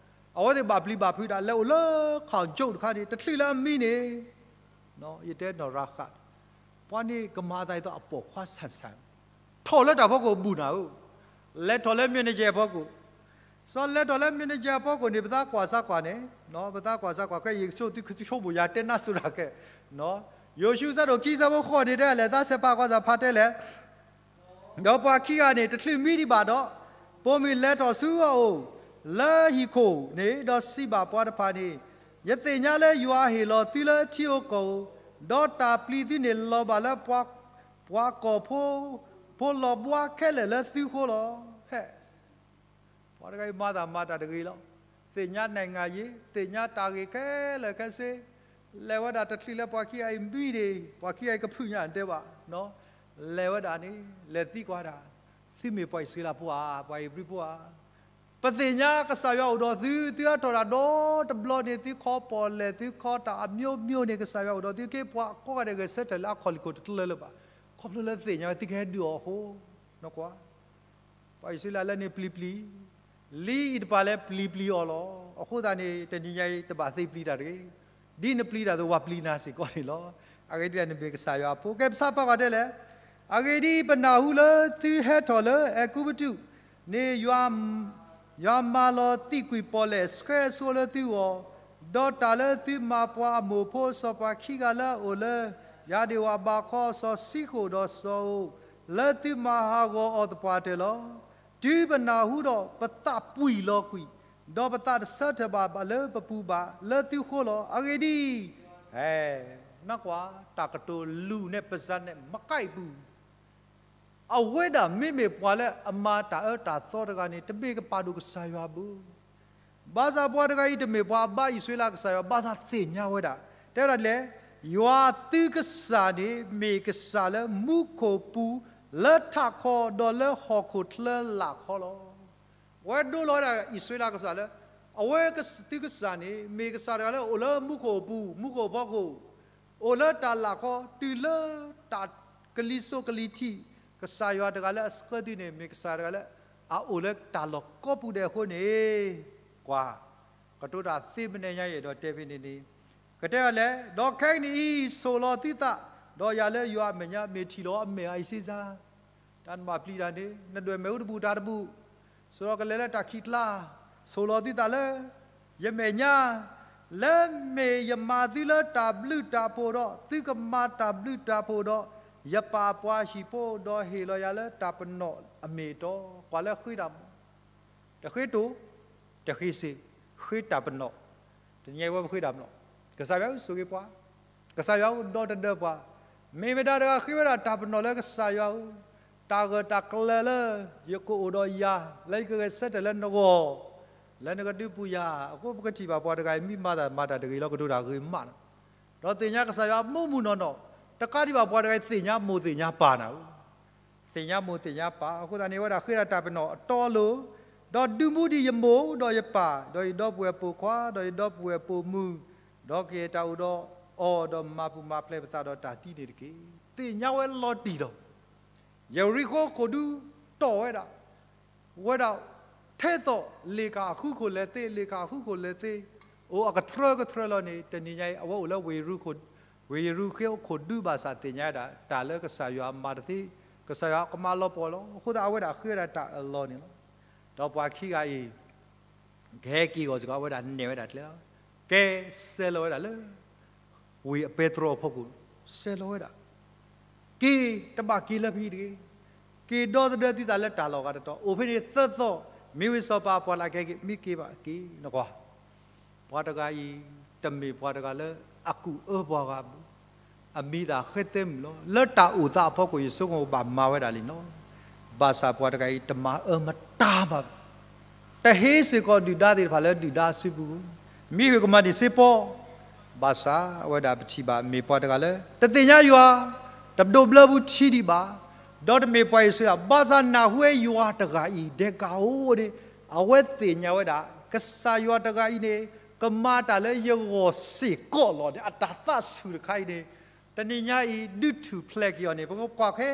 အဝဲသ့ၣ်ဘၣ်ပျံၤဘၣ်ဖုးတၢ် လဲၤအိၣ်လၢခီၣ်ကၠိၣ်တခါန့ၣ် တချုးလၢအမံန့ၣ်, ယတဲနီၢ်ရၤဃး, ပ ပှၤန့ၣ်ကမၤအသးဒ်သိးအပိာ်ခွါဆၣ်ဆၣ်, ထီၣ်လၢတၢ်ဖီခိၣ်အဘူးနၤဧၢ, လဲၤထီၣ်လၢ manager အဖီခိၣ်, စီၤလဲၤထီၣ်လၢ manager အဖီခိၣ်န့ၣ် ပသးကွၢ်စၢ်ကွၢ်န့ၣ်, ပသးကွၢ်စၢ်ကွၢ်ခဲအံၤ ယဆိကမိၣ်ယၤတဲနါစိၤတၢ်ခဲ, ယိၤၡူ အဆၢဒိၣ်ခံ အဆၢဖိဃိးန့ၣ် တဲလဲၣ်, သးစဲးဖးကွၢ်စၢ်ဖးတဲလဲၣ် ဒီးပှၤခံဂၤန့ၣ် တချုးမံဒံးဘၣ်ဒီး, ပိာ်မုၣ်လဲၤထီၣ်ဆူအအိၣ်လၢဟံၣ်ခိၣ်န့ၣ်, ဒီးစံးဘၣ်ပှၤတဖၣ်န့ၣ်, ယသ့ၣ်ညါလၢယွၤဟ့ၣ်လီၤသုလၢထံဧိၤကီၢ်ဧိၤ, ဒီးတၢ်ပျံၤသုန့ၣ်လီၤဘၣ်လၢပှၤ, ပှၤကီၢ်ဖိ, ဖိလီၤဘှါခဲလၢာ်လၢသုဃိလီၤ. ဟဲ ပှၤတဂၤအံၤမၤတၢ်မၤတၢ်တဂ့ၤလီၤ. သ့ၣ်ညါ နိုင်ငံရေး, သ့ၣ်ညါတၢ်ဂ့ၢ်ခဲလၢာ်ခဲဆ့, လဲၤဝဲဒၣ်တချုးလၢပှၤခံဂၤအံၤမံန့ၣ်, ပှၤခံဂၤအံၤကဖုၣ်ညါတဲဘၣ်, လဲၤဝဲဒၣ်န့ၣ်, လဲၤသံကွၢ်တၢ်, သုမ့ၢ်ပှၤအံၣ်စရ့လးဖိဧါ, ပှၤဧ့ၤဘြံၤဖိဧါ, ပသ့ၣ်ညါကစၢ်ယွၤအိၣ်ဒီးသု, သုဟးထီၣ်တၢ်ဒီတဘျီန့ၣ် သုခီပီၣ်လဲၣ်, သုခီတၢ်အမျိုးမျိုးန့ၣ် ကစၢ်ယွၤအိၣ်ဒီးသု, ကဲပှၤကိးဂၤဒဲးဂဲၤဆၢထၢၣ်လၢအခီၣ်လံၢ်ခိၣ်တကျၢၤလၢၤဘၣ်, ခီဖျိလၢသ့ၣ်ညါဝဲသုကဟဲဒုးအီၤအဃိ, နကွၢ် ပှၤအံၣ်စရ့လးလၢန့ၣ်ပျံၤပျံၤ, လံအံၤတပၤလၢပျံၤပျံၤအီၤလီၤ. အဃိသတးန့ၣ် တနံၤညါအံၤတဘၣ်သ့ပျံၤတၢ်တဂ့ၤ, ဒ်နပျံၤတၢ်အသိး ပှၤပျံၤနၤစ့ၢ်ကီးန့ၣ်လီၤ. အဂ့ၢ်ဒ်လဲၣ် နမ့ၢ်ကစၢ်ယွၤအဖိ, ကဲပဆါပာ်ကွၢ်တဲလဲၣ်, အဂ့ၢ်ဒ်အံၤ, ပနၢ်ဟူလၢသုဟဲထီၣ်လၢအဲၤကူပတူးန့ၣ် ယွၤမၤလီၤသံာ်ကွံာ်ပီၣ်လဲၣ်ဆှဲအဆိလၢသုဂီၢ်, ဒီးတၢ်လၢသုမၤပှၤအမိၢ်ဖိစီၤပၤခံဂၤလၢအအိၣ်လၢ ယၤဒ့ၣ်ဝၤဘးခီ စီၤၡံဃိၣ်ဒီးစီၤဧိၣ်, လၢသုမၤဟးဂီၤအီၤသပှၢ်တၢၢ်လီၤ. တုၤပနၢ်ဟူဒီး ပသးပှံၢ်လီၤကွံာ်, ဒီးပသးတဆၢထၢၣ်ဘၣ်လၢပပူၤဘၣ်လၢသုဃိလီၤ. အဂ့ၢ်ဒ်အံၤ, နကွၢ် တၢ်ကတိၤလူၤနဲၣ်ပစၢ်နဲၣ် မကါအံၤပူၤ အဝဲဒၣ်မ့မ့ၢ်ပှၤလၢအမၤတၢ်အၢတၢ်သီတဂၤန့ၣ် တမ့ၢ်ကပာ်ဒိၣ်ကစၢ်ယွၤဘၣ်. ဘၣ်ဆၣ်ပှၤတဂၤအံၤတမ့ၢ်ပှၤအဘါအံၣ်စရ့လးကစၢ်ယွၤ, ဘၣ်ဆၣ်သ့ၣ်ညါဝဲဒၣ်, တဲဝဲဒၣ်လဲၣ်, ယွၤသုကစၢ်န့ၣ် မ့ၢ်ကစၢ်လၢမူခိၣ်ပူၤ, လၢထးခီ, ဒီးလၢဟီၣ်ခိၣ်ချၢလာ်ခီလီၤ. အဝဲဒိလီၤဝဲဒၣ်အံၣ်စရ့လးကစၢ်လၢ အဝဲသုကစၢ်န့ၣ် မ့ၢ်ကစၢ်တဂၤလၢအိၣ်လၢမူခိၣ်အပူၤ, မူခိၣ်ဖီခိၣ်, အိၣ်လၢတၢ်လာ်ခီ, တုၤလၢတၢ်ကလံၤစိးကလံၤထံး, ကစၢ်ယွၤတဂၤလၢအဆှၢသုန့ၣ် မ့ၢ်ကစၢ်တဂၤလၢအအိၣ်လၢတၢ်လီၢ်ကိးပူၤဒဲးအဃိန့ၣ်, ကွၢ်, ကတိၤတၢ်သ့မနုၤညါအံၤဒီးတဲဖဲန့ၣ်န့ၣ်, ကတဲအီၤလဲၣ်, ဒီးခဲကနံၣ်အံၤ ဆိၣ်လီၤသုသး, ဒီးယၤလၢယွၤအမဲာ်ညါ မ့ၢ်ထံၣ်လီၤအမဲာ်အံၤစ့ၢ်ကီး တၢ်နဘၣ်ပျံၤတၢ်န့ၣ် နဒွဲၣ်မ့ၣ်အူတဘူၣ်တၢ်တဘူၣ်, ဆိၣ်လီၤကလဲၤလၢတၢ်ခံးကျါ, ဆိၣ်လီၤသုသးလၢ ယမဲာ်ညါ, လၢမ့ၢ်ယမၤသုလၢတၢ်ဘျုးတၢ်ဖှိၣ်ဒီး သုကမၤတၢ်ဘျုးတၢ်ဖှိၣ်ဒီး ယပၢ်ပှၤဟံၣ်ဖိ ဒီးဟ့ၣ်လီၤယၤလၢတၢ်ပနီၣ်အမ့ၢ်အတီ, ကွၢ်လၢဃ့တၢ်မနီၣ် တဃ့တိၢ်, တဃ့စ့ၢ်, ဃ့တၢ်ပနီၣ်, တနံၤအံၤဝဲပဃ့တၢ်ပနီၣ်, ကစၢ်ယွၤဧၢ ဆိၣ်ဂ့ၤပှၤ, ကစၢ်ယွၤဧၢ ဒီတဒၢပှၤ, မ့ၢ်မတၤတဂၤဃ့ဝဲဒၣ်တၢ်ပနီၣ်လၢကစၢ်ယွၤဧၢ, တၢ်ဂၢၢ်တၢ်ကျၢၤလၢ ယကအိၣ်ဒီးယၤ, လၢယကဂဲၤဆၢထၢၣ်လၢနဂီၢ်, လၢနကဒုးပူၤယၤ, အဃိပကထံၣ်ဘၣ်ပှၤတဂၤအံၤ မ့ၢ်မၤတၢ်မၤတၢ်တဂ့ၤလီၤ ကတိၤတၢ်ဂ့ၤမးနီၤ, ဒီးသ့ၣ်ညါကစၢ်ယွၤမူးမူးနီၢ်နီၢ်, တကးဒံးဘၣ်ပှၤတဂၤအံၤသ့ၣ်ညါမိၢ်သ့ၣ်ညါပၢ်နၤဧၢ သ့ၣ်ညါမိၢ်သ့ၣ်ညါပၢ်, အဃိသတးန့ၣ် အဝဲဒၣ်ဃ့ဒၣ်တၢ်ပနီၣ်အတီအလိၤ, ဒီးဒုးမူဒံးယမိၢ်ဒီးယပၢ်, ဒီးယဒီပုၢ်ဝဲၢ်ပိာ်ခွါ, ဒီးယဒီပုၢ်ဝဲၢ်ပိာ်မုၣ်, ဒီးကယဲၢ်တၢ်အိၣ်ဒီးအီၤ, ဒီးမၤပူၤမၤဖျဲးပသးဒီးတၢ်သံန့ၣ်တက့ၢ်. သ့ၣ်ညါဝဲလီၤတံၢ်လီၤ. ယရံၣ်ဃိခိၣ်ဒူတီၢ်ဝဲဒၣ် ဝဲဒၣ် ထဲသိးလ့ၣ်ကၤအဃုခိၣ်လဲၤသ့, လ့ၣ်ကၤအဃုခိၣ်လဲၤသ့, အိၣ်အကထြၢကထြၢလီၤန့ၣ်, တနံၤညါအံၤ အဝဲအိၣ်လၢဝ့ၢ်ရူခိၣ်ဒူဘၣ်ဆၣ်သ့ၣ်ညါဝဲဒၣ် တၢ်လၢကစၢ်ယွၤမၤတသ့, ကစၢ်ယွၤကမၤလီၤပှီၢ်လီၤ. အဃိသတးအဝဲဒၣ်ဃ့ဝဲဒၣ်တၢ်အလီၢ်န့ၣ်လီၤ. ဒီးပှၤခံဂၤအံၤ ကဟဲက့ၤဂီၤစ့ၢ်ကီး အဝဲဒၣ်နဲၣ်ဝဲဒၣ်ကျဲလီၤ. ကဲ ဆဲးလီၤဝဲဒၣ်လၢ ဝ့ၢ်အပဲတြီအဖီခိၣ်, ဆဲးလီၤဝဲဒၣ် က့ၤ တဘၣ်က့ၤလၢဖဲအံၤတဂ့ၤ, က့ၤဒီသဒၢသုသးလၢတၢ်လီၢ်ဂၤတတီၤ, အိၣ်ဖဲန့ၣ်သၢသီ, မ့ၢ်ဝ့ၢ်စီၤပၤအပှၤလၢကဟဲက့ၤ မ့ၢ်က့ၤဘၣ်က့ၤ နကွၢ် ပှၤတဂၤအံၤ တမ့ၢ်ပှၤတဂၤလၢအကူၣ်အၢပှၤဂၤဘၣ်, အမံၤသးဃဲသဲမုၣ်လီၤ. လၢတၢ်အိၣ်သးအဖီခိၣ် ယဆိကမိၣ်ဘၣ်မၤဝဲဒၣ်လံနီၤ, ဘၣ်ဆၣ်ပှၤတဂၤအံၤ တမၤအၢမတၤဘၣ် တဟ့စ့ၢ်ကီးဒုၣ်ဒါသ့ၣ်တဖၣ်လၢဒုၣ်ဒါအစုပူၤ, မ့ၢ်ဝ့ၢ်ကမၤဒံးစ့ပီ, ဘၣ်ဆၣ်အဝဲဒၣ်ပထံၣ်ဘၣ် မ့ၢ်ပှၤတဂၤလၢ တသ့ၣ်ညါယွၤ, တဒိးဘျၢပူၤထံဒံးဘၣ်, ဒီးတမ့ၢ်ပှၤအံၣ်စရ့လး, ဘၣ်ဆၣ်နၢ်ဟူဝဲယွၤတဂၤအံၤ ဒဲကၤဧိၤန့ၣ်, အဝဲသ့ၣ်ညါဝဲဒၣ် ကစၢ်ယွၤတဂၤအံၤန့ၣ် ကမၤတၢ်လၢယဂီၢ်စ့ၢ်ကီးလီၤန့ၣ် အတၢ်သးဆူၣ်တခါအံၤန့ၣ်, တနံၤညါအံၤ ဒုးထူၣ်ဖျဲးက့ၤအီၤန့ၣ် ပကကွၢ်ခဲ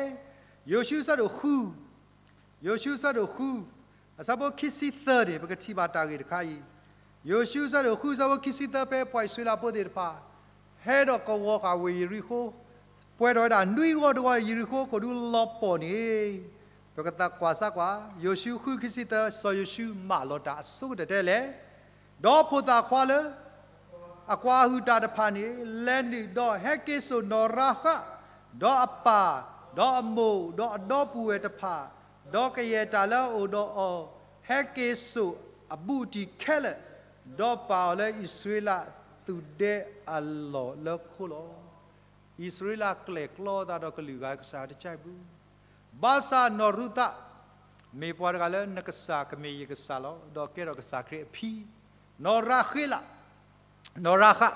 ယိၤၡူအဆၢဒိၣ်ဃု, ယိၤၡူအဆၢဒိၣ်ဃု, အဆၢဖိခံဆံသၢန့ၣ် ပကထံၣ်ဘၣ်တၢ်ဂ့ၢ်တခါအံၤ, ယိၤၡူအဆၢဒိၣ်ဃု အဆၢဖိခံဆံသၢ ဖဲပှၤအံၣ်စရ့လးဖိသ့ၣ်တဖၣ် ဟဲဒီးကဝီၤဃာ်ဝ့ၢ်ယရံၣ်ဃိ ပှဲၤထီၣ်ဝဲဒၣ်နွံဂီၢ်တဂီၢ် ယရံၣ်ဃိၤခိၣ်ဒူလီၤပှီၢ်န့ၣ်, ပကသးကွၢ်စၢ်ကွၢ် ယိၤၡူဃုခံဆံသၢ စီၤယိၤၡူမၢလီၤတၢ်အဆိကတၢၢ်တဲလဲၣ်, ဒီးဖိသၣ်ခွါလၢ အကွၢ်ဟုၣ်တၢ်တဖၣ်န့ၣ် လဲၤနုာ်ဒီးဟဲက့ၤစိာ်နီၢ်ရၤဃး, ဒီးအပၢ်, ဒီးအမိၢ်, ဒီးအဒီပုၢ်ဝဲၢ်တဖၣ်, ဒီးကယဲၢ်တၢ်လၢအအိၣ်ဒီးအီၤ, ဟဲက့ၤစိာ်အဘူးအတံၢ်ခဲလၢာ်, ဒီးပာ်အီၤလၢအံၣ်စရ့လးသူၣ်ဒဲအလီၢ်လၢခိလီၤ. အံၣ်စရ့လးကျဲၣ်ကျီသးဒီးကလုာ်ဂၤကစၢ်တကဘၣ်, ဘၣ်ဆၣ်နီၢ်ရူၤသး မ့ၢ်ပှၤတဂၤလၢနကစၢ်ကမ့ၢ်ယကစၢ်လီၤ, ဒီးကဲထီၣ်ကစၢ်ခရံာ်အဖံ, နီၢ်ရၤဃ့လး, နီၢ်ရၤဃး,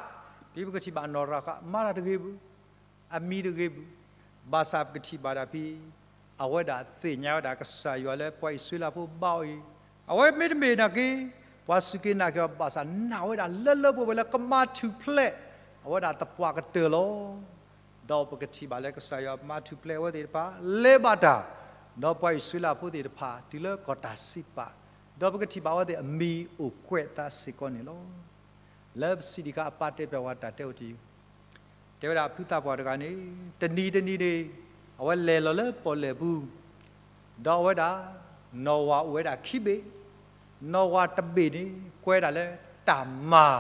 ဖဲပကထံၣ်ဘၣ်နီၢ်ရၤဃး မၤတၢ်တဂ့ၤဘၣ်, အမံၤတဂ့ၤဘၣ်, ဘၣ်ဆၣ်ပကထံၣ်ဘၣ်ဒၣ်ဖဲ အဝဲဒၣ်သ့ၣ်ညါဝဲဒၣ်ကစၢ်ယွၤလၢပှၤအံၣ်စရ့လးဖိဘါအီၤအံၤ, အဝဲမ့တမ့ၢ်နာ်က့, ပှၤစူၢ်က့ၤနာ်က့ၤအီၤဘၣ်ဆၣ်နာ်ဝဲဒၣ်လၢလၢပှဲၤပှဲၤလၢကမၤထူၣ်ဖျဲး အဝဲဒၣ်သပှၢ်ကတၢၢ်လီၤ. ဒီးပကထံၣ်ဘၣ်လၢကစၢ်ယွၤမၤထူၣ်ဖျဲးအဝဲသ့ၣ်တဖၣ် လဲၤဘၣ်တၢ်, ဒီးပှၤအံၣ်စရ့လးဖိသ့ၣ်တဖၣ် တုၤလၢကီၢ်တၢ်စံးပာ်, ဒီးပကထံၣ်ဘၣ်အဝဲသ့ၣ်အမံၤအိၣ်ကွဲးသးစ့ၢ်ကီးန့ၣ်လီၤ. လၢပစံးဒံးခါအပၢ်တဲပၠးဝဲတၢ်တဲအိၣ်တယုၢ်, တဲဝဲဒၣ်ဖုသးပှၢ်တဂၤန့ၣ် တနံၤတနံၤန့ၣ် အဝဲလဲၤလီၤလၢပီၣ်လဲၣ်ပူၤ, ဒီးအဝဲဒၣ် နီၣ်ဝၢ်အိၣ်ဝဲဒၣ်ခံဘ့ၣ်, နီၣ်ဝၢ်တဘ့ၣ်န့ၣ် ကွဲးဒၣ်လၢတၢ်မၤ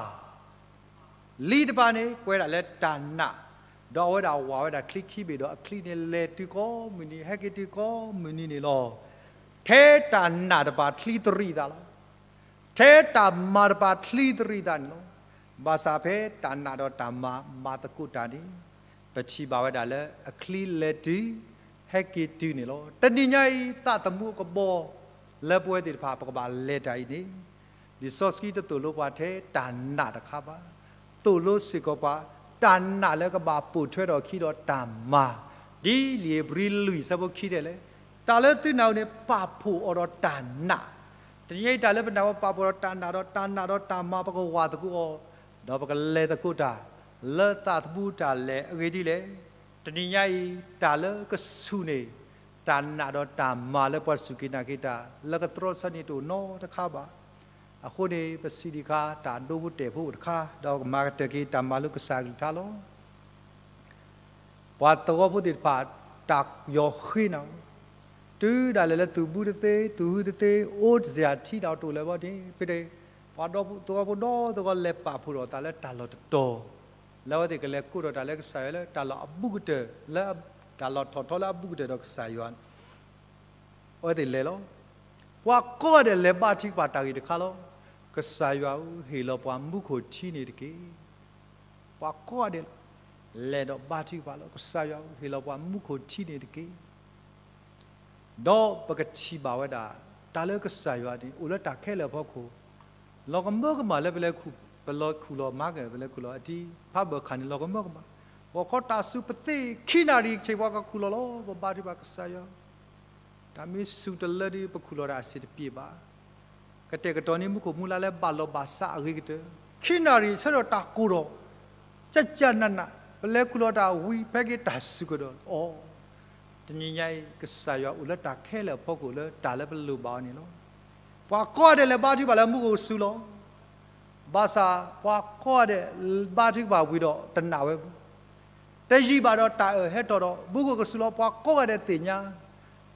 လံတဖၣ်န့ၣ် ကွဲးဒၣ်လၢတၢ်နာ်, ဒီးအဝဲဒၣ်ဝၢ်ဝဲဒၣ်ချံခံဘ့ၣ်ဒီးအချံန့ၣ် လဲၤတုၤကိးမုၢ်နံၤ ဟဲက့ၤတုၤကိးမုၢ်နံၤန့ၣ်လီၤ. ထဲတၢ်နာ်တဖၣ်ချံသရံးသးလီၤ. ထဲတၢ်မၤတဖၣ်ချံသရံးသးန့ၣ်လီၤ. ဘၣ်ဆၣ်ဖဲတၢ်နာ်ဒီးတၢ်မၤမၤသကိးတၢ်န့ၣ် ပထံၣ်ဘၣ်ဝဲဒၣ်လၢအချံလဲၤတုၤ ဟဲက့ၤတုၤန့ၣ်လီၤ. တနံၤညါအံၤ သးသမူအကဘီ လၢပဝဲသ့ၣ်တဖၣ် ပကဘၣ်လဲၤတၢ်အံၤန့ၣ် လံာ်စီဆှံတသိၣ်လိပှၤထဲတၢ်နာ်တခါဘၣ်, သိၣ်လိစ့ၢ်ကီးပှၤ တၢ်နာ်လၢကဘၣ်ပိာ်ထွဲထီၣ်အခံဒီးတၢ်မၤ, ဒ်လံာ်ဧ့ၤဘြံၤလွံၢ်ဆၢဖိခံတဲလဲၣ်, တၢ်လၢသုနာ်အံၤန့ၣ် ပာ်ဖှိၣ်အီၤဒီးတၢ်နာ်, တနံၤညါအံၤတၢ်လၢပနာ်ဝဲပာ်ဖှိၣ်ဒီးတၢ်နာ်ဒီးတၢ်နာ်ဒီးတၢ်မၤ ပကဝၢ်သကိးအီၤ, ဒီးပကလဲၤသကိးတၢ် လၢသးသမူတၢ်လဲၤအဂ့ၢ်ဒ်လဲၣ်. တနံၤညါအံၤ တၢ်လၢကဆူၣ်န့ၣ် တၢ်နာ်ဒီးတၢ်မၤလၢပှၤစူၢ်က့ၤနာ်က့ၤတၢ် လၢကတြီဆၢန့ၣ်တအိၣ်နီတခါဘၣ်. အဃိန့ၣ် ပစံးဒံးခါ တၢ်ဒိဖိတဲာ်ဖိအိၣ်တခါ ဒီးကမၤကတၢၢ်က့ၤတၢ်မၤလိကစၢ်အကလုၢ်ကထါလီၤ. ပှၤသဝီဖိသ့ၣ်တဖၣ် တၢ်ယီၤဃ့နၤ, တုၤဒၣ်လဲာ်လၢသုးဘူးတသ့ သုးဟုတသ့ အိၣ်တစ့ၢ်ထံဒၣ်တအိၣ်လၢၤဘၣ်န့ၣ် ဖဲန့ၣ် ပှၤသဝီဖိဒီသဝီလဲၤပာ်ဖှိၣ်ထီၣ်သးလၢတၢ်လီၢ်တတီၤ, လၢအဝဲသ့ၣ်ကလဲၤကိးထီၣ်တၢ်လၢကစၢ်ယွၤလၢတၢ်လီၢ်အဘူးကတၢၢ် လၢတၢ်လီၢ်ထီၣ်ထီလၢအဘူးကတၢၢ်ဒီးကစၢ်ယွၤ အဝဲသ့ၣ်လဲၤလီၤ. ပှၤကိးဂၤဒဲးလဲၤဘါထုကဖၣ်တၢ်ဂ့ၢ်တခါလီၤ. ကစၢ်ယွၤဧၢ, ဟ့ၣ်လီၤပှၤမူခိၣ်ထံန့ၣ်တက့ၢ်. ပှၤကိးဂၤဒဲး လဲၤဒီးဘါထုကဖၣ်လီၤ. ကစၢ်ယွၤဧၢ, ဟ့ၣ်လီၤပှၤမူခိၣ်ထံန့ၣ်တက့ၢ်. ဒီးပကထံၣ်ဘၣ်ဝဲဒၣ် တၢ်လၢကစၢ်ယွၤန့ၣ် အိၣ်လၢတၢ်ခဲလၢာ်အဖီခိၣ်, လီၤကမၢကမၣ်လၢပလဲၤခူၣ်, ပလီၤခူၣ်လီၤမၤက့ၤ ပလဲၤခူၣ်လီၤအထံ ဖးဘၢၣ်ခါန့ၣ် လီၤကမၢကမၣ်, ဂီၤခီတၢ်စူၤပသ့ၣ်ခံနၣ်ရံၣ်ဆ့ၣ် ပှၤကခူၣ်လီၤလီၤ ပဘါထုကဖၣ်ကစၢ်ယွၤ တၢ်မ့ၢ်စူၤတလၢဒီး ပခူၣ်လီၤတၢ်အဆံးတပျ့ၤဘၣ်. ကတဲာ်ကတီၤန့ၢ်မူခိၣ်မူလါလၢဘၣ်လီၤဘၣ်စးအဂ့ၤကတၢၢ်, ခံနၣ်ရံၣ်ဆၢဒီးတၢ်ကိၢ်ဒီး, ကကနးနး, ပလဲၤခူၣ်လီၤတၢ်ဝံၤဖဲက့ၤတၢ်စူၤကဒီးအီၤ, တနံၤညါအံၤ ကစၢ်ယွၤအိၣ်လၢတၢ်ခဲလၢာ်အဖီခိၣ်လၢတၢ်လၢပလိၣ်ဘၣ်အီၤန့ၣ်လီၤ. ပှၤကိးဂၤဒဲးလဲၤဘါထုကဖၣ်လၢမူခိၣ်စူၤလီၤ. ဘၣ်ဆၣ်ပှၤကိးဂၤဒဲးဘါထုကဖၣ်ဝံၤဒီးတနာ်ဝဲ တယံာ်ဘၣ်ဒီးတၢ်အၢၣ်ဟဲထီၣ်ဒီး မူခိၣ်ကစူၤလီၤ ပှၤကိးဂၤဒဲးသ့ၣ်ညါ,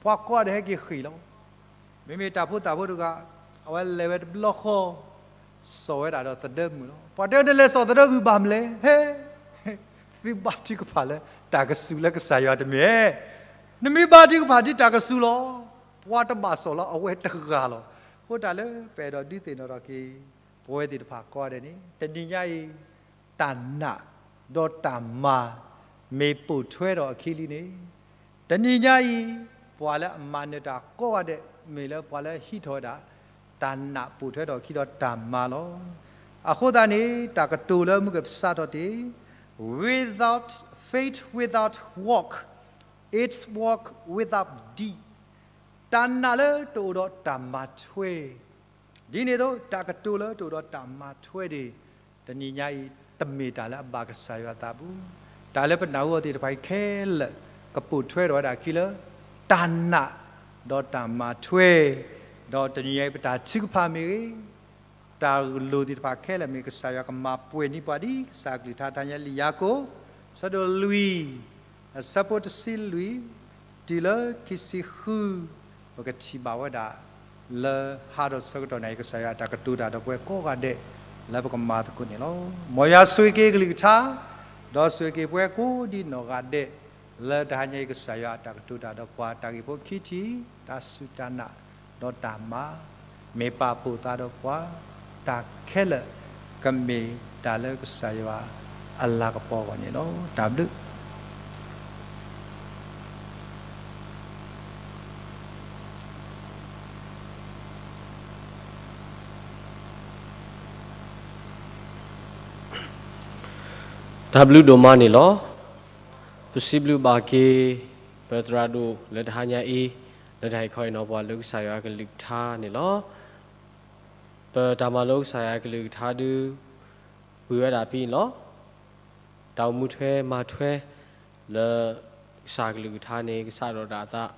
ပှၤကိးဂၤဒဲးဟဲက့ၤဃ့ၢ်လီၤ. မ့မ့ၢ်တၢ်ဖိသၣ်ဖိတဂၤ, အဝဲလဲၤဝဲတဘျီဃီ, စိာ်ဝဲဒၣ်ဒီးသဒၢမုၣ်လီၤ. ပှၤတဲနလဲၤစိာ်သဒၢမုၣ်ဘၣ်မနုၤလဲၣ်, ဟဲ, သုဘါထုကဖၣ်လၢတၢ်ကစူၤလၢကစၢ်ယွၤတမ့ၢ်, နမ့ၢ်ဘါထုကဖၣ်ဒ်တၢ်ကစူၤလီၤ. ပှၤတဘၣ်စိာ်လီၤအဝဲတဂၤလီၤ. အဃိတၢ်လၢပအဲၣ်ဒိးဒုးသ့ၣ်နီၣ်ထီၣ်က့ၤ ပဝဲသ့ၣ်တဖၣ်ကိးဂၤဒဲးန့ၣ် တနံၤညါအံၤ တၢ်နာ်ဒီးတၢ်မၤ မ့ၢ်ပိာ်ထွဲထီၣ်အခံလံန့ၣ်, တနံၤညါအံၤ ပှၤလၢအမၤနၢၤတၢ်ကိးဂၤဒဲး မ့ၢ်လၢပှၤလၢဟံးထီၣ်ဝဲဒၣ် တၢ်နာ်ပိာ်ထွဲထီၣ်အခံဒီးတၢ်မၤလီၤ. အဃိသတးန့ၣ် တၢ်ကတိၤလၢမုၢ်ကပစးထီၣ်တ့ၢ်, without faith, without work, it's work without deed. တၢ်နာ်လၢတအိၣ်ဒီးတၢ်မၤထွဲ ဒ်န့ၣ်အသိး တၢ်ကတိၤလၢတအိၣ်ဒီးတၢ်မၤထွဲန့ၣ် တနံၤညါအံၤ တမ့ၢ်တၢ်လၢအဘၣ်ကစၢ်ယွၤအသးဘၣ်. တၢ်လၢပနၢ်ဟူအီၤသ့ၣ်တဖၣ်အံၤခဲလၢာ် ကပိာ်ထွဲထီၣ်ဝဲဒၣ်အခံလၢ တၢ်နာ်ဒီးတၢ်မၤထွဲ, ဒီးတနံၤညါအံၤ ပတၢ်ထုကဖၣ်မ့ၢ်ဂ့ၤ, တၢ်လိၣ်သ့ၣ်တဖၣ်ခဲလၢာ်မ့ၢ် ကစၢ်ယွၤကမၤပှဲၤန့ၢ်ပှၤဒ်ကစၢ်အကလုၢ်ကထါ ထါညါလံာ်ယၤကိာ် ဆၢဒိၣ်လွံၢ် အဆၢဖိတဆံလွံၢ် တုၤလၢခံဆံဃု, ပကထံၣ်ဘၣ်ဝဲဒၣ် လၢဟါဒီးဆၢကတီၢ်နၣ်ရံၣ် ကစၢ်ယွၤအတၢ်ကတိၤတၢ်ဒီးပှၤကိးဂၤဒဲး လၢပကမၤသကိးန့ၣ်လီၤ. မ်ယွၤဆိၣ်ဂ့ၤက့ၤကလုၢ်ကထါ, ဒီးဆိၣ်ဂ့ၤက့ၤပှၤကိးဒံနီၢ်ဂၤဒဲး, လၢတဟါညါအံၤ ကစၢ်ယွၤအတၢ်ကတိၤတၢ်ဒီးပှၤ တၢ်ဂ့ၢ်ဖိခံထံၣ်, တၢ်စူၢ်တၢ်နာ်, ဒီးတၢ်မၤ, မ့ၢ်ပာ်ဖှိၣ်သးဒီးပှၤ, တၢ်ခဲလၢာ် ကမ့ၢ်တၢ်လၢကစၢ်ယွၤအလၤကပီၤအဂီၢ်န့ၣ်လီၤ. တၢ်ဘျုး တၢ်ဘျုးဒိၣ်မးန့ၣ်လီၤ. ပစံးဘျုးဘၣ်က့ၤ ပသရၣ်ဒိၣ်လၢတဟါညါအံၤ, လၢတၢ်ဟ့ၣ်ခီဟ့ၣ်နီၤပှၤ လၢကစၢ်ယွၤအကလုၢ်ကထါန့ၣ်လီၤ. ပတၢ်မၤလိကစၢ်ယွၤအကလုၢ်ကထါဒုး ဝံၤဝဲဒၣ်ဖဲအံၤလီၤ. တၢ်အိၣ်မူထွဲမၤထွဲ လၢကစၢ်ကလုၢ်ကထါန့ၣ် ကစးထီၣ်ဒၣ်အသး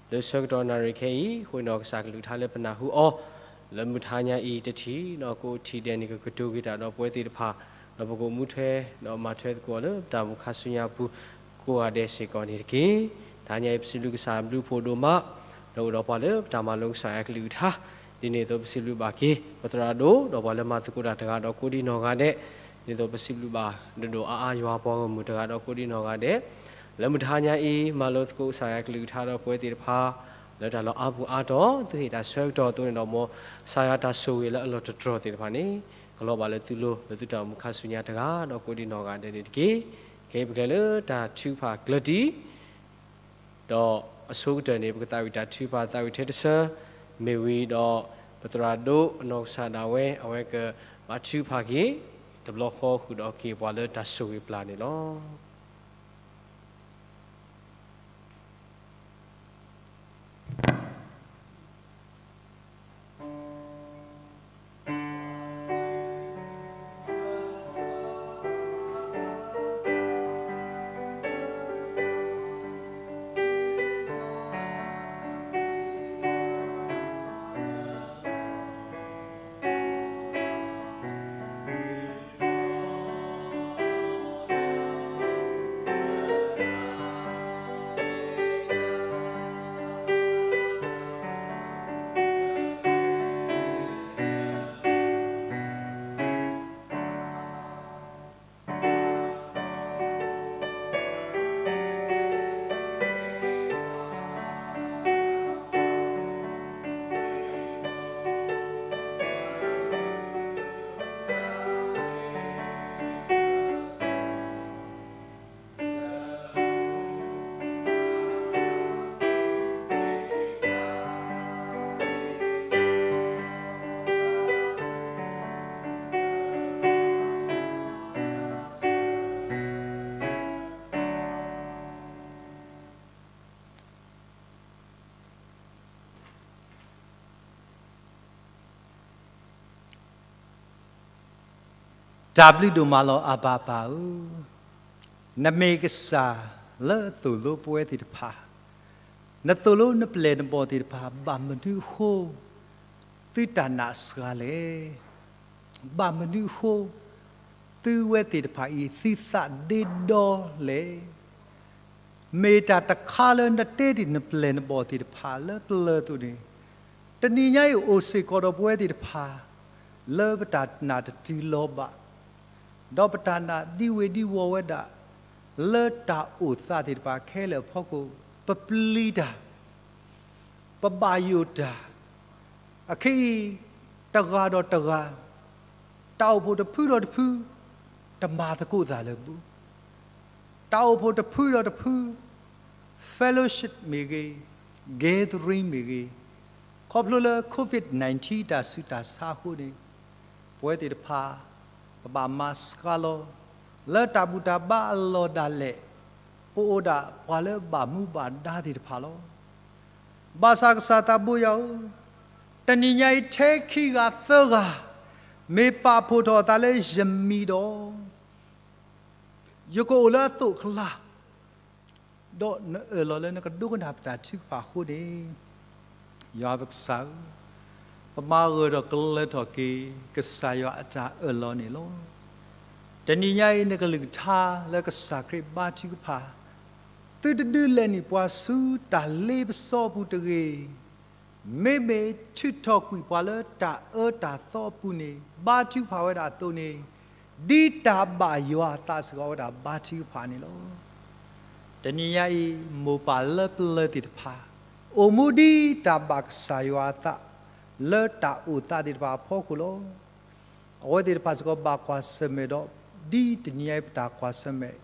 လၢဆၢကတီၢ်နၣ်ရံၣ်ခဲအံၤ, အဃိန့ၣ်ဒီး ကစၢ်ကလုၢ်ကထါလၢပနၢ်ဟူအီၤ လၢမုၢ်တဟါညါအံၤ တထံၣ်နီၢ်ကီၢ်ထံၣ်ဒဲးန့ၣ် ကကတိၤက့ၤတၢ်ဒီးပဝဲသ့ၣ်တဖၣ်, ဒီးပကအိၣ်မူထွဲ ဒီးမၤထွဲသကိးအီၤလၢပတၢ်အိၣ်မူခါဆူညါအပူၤ ကိးဂၤဒဲးစ့ၢ်ကီးန့ၣ်တက့ၢ်. တဟါညါအံၤ ပစံးဘျုးကစၢ်ဘျုးဖှိၣ်ဒိၣ်မး, ဒီးအိၣ်ဒီးပှၤလၢပတၢ်မၤလိကစၢ်ယွၤအကလုၢ်ကထါ, ဒ်န့ၣ်အသိး ပစံးဘျုးဘၣ်က့ၤ ပသရၣ်ဒိၣ် ဒီးပှၤလၢမၤသကိးတၢ်တဂၤဒီးကိးဒံနီၢ်ဂၤဒဲး, ဒ်န့ၣ်အသိး ပစံးဘျုးဘၣ်ဒိၣ်ဒိၣ်အါအါယွၤပှၤဂီၢ်မုၢ်တဂၤဒီးကိးဒံနီၢ်ဂၤဒဲး, လၢမုၢ်တဟါညါအံၤ မၤလိသကိးကစၢ်ယွၤအကလုၢ်ကထါဒီးပဝဲသ့ၣ်တဖၣ် လၢတၢ်လီၢ်အါပူၤအါတီၤ သုဟ့ၣ်တၢ်ဆၢကတီၢ်အသိးန့ၣ်ဒီး မ်ကစၢ်ယွၤတၢ်ဆိၣ်ဂ့ၤလၢအလီၢ်တတြီၤသ့ၣ်တဖၣ်န့ၣ် ကလီၤဘၣ်လၢသုလိၤ လၢသုတၢ်အိၣ်မူခါဆူညါတဂၤဒီးကိးဒံနီၢ်ဂၤဒဲးန့ၣ်တက့ၢ်. ခဲအံၤပကလဲၤလၢတၢ်ထုကဖၣ်ကျၢၢ်တံၢ် ဒီးအဆိကတၢၢ်န့ၣ် ပကသးဝံၣ်တၢ်ထုကဖၣ်သးဝံၣ်ထဲတဆၢ, မ့ၢ်ဝံၤဒီး ပသရၣ်ဒိၣ်အနီၢ်ကစၢ်ဒၣ်ဝဲ အဝဲကဘၣ်ထုကဖၣ်က့ၤ တဘျီဃီဃုာ်ဒီးက့ၤပှၤလၢတၢ်ဆိၣ်ဂ့ၤပျၢ်န့ၣ်လီၤ. တၢ်ဘျုးဒိၣ်မးလီၤ အဘၤပၢ်ဧၢ, နမ့ၢ်ကစၢ်လၢအသိၣ်လိပဝဲသ့ၣ်တဖၣ်, နသိၣ်လိနပျဲၢ်နဘီၣ်သ့ၣ်တဖၣ် ဘၣ်မနုၤအဃိ သုတၢ်နာ်စှၤလဲၣ်. ဘၣ်မနုၤအဃိ သုဝဲသ့ၣ်တဖၣ်အံၤ သုသးဒ့ဒီလဲၣ်. မ့ၢ်တၢ်တခါလၢနတဲတ့ၢ်နပျဲၢ်နဘီၣ်သ့ၣ်တဖၣ်လၢပျၢၤအသိးန့ၣ်, တနံၤညါအံၤအိၣ်စ့ၢ်ကီးဒီးပဝဲသ့ၣ်တဖၣ် လၢပတၢ်နာ်တတုၤလီၤဘၣ်, ဒီးပတၢ်နာ်ဒံဝ့ၤဒံဝီၤဝဲဒၣ် လၢတၢ်အိၣ်သးသ့ၣ်တဖၣ်ခဲလၢာ်အဖီခိၣ်, ပပျံၤတၢ် ပဘၣ်ယိၣ်တၢ်, အခဲအံၤ တဂၤဒီးတဂၤ, တၢ်အိၣ်ဖှိၣ်တဖုဒီးတဖု တမၤသကိးသးလၢၤဘၣ်. တၢ်အိၣ်ဖှိၣ်တဖုဒီးတဖု fellowship မ့ၢ်ဂ့ၤ, gathering မ့ၢ်ဂ့ၤ, ခီဖျိလၢ COVID nineteen တၢ်ဆူးတၢ်ဆါအဃိန့ၣ်, ပဝဲသ့ၣ်တဖၣ် ပဘၣ်မၤစှၤလီၤ လၢတၢ်ဘူၣ်တၢ်ဘါအလီၢ်ဒၣ်လဲာ်, ပအိၣ်ဒၣ်ပှၤလၢဘၣ်မူဘၣ်ဒါသ့ၣ်တဖၣ်လီၤ. ဘၣ်ဆၣ်ကစၢ်သးဘိယွၤဧၢ, တနံၤညါအံၤထဲခံဂၤသၢဂၤ မ့ၢ်ပာ်ဖှိၣ်ထီၣ်အသးလၢယမံၤဒီး ယကအိၣ်လၢအသိးအကျါ, ဒီးနအၢၣ်လီၤလၢနကဒိကနၣ်ပတၢ်ထုကဖၣ်အဃိန့ၣ်, ယွၤပကစၢ်ဧၢ, ပမၤဂၢၢ်ထီၣ်ကျၢၤထီၣ်က့ၤ ကစၢ်ယွၤအတၢ်အၢၣ်လီၤန့ၣ်လီၤ. တနံၤညါအံၤ နကလုၢ်ကထါလၢကစၢ်ခရံာ်ဘါထုကဖၣ် သုတဒုးလဲၤနုာ်ပှၤဆူတၢ်လ့ပစီအပူၤတဂ့ၤ. မ့မ့ၢ်ထုးထီၣ်ကွံာ်ပှၤလၢတၢ်အၢတၢ်သီအပူၤန့ၣ် ဘါထုကဖၣ်ဝဲဒၣ်အသိးန့ၣ်, ဒ်တၢ်ဘၣ်ယွၤအသးစ့ၢ်ကီး အဝဲဒၣ်ဘါထုကဖၣ်န့ၣ်လီၤ. တနံၤညါအံၤ မိၢ်ပၢ်လၢပျၢၤသ့ၣ်တဖၣ် အိၣ်မူဒ်တၢ်ဘၣ်ကစၢ်ယွၤအသး လၢတၢ်အိၣ်သးသ့ၣ်တဖၣ်အဖီခိၣ်လီၤ. အဝဲသ့ၣ်တဖၣ်စ့ၢ်ကီးဘၣ်ကွၢ်ဆၢၣ်မဲာ်ဒီး ဒ်တနံၤညါအံၤပတၢ်ကွၢ်ဆၢၣ်မဲာ်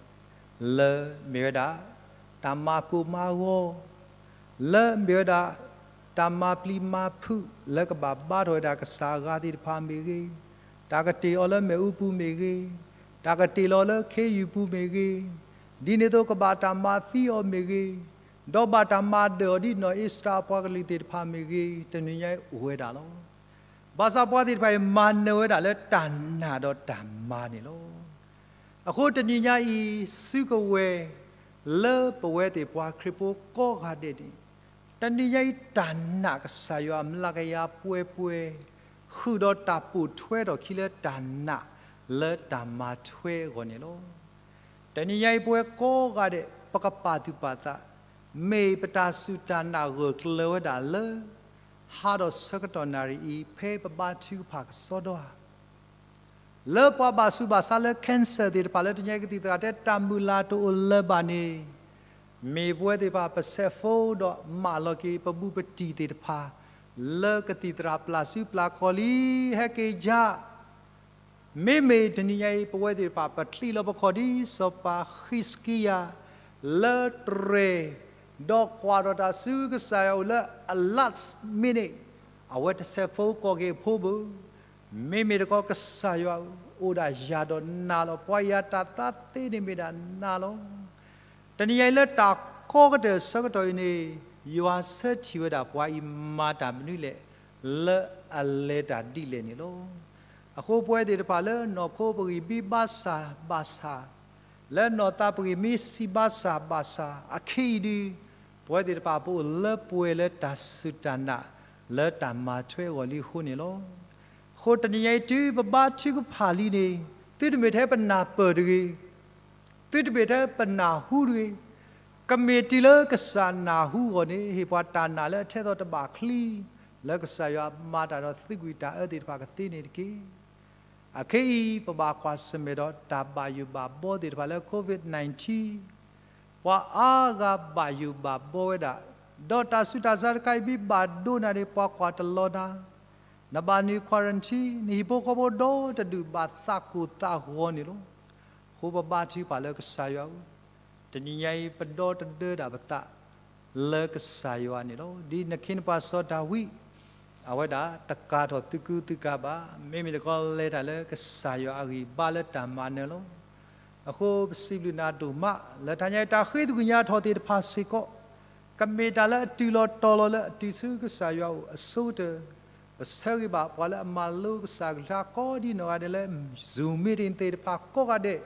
လၢမ့ၢ်ဝဲဒၣ် တၢ်မၤကိၢ်မၤဂီၤ, လၢမ့ၢ်ဝဲဒၣ် တၢ်မၤပျံၤမၤဖုး လၢကဘၣ်ဘါထီၣ်ဝဲဒၣ်ကစၢ်အဂၤသ့ၣ်တဖၣ်မ့ၢ်ဂ့ၤ, တၢ်ကတ့ၢ်အီၤလၢမ့ၣ်အူပူၤမ့ၢ်ဂ့ၤ, တၢ်ကတ့ၢ်လီၤလၢခ့ယုၢ်ပူၤမ့ၢ်ဂ့ၤ, ဒ်န့ၣ်အသိးကဘၣ်တၢ်မၤသံအီၤမ့ၢ်ဂ့ၤ, ဒီးဘၣ်တၢ်မၤဒၢၣ်အီၤဒ်နီၢ်အ့စတၢၤအပှၤကလုာ်သ့ၣ်တဖၣ်မ့ၢ်ဂ့ၤ, တနံၤညါအံၤအိၣ်ဝဲဒၣ်လီၤ. ဘၣ်ဆၣ်ပှၤသ့ၣ်တဖၣ်အံၤ မၤနၢၤဝဲဒၣ်လၢတၢ်နာ်ဒီးတၢ်မၤန့ၣ်လီၤ. အဃိတနံၤညါအံၤ စုကဝဲၤ လၢပဝဲသ့ၣ်ပှၤခရံာ်ဖိကိးဂၤဒဲးန့ၣ်, တနံၤညါအံၤတၢ်နာ်ကစၢ်ယွၤမျးကယၤပှဲၤပှဲၤ, ဃုာ်ဒီးတၢ်ပိာ်ထွဲထီၣ်ခံလၢတၢ်နာ်လၢတၢ်မၤထွဲအဂီၢ်န့ၣ်လီၤ. တနံၤညါအံၤပဝဲကိးဂၤဒဲး ပကပာ်သူၣ်ပာ်သး, မ့ၢ်ပတၢ်စူၢ်တၢ်နာ်ဂၢၢ်ကျၢၤဝဲဒၣ်လၢ ဟါဒီးဆၢကတီၢ်နၣ်ရံၣ်အံၤ ဖဲပဘါထုကဖၣ်ကစီဒီဧါ. လၢပှၤဘၣ်ဆူးဘၣ်ဆါလၢ cancer သ့ၣ်တဖၣ်လၢတနံၤညါအံၤကသံၣ်သရၣ်တဲတၢ်မုၢ်လၢ်တအိၣ်လၢၤဘၣ်န့ၣ်, မ့ၢ်ပဝဲသ့ၣ်တဖၣ် ပစဲး phone ဒီးမၢလီၤက့ၤ ပဘူးပတံၢ်သ့ၣ်တဖၣ် လၢကသံၣ်သရၣ်ပျၢ်စုပျၢ်ခီၣ်လံ ဟဲက့ၤယါ မ့မ့ၢ်တနံၤညါအံၤ ပဝဲသ့ၣ်တဖၣ် ပချံးလီၤပခီၣ်ဒ်စီၤပၤဃံးစကံယၤ လၢတြဲၤ, ဒီးကွၢ်ထီၣ်တၢ်ဆူကစၢ်ယွၤအအိၣ်လၢအ last minute, အဝဲတစဲး phone ကိးက့ၤအဖိဘၣ်. မ့မ့ၢ်တခီကစၢ်ယွၤဧၢ, အိၣ်ဒၣ်ယၤဒီးနၤလီၤ. ပှၤအံၤအတၢ်သးသ့န့ၣ်မ့ၢ်ဒၣ်နၤလီၤ. တနံၤညါအံၤလၢတၢ်ကီကတၢၢ်ဆၢကတီၢ်အံၤန့ၣ်, ယွၤဆၢထံၣ်ဝဲဒၣ်ပှၤအံၤမၤတၢ်မနုၤလဲၣ်, လၢအလဲၤတၢ်ဒ်လဲၣ်န့ၣ်လီၤ. အဃိပဝဲသ့ၣ်တဖၣ်လၢနီၢ်ခိပဂံၢ်ဘံဘါဆၣ်ဘၣ်ဆၣ်, လၢနီၢ်သးပဂံၢ်မံဆံးဘါဆၣ်ဘၣ်ဆၣ်, အခဲအံၤဒုး ပဝဲသ့ၣ်တဖၣ်ပအိၣ်လၢပှဲၤလၢတၢ်စူၢ်တၢ်နာ် လၢတၢ်မၤထွဲအဂီၢ်လံအဃိန့ၣ်လီၤ. အဃိတနံၤညါအံၤတုၤပဘါထုကဖၣ်လံန့ၣ်, သုတမ့ၢ်ထဲပနၢ်ပၢၢ်တဂ့ၤ, သုတမ့ၢ်ထဲပနၢ်ဟူတဂ့ၤ, ကမ့ၢ်တုၤလၢကစၢ်နၢ်ဟူအဂီၢ်န့ၣ် ဟ့ၣ်ပှၤတၢ်နာ်လၢအထဲသိးတဘၣ်ချံ, လၢကစၢ်ယွၤမၤတၢ်ဒီးသုးကွံာ်တၢ်အၢသ့ၣ်တဖၣ်ကသ့န့ၣ်တက့ၢ်. အခဲအံၤ ပဘၣ်ကွၢ်ဆၢၣ်မဲာ်ဒီးတၢ်ဘၣ်ယိၣ်ဘၣ်ဘီသ့ၣ်တဖၣ်လၢ COVID nineteen, ပှၤအါဂၤဘၣ်ယိၣ်ဘၣ်ဘီဝဲဒၣ်, ဒီးတၢ်ဆူးတၢ်ဆါတခါအံၤမ့ၢ်ဘၣ်ဒိနၤန့ၣ် ပှၤကွၢ်တလီၤနၤ, နဘၣ်နုာ် quarantine, နဟံၣ်ဖိဃီဖိဒီတဒူၣ်ဘၣ်သးကိၢ်သးဂီၤန့ၣ်လီၤ. အဃိပဘါထုကဖၣ်လၢကစၢ်ယွၤဧၢ, တနံၤညါအံၤ ပဒီတဒၢဒၣ်ပသး လၢကစၢ်ယွၤန့ၣ်လီၤ. ဒ်နခ့နပှၤစီၤဒၤဝံး, အဝဲဒၣ်တကၤထီၣ်သုကူသုကၤဘၣ်, မ့မ့ၢ်တခီလဲၤတၢ်လၢကစၢ်ယွၤအဂံၢ်ဘါလၢတၢ်မၤနၢၤလီၤ. အဃိပစံးဘျုးနၤဒိၣ်မး လၢတၢ်ညါအံၤတၢ်ဃ့သကွံာ်ညါထီၣ်သ့ၣ်တဖၣ်စ့ၢ်ကီး, ကမ့ၢ်တၢ်လၢအတုၤလီၤတီၤလီၤလၢအတုၤဆူကစၢ်ယွၤအအိၣ်အဆိကတၢၢ်, ပဆၢဂ့ၤဘၣ်ပှၤလၢအမၤလိကစၢ်အကလုၢ်ကထါကိးဒံနီၢ်ဂၤဒဲးလၢ Zoom meeting သ့ၣ်တဖၣ်ကိးဂၤဒဲး,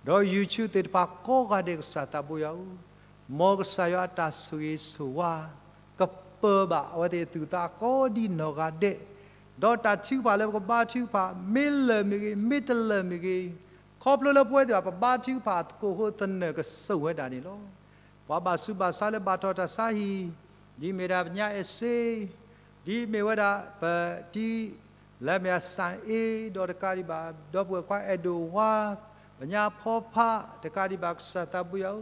ဒီး YouTube သ့ၣ်တဖၣ်ကိးဂၤဒဲး ကစၢ်သးဘိယွၤဧၢ, မ်ကစၢ်ယွၤအတၢ်ဆိၣ်ဂ့ၤဆိၣ်ဝါ ကပၢၤဘၣ်အဝဲသ့ၣ်အသူၣ်အသးကိးဒံနီၢ်ဂၤဒဲး, ဒီးတၢ်ထုကဖၣ်လၢပကဘါထုကဖၣ် မ့ၢ်လၢာ်မ့ၢ်ဂ့ၤ မ့ၢ်တလၢာ်မ့ၢ်ဂ့ၤ, ခီဖျိလၢပဝဲသ့ၣ်တဖၣ်ပဘါထုကဖၣ်သကိးအဃိသနၢၣ်ကစိာ်ဝဲဒၣ်န့ၣ်လီၤ. ပှၤဘၣ်ဆူးဘၣ်ဆါလၢဘၣ်ထီၣ်တၢ်ဆါဟံၣ်, ဒ်မ့ၢ်ဒၣ်ပညါ essay, ဒ်မ့ၢ်ဝဲဒၣ်ပတံၤ လၢမ့ၢ်အဆၣ်အ့, ဒီးတကးဒံးဘၣ် ဒီပုၢ်ဝဲၢ်ခွါအဲၣ်ဒိးဝါ, ပညါဖီဖး, တကးဒံးဘၣ်ကစၢ်သးဘိယွၤဧၢ,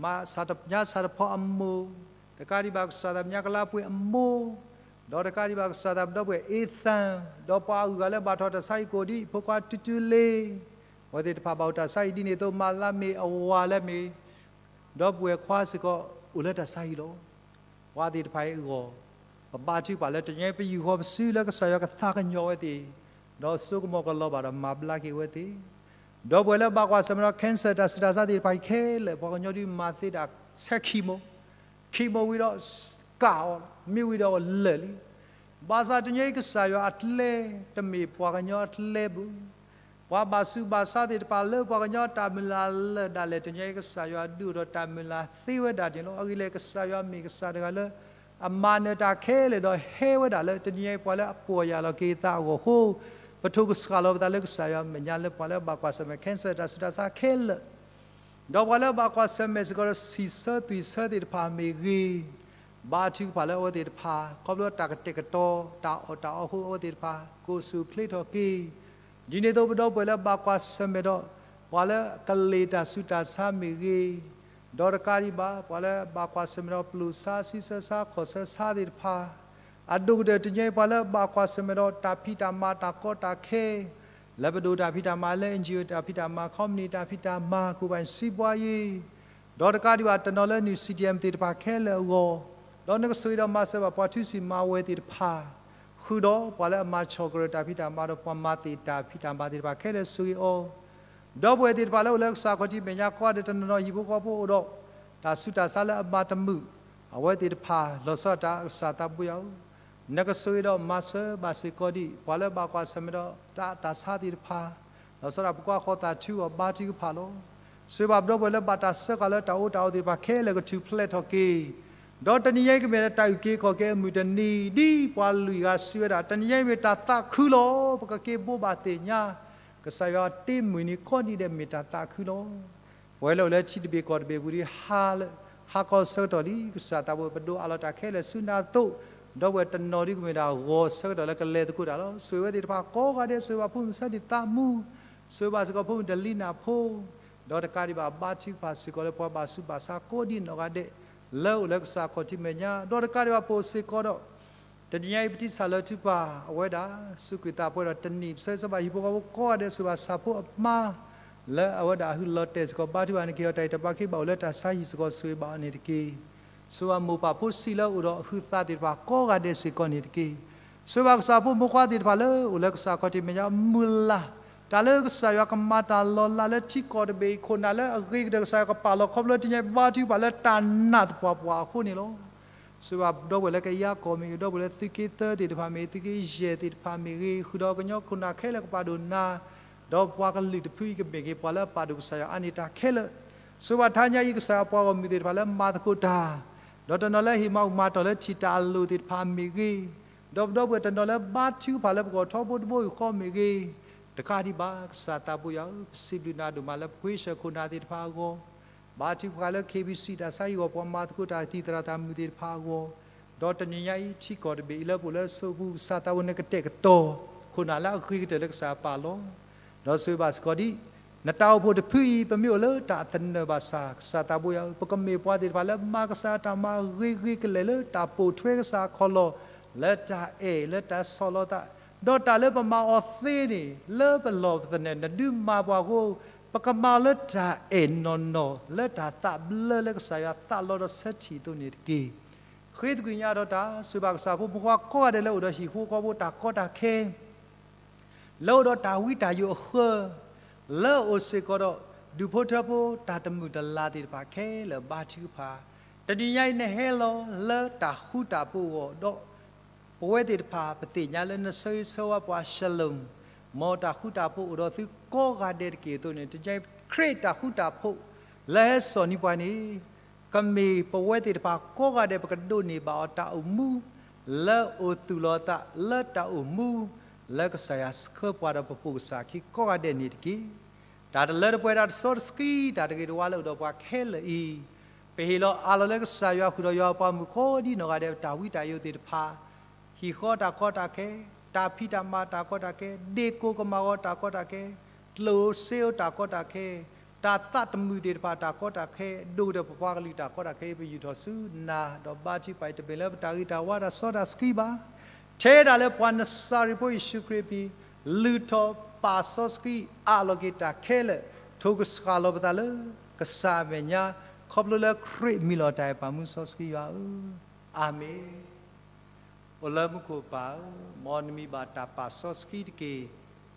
မၤဆၣ်တပညါဆၣ်တဖီအမိၢ်, တကးဒံးဘၣ်ကစၢ်သးပညါကလါပှဲၤအမိၢ်, ဒီးတကးဒံးဘၣ်ကစၢ်သးပဒီပုၢ်ဝဲၢ်အ့သၣ်, ဒီးပှၤအဂုၤအဂၤလၢဘၣ်ထီၣ်တၢ်ဆါဟံၣ်ကိးဒံး ဖိခွါတူတူလ့, အဝဲသ့ၣ်တဖၣ်ဘၣ်အိၣ်တၢ်ဆါဟံၣ်ဒ်န့ၣ်အသိး မၤလၢမ့ၢ်အဝၤလၢမ့ၢ် ဒီပုၢ်ဝဲၢ်ခွါစ့ၢ်ကီး အိၣ်လၢတၢ်ဆါဟံၣ်လီၤ. ပှၤသ့ၣ်တဖၣ်အံၤအဂီၢ်, ပဘါထုကဖၣ်လၢတနံၤအံၤ ပယူာ်ဃီၤပစုလၢကစၢ်ယွၤကသးကညီၤအဝဲသ့ၣ်, ဒီးစိကမီၤကလီၤဘၣ်ဒီးမၤဘျါက့ၤအဝဲသ့ၣ်, ဒီပုၢ်ဝဲၢ်လၢဘၣ်ကွၢ်ဆၢၣ်မဲာ်ဒီး cancer တၢ်ဆူးတၢ်ဆါသ့ၣ်တဖၣ်အံၤခဲလၢာ် ပှၤကညီဒုးမၤသ့ဒၣ် ဆဲး chemo, chemo ဝံၤဒီး ကၢ်အီၤ, မ့ၢ်ဝံၤဒီးအလၢာ်လံ. ဘၣ်ဆၣ်တနံၤအံၤကစၢ်ယွၤအကျဲ တမ့ၢ်ပှၤကညီအကျဲဘၣ်. ပှၤဘၣ်ဆူးဘၣ်ဆါသ့ၣ်တဖၣ်လၢပှၤကညီတၢ်မုၢ်လၢ်လၢာ်ဒၣ်လဲာ် တနံၤအံၤကစၢ်ယွၤဒုးအိၣ်ထီၣ်တၢ်မုၢ်လၢ်သ့ဝဲဒၣ်န့ၣ်လီၤ. အဂ့ၢ်လဲၣ် ကစၢ်ယွၤမ့ၢ်ကစၢ်တဂၤလၢ အမၤနၢၤတၢ်ခဲလၢာ်ဒီးဟဲဝဲဒၣ်လၢတနံၤအံၤပှၤလၢအပီၢ်ယၢ်လီၤက့ၤသးအဂီၢ်အဃိ, ပထိၣ်ကစှၤလီၤပသးလၢကစၢ်ယွၤမဲာ်ညါလၢပှၤလၢအဘၣ်ကွၢ်ဆၢၣ်မဲာ် cancer တၢ်ဆူးတၢ်ဆါခဲလၢာ် ဒီးပှၤလၢအဘၣ်ကွၢ်ဆၢၣ်မဲာ်စ့ၢ်ကီးဒီး ဆံးဆၢသွံၣ်ဆၢသ့ၣ်တဖၣ်မ့ၢ်ဂ့ၤ, ဘါထုကဖၣ်လၢအဝဲသ့ၣ်တဖၣ် ခီဖျိတၢ်ကတဲာ်ကတီၤ တၢ်အီၣ်တၢ်အီအဃိ အဝဲသ့ၣ်တဖၣ် ကိးဆူၣ်ချ့ထီၣ်က့ၤ ဒ်န့ၣ်အသိး ပဒီပုၢ်ဝဲၢ်လၢဘၣ်ကွၢ်ဆၢၣ်မဲာ်ဒီး ပှၤလၢကလ့ၢ်တၢ်ဆူးတၢ်ဆါမ့ၢ်ဂ့ၤ, ဒီးတကးဒံးဘၣ် ပှၤလၢဘၣ်ကွၢ်ဆၢၣ်မဲာ်ဒီး ပျိၢ်ဆါ ဆံးဆၢဆါ ခီၣ်ဆၢဆါသ့ၣ်တဖၣ်, အဒိၣ်ကတၢၢ်တနံၤအံၤ ပှၤလၢဘၣ်ကွၢ်ဆၢၣ်မဲာ်ဒီး တၢ်ဖံးတၢ်မၤတၢ်ကီတၢ်ခဲ, လၢပဒိၣ်တၢ်ဖံးတၢ်မၤ လၢ NGO တၢ်ဖံးတၢ်မၤ ခီပနံၣ်တၢ်ဖံးတၢ်မၤ ကဘၣ်စံးဘှါယံၤ ဒီးတကးဒံးဘၣ် တနီၤလၢနုာ် CDM သ့ၣ်တဖၣ်ခဲလၢာ်အဂီၢ်, ဒီးနကဆိၣ်ဂ့ၤဒီးမၤစၢၤဘၣ်ပှၤထုစုမၤဝဲၤသ့ၣ်တဖၣ်, ဃုာ်ဒီးပှၤလၢအမၤဆီၣ်ကရၢၢ်တၢ်ဖံးတၢ်မၤဒီးပှၤမၤသ့ၣ်တၢ်ဖံးတၢ်မၤသ့ၣ်တဖၣ်ခဲလၢာ်ဆိၣ်ဂ့ၤအီၤ, ဒီပုၢ်ဝဲၢ်သ့ၣ်တဖၣ်လၢအိၣ်လၢကစၢ်ခီၣ်ထံးမဲာ်ညါကိးဂၤဒဲး တနီၤနီၤဟံၣ်ဖိဃီဖိအိၣ်ဒီး တၢ်ဆူးတၢ်ဆါလၢအမၤတမုာ် အဝဲသ့ၣ်တဖၣ် လီၤဆီဒၣ်တၢ်ကစၢ်သးဘိယွၤဧၢ, နကဆိၣ်ဂ့ၤဒီးမၤစၢၤဘၣ်စ့ၢ်ကီးဒံး ပှၤလၢဘၣ်ကွၢ်ဆၢၣ်မဲာ်ဒီးတၢ်အတၢ်ဆါသ့ၣ်တဖၣ်, လီၤဆီဒၣ်တၢ်ပကွၢ်ဃီၤသးထူအီၤ ဘါထုကဖၣ်လီၤ. ဆိၣ်ဂ့ၤဘၣ်ပဒီပုၢ်ဝဲၢ်လၢဘၣ်တၢ်စၢဃာ်လၢတၢ်အီၣ်တၢ်အီသ့ၣ်တဖၣ်ခဲလၢာ်ကထူၣ်ဖျဲးထီၣ်က့ၤ, ဒီးတနံၤညါအံၤကမ့ၢ်ဒၣ်တၢ်အုၣ်က့ၤခီၣ်က့ၤအမုၢ်တနံၤ ဒ်ပှၤလွံၢ်ဂၤစံးဝဲဒၣ် တနံၤညါအံၤမ့ၢ်တၢ်သးခုလီၤ. ပကက့ၤဘိးဘၣ်သ့ၣ်ညါ ကစၢ်ယွၤတ့မုၢ်နံၤကိးနံၤဒဲး မ့ၢ်တၢ်သးခုလီၤ. ပဝဲလၢအိၣ်လၢထံတဘ့ၣ်ကီၢ်တဘ့ၣ်ပူၤဒီး ဟါလၢ ဟါခီဆၢကတီၢ်လံ ကစၢ်သးဘိ ပဒိးအးလီၤတၢ်ခဲလၢာ်ဆူနၤအသိး, ဒီပုၢ်ဝဲၢ်တနီၤဒ်ကမ့ၢ်ဒၣ်ဂီၤဆၢကတီၢ်လၢကလဲၤသကိးတၢ်လီၤ. ဆိၣ်ဂ့ၤဝဲသ့ၣ်တဖၣ်ကိးဂၤဒဲး, ဆိၣ်ဂ့ၤဘၣ်ဖိမုၣ်ဆၢဒံးသးမူ, ဆိၣ်ဂ့ၤဘၣ်စ့ၢ်ကီးဖိမုၣ်တလံနၢ်ဖိ, ဒီးတကးဒံးဘၣ် ဘါထုကဖၣ်စ့ၢ်ကီးလၢပှၤဘၣ်ဆူးဘၣ်ဆါကိးဒံးနီၢ်ဂၤဒဲး လၢအိၣ်လၢကစၢ်ခီၣ်ထံးမဲာ်ညါ, ဒီးတကးဒံးဘၣ်ပအိၣ်စ့ၢ်ကီးဒီး တနံၤညါအံၤ ပတံၢ်စၢ်လၢထူပၢ် အဝဲဒၣ် စူးကွံာ်သးပှဲၤဒီးတနံၣ် ပဆၢဂ့ၤဆၢဝါဘၣ်ဟံၣ်ဖိဃီဖိကိးဂၤဒဲး, ဆိၣ်ဂ့ၤဘၣ်ဆၣ်ဖိအမါ လၢအဝဲဒၣ်အဟးလီၤတဲာ်စ့ၢ်ကီး ဘါထုကဖၣ်န့ၣ် ကဟ့ၣ်အီၤတၢ်ဂံၢ်တၢ်ဘါ ကဘၣ်အိၣ်လၢတၢ်ဆါဟံၣ်စ့ၢ်ကီး ဆိၣ်ဂ့ၤဘၣ်အီၤန့ၣ်တက့ၢ်. ဆိၣ်ဂ့ၤဘၣ်မိၢ်ပၢ်ဖိဆံးလၢအအိၣ်ဒီးဟုးသးသ့ၣ်တဖၣ်ကိးဂၤဒဲးစ့ၢ်ကီးန့ၣ်တက့ၢ်. ဆိၣ်ဂ့ၤဘၣ်ကစၢ်ဖိမိၢ်ခွါသ့ၣ်တဖၣ်လၢအိၣ်လၢကစၢ်ခီၣ်ထံးမဲာ်ညါ မုၢ်လၢ် တၢ်လၢကစၢ်ယွၤကမၤတၢ်လီၤလးလၢထံကီၢ်တဘ့ၣ်အံၤ ခိၣ်နၢ်လၢအဂ့ၤကတၢၢ် ကစၢ်ယွၤကပာ်လီၤခီဖျိတနံၤညါ ဘါထုကဖၣ်လၢတၢ်နာ်သပှၢ်ပှၢ်အဃိန့ၣ်လီၤ. ဆိၣ်ဂ့ၤဘၣ်ဒီပုၢ်ဝဲၢ်လၢကယၤကီၢ်မ့ၢ်ဂ့ၤ, ဒီပုၢ်ဝဲၢ်လၢသုးက့သၢသ့ၣ်တဖၣ်မ့ၢ်ဂ့ၤ, သုးက့ယဲၢ်သ့ၣ်တဖၣ်မ့ၢ်ဂ့ၤ, ဃုာ်ဒီးကညီခိၣ်နၢ်ခဲလၢာ်ကပာ်ဒိၣ်နၤ, ဒီးပှၤကလုာ်တဖုအံၤကမ့ၢ်ဂ့ၤ, ပှၤလၢအပာ်ဒိၣ်ကစၢ်ယွၤအါန့ၢ်တၢ်ခဲလၢာ်, ဆိၣ်ဂ့ၤဘၣ်တနံၤညါအံၤ ကစၢ်ယွၤပှၤဂီၢ်မုၢ်သ့ၣ်တဖၣ်လၢမၤသကိးတၢ်, ဒီးတနီၤလၢဟ့ၣ်မၤအုၣ်မၤတီၢ်လၢထံၣ်တၢ်အလိၤသ့ၣ်တဖၣ်မ့ၢ်ဂ့ၤ, ဒီးပဒီပုၢ်ဝဲၢ်တနီၤလၢဘါထုကဖၣ်လၢပဂီၢ်ထီဘိတဘိယူၢ်ဃီမ့ၢ်ဂ့ၤ, တကးဒံးဘၣ် ကစၢ်သးဘိယွၤဧၢ, ပစံးဘျုးနၤဒိၣ်မးလၢပခွ့ဆၢၣ်ခိၣ်နၢ်သ့ၣ်တဖၣ်အဂီၢ်, ဘါထုကဖၣ်လၢ KBC တၢ်ဆါဟံၣ်ဂီၢ် ပှၤမၤသကိးတၢ်သံၣ်သရၣ်သးမုာ်သ့ၣ်တဖၣ်အဂီၢ်, ဒီးတနံၤညါအံၤ ထံကီၢ်တဘ့ၣ်အံၤလၢပအိၣ်လၢအစိအပူၤ ကစၢ်သးဘိန့ၣ်ကတဲာ်ကတီၤ ခိၣ်နၢ်လၢအဂ့ၤကတၢၢ်လၢကစၢ်ယွၤပာ်လီၤ, ဒီးဆိၣ်ဂ့ၤဘၣ်စ့ၢ်ကီးဒ် နတၢ်အိၣ်ဖှိၣ်တဖုအံၤ ပမ့ၢ်အိၣ်လၢတၢ်သနၢၣ်ဘၣ်ဆၣ် ကစၢ်သးဘိယွၤဧၢ, ပကမ့ၢ်ပှၤသ့ၣ်တဖၣ်လၢမၤကစၢ်တၢ်မၤဂ့ၤဂ့ၤကလဲာ်လၢတၢ်ပိာ်ထွဲကစၢ်အခီၣ်လီၢ်, လၢတၢ်အဲၣ် လၢတၢ်ဆီၣ်လီၤသး, ဒီးတၢ်လၢပမၤအီၤသ့န့ၣ် လၢပလီၢ်ပသနၢၣ် နဒုးမၤပှၤအဃိ, ပကမၤအီၤလၢတၢ်အဲၣ်နီၢ်နီၢ် လၢတၢ်သးဘျၢလၢကစၢ်ယွၤသးလီဒီးဆၢထံၣ်အသိးန့ၣ်တက့ၢ်. ဃ့သကွံာ်ညါဒီးတၢ် ဆိၣ်ဂ့ၤဘၣ်ကစၢ်ဖိမုၣ်ဖိခွါကိးဂၤဒဲးလၢအိၣ်ဒီးဟံၣ်ဖိဃီဖိတၢ်ကီတၢ်ခဲ လၢအိၣ်ဒီးတၢ်ဝံတၢ်ယိးအဃၢၤ, လၢအိၣ်စ့ၢ်ကီးဒီး ဒူၣ်ဖိထၢဖိတၢ်တမုာ်တလၤသ့ၣ်တဖၣ်ခဲလၢာ်ဘါထုကဖၣ်, တနံၤညါအံၤနဟဲလီၤလၢတၢ်ဃူတၢ်ဖိးအဂီၢ်ဒီး ပဝဲသ့ၣ်တဖၣ်ပသ့ၣ်ညါလၢနဆၢဂ့ၤဆၢဝါပှၤ Shalom, မ်တၢ်ဃူတၢ်ဖိးအိၣ်ဒီးသုကိးဂၤဒဲးတက့ၢ်အသိးန့ၣ် တနံၤညါအံၤခရံာ်တၢ်ဃူတၢ်ဖိး လၢဟဲစိာ်န့ၢ်ပှၤန့ၣ် ကမ့ၢ်ပဝဲသ့ၣ်တဖၣ်ကိးဂၤဒဲး ပကဒိးန့ၢ်ဘၣ်အီၤတၢ်အိၣ်မူ လၢအိၣ်သူၣ်လီၤသး လၢတၢ်အိၣ်မူ လၢကစၢ်ယွၤဆှၢပှၤဒီးပပိာ်ကစၢ်ခံကိးဂၤဒဲးန့ၣ်တက့ၢ်. တၢ်တလၢတပှဲၤ တၢ်တစီတဆှံ တၢ်တဂ့ၤတဝါလၢအိၣ်ဒီးပှၤခဲလၢာ်အံၤ, ပဟ့ၣ်လီၤအးလီၤလၢကစၢ်ယွၤဃုာ်ဒီးယွၤပှၤမုၣ်ကိးဒံနီၢ်ဂၤဒဲး တၢ်ဝံတၢ်ယိးသ့ၣ်တဖၣ် ဟံၣ်ဃီတၢ်ကီတၢ်ခဲ, တၢ်ဖံးတၢ်မၤတၢ်ကီတၢ်ခဲ, ဒ့ၣ်ကိၢ်ကမၤဂီၤတၢ်ကီတၢ်ခဲ, ကျိၣ်စ့အိၣ်တၢ်ကီတၢ်ခဲ, တၢ်သးတမုာ်သ့ၣ်တဖၣ်တၢ်ကီတၢ်ခဲ, ဒိၣ်ကတၢၢ်ပပှၤကလုာ်တၢ်ကီတၢ်ခဲ ပယူာ်ထီၣ်ဆူနၤ, ဒီးဘါထုကဖၣ်အံၤတမ့ၢ်လၢပတၢ်ဂ့ၤတၢ်ဝါတၢ်စီတၢ်ဆှံဘၣ်. ထဲဒၣ်လၢပှၤနစၤရ့းဖိယ့ၣ်ၡူးခရံာ်အမံၤ လုၢ်ထီၣ်ပာ်စီဆှံအးလီၤက့ၤတၢ်ခဲလၢာ်, ထိၣ်ကစှၤလီၤပသးလၢကစၢ်အမဲာ်ညါ, ခီဖျိလၢခရံာ်မံၤလီၤတၢ်အဲၣ်ပာ်မူစီဆှံယွၤဧၢ, အၤမ့ၣ်. အိၣ်လၢမူခိၣ်ပၢ်ဧၢ, မ်နမံၤဘၣ်တၢ်ပာ်စီဆှံတက့ၢ်.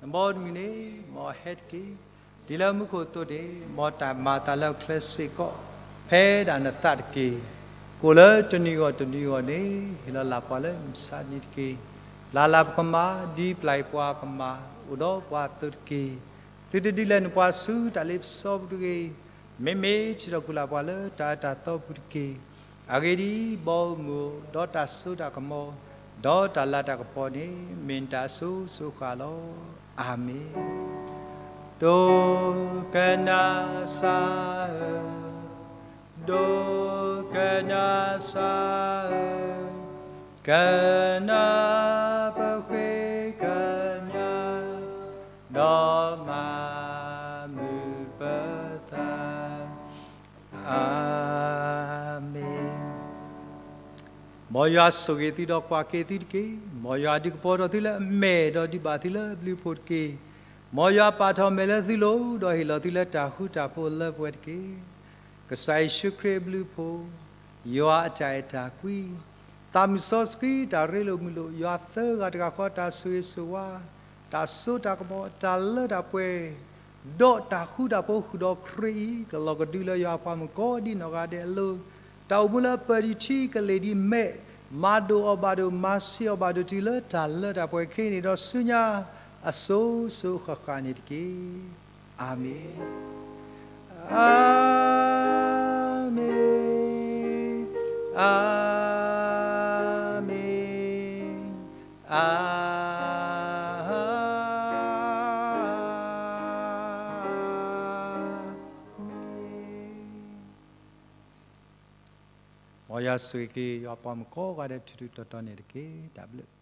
နဘီနမုၢ်န့ၣ် မ်အဟဲတက့ၢ်. ဒ်လၢမူခိၣ်အသိးန့ၣ် မ်တၢ်မၤအသးလၢအချၢစ့ၢ်ကီး ဖဲဒၣ်နသးတက့ၢ်. ကိၣ်လၢတနံၤဂီၢ်တနံၤဂီၢ်န့ၣ် ဟ့ၣ်လီၤလၢ်ပှၤလၢမုၢ်မဆါတနံၤတက့ၢ်. လၢ်လၢ်ပကမၤ ဒ်ပျၢ်အံၤပှၤကမၤ အိၣ်ဒီးပှၤအသိးတက့ၢ်. သုတဒုးလဲၤနုာ်ပှၤဆူတၢ်လ့ပစီပူၤတဂ့ၤ. မ့မ့ၢ်ထံၣ်ထီၣ်ကွံာ်လၢ်ပှၤလၢတၢ်အၢတၢ်သီပူၤတက့ၢ်. အဂ့ၢ်ဒ်အံၤ, ဘီမုၢ်ဧၢ, ဒီးတၢ်စိတၢ်ကမီၤ, ဒီးတၢ်လၤတၢ်ကပီၤန့ၣ် မ့ၢ်နတၢ်အစိၤစိၤဃၣ်ဃၣ်လီၤ. အၤမ့ၣ်. ဒိကနၣ်စၢ်ဧၢ, ဒိကနၣ်စၢ်ဧၢ, ကနၣ်ပဃ့ကညး, ဒီးမၤမုာ်ပသး. အၤမ့ၣ်. မ်ယွၤဆိၣ်ဂ့ၤသုဒီးကွၢ်က့ၤသုတက့ၢ်. မ်ယွၤဒုးကပီၤထီၣ်သုလၢအမဲာ် ဒီးဒုးဘၣ်သုလၢအဘျုးအဖှိၣ်တက့ၢ်. မ်ယွၤပာ်ထီၣ်မဲာ်လၢသုလိၤ ဒီးဟ့ၣ်လီၤသုလၢတၢ်ဃူတၢ်ဖိးလၢပှဲၤတက့ၢ်. ကစၢ်ယ့ၣ်ၡူးခရံာ်အဘျုးအဖှိၣ်, ယွၤအတၢ်အဲၣ်တၢ်ကွံ, သးမုၢ်စီဆှံ တၢ်ရ့လိာ်မုာ်လိာ် ယွၤသၢဂၤတဂၤဃီ တၢ်ဆိၣ်ဂ့ၤဆိၣ်ဝါ, တၢ်စိတၢ်ကမီၤ, တၢ်လၢတၢ်ပှဲၤ, ဒီးတၢ်ဃူတၢ်ဖိးဃုာ်ဒီးခရံာ်အံၤ ကလီၤကဒုလၢယွၤအပှၤမုၣ်ကိးဒ်နီၢ်ဂၤဒဲးအလိၤ, တၢ်အိၣ်မူလၢအပၢၢ်ဒံးထံကလ့ၢ်ဒံးမဲး, မၤဒိၣ်အီၤဘၣ်ဒိၣ် မၤဆံးအီၤဘၣ်ဒိၣ်တုၤလၢတၢ်လၢတၢ်ပှဲၤခဲအံၤန့ၣ် ဒီးဆူညါအစိၤစိၤဃၣ်ဃၣ်န့ၣ်တက့ၢ်. အၤမ့ၣ်, အၤမ့ၣ်, အၤမ့ၣ်. မ်ယွၤဆိၣ်ဂ့ၤက့ၤယွၤပှၤမုၣ်ကိးဂၤဒဲး ထူးထူးတီၤတီၤန့ၣ်တက့ၢ်. တၢ်ဘျုး.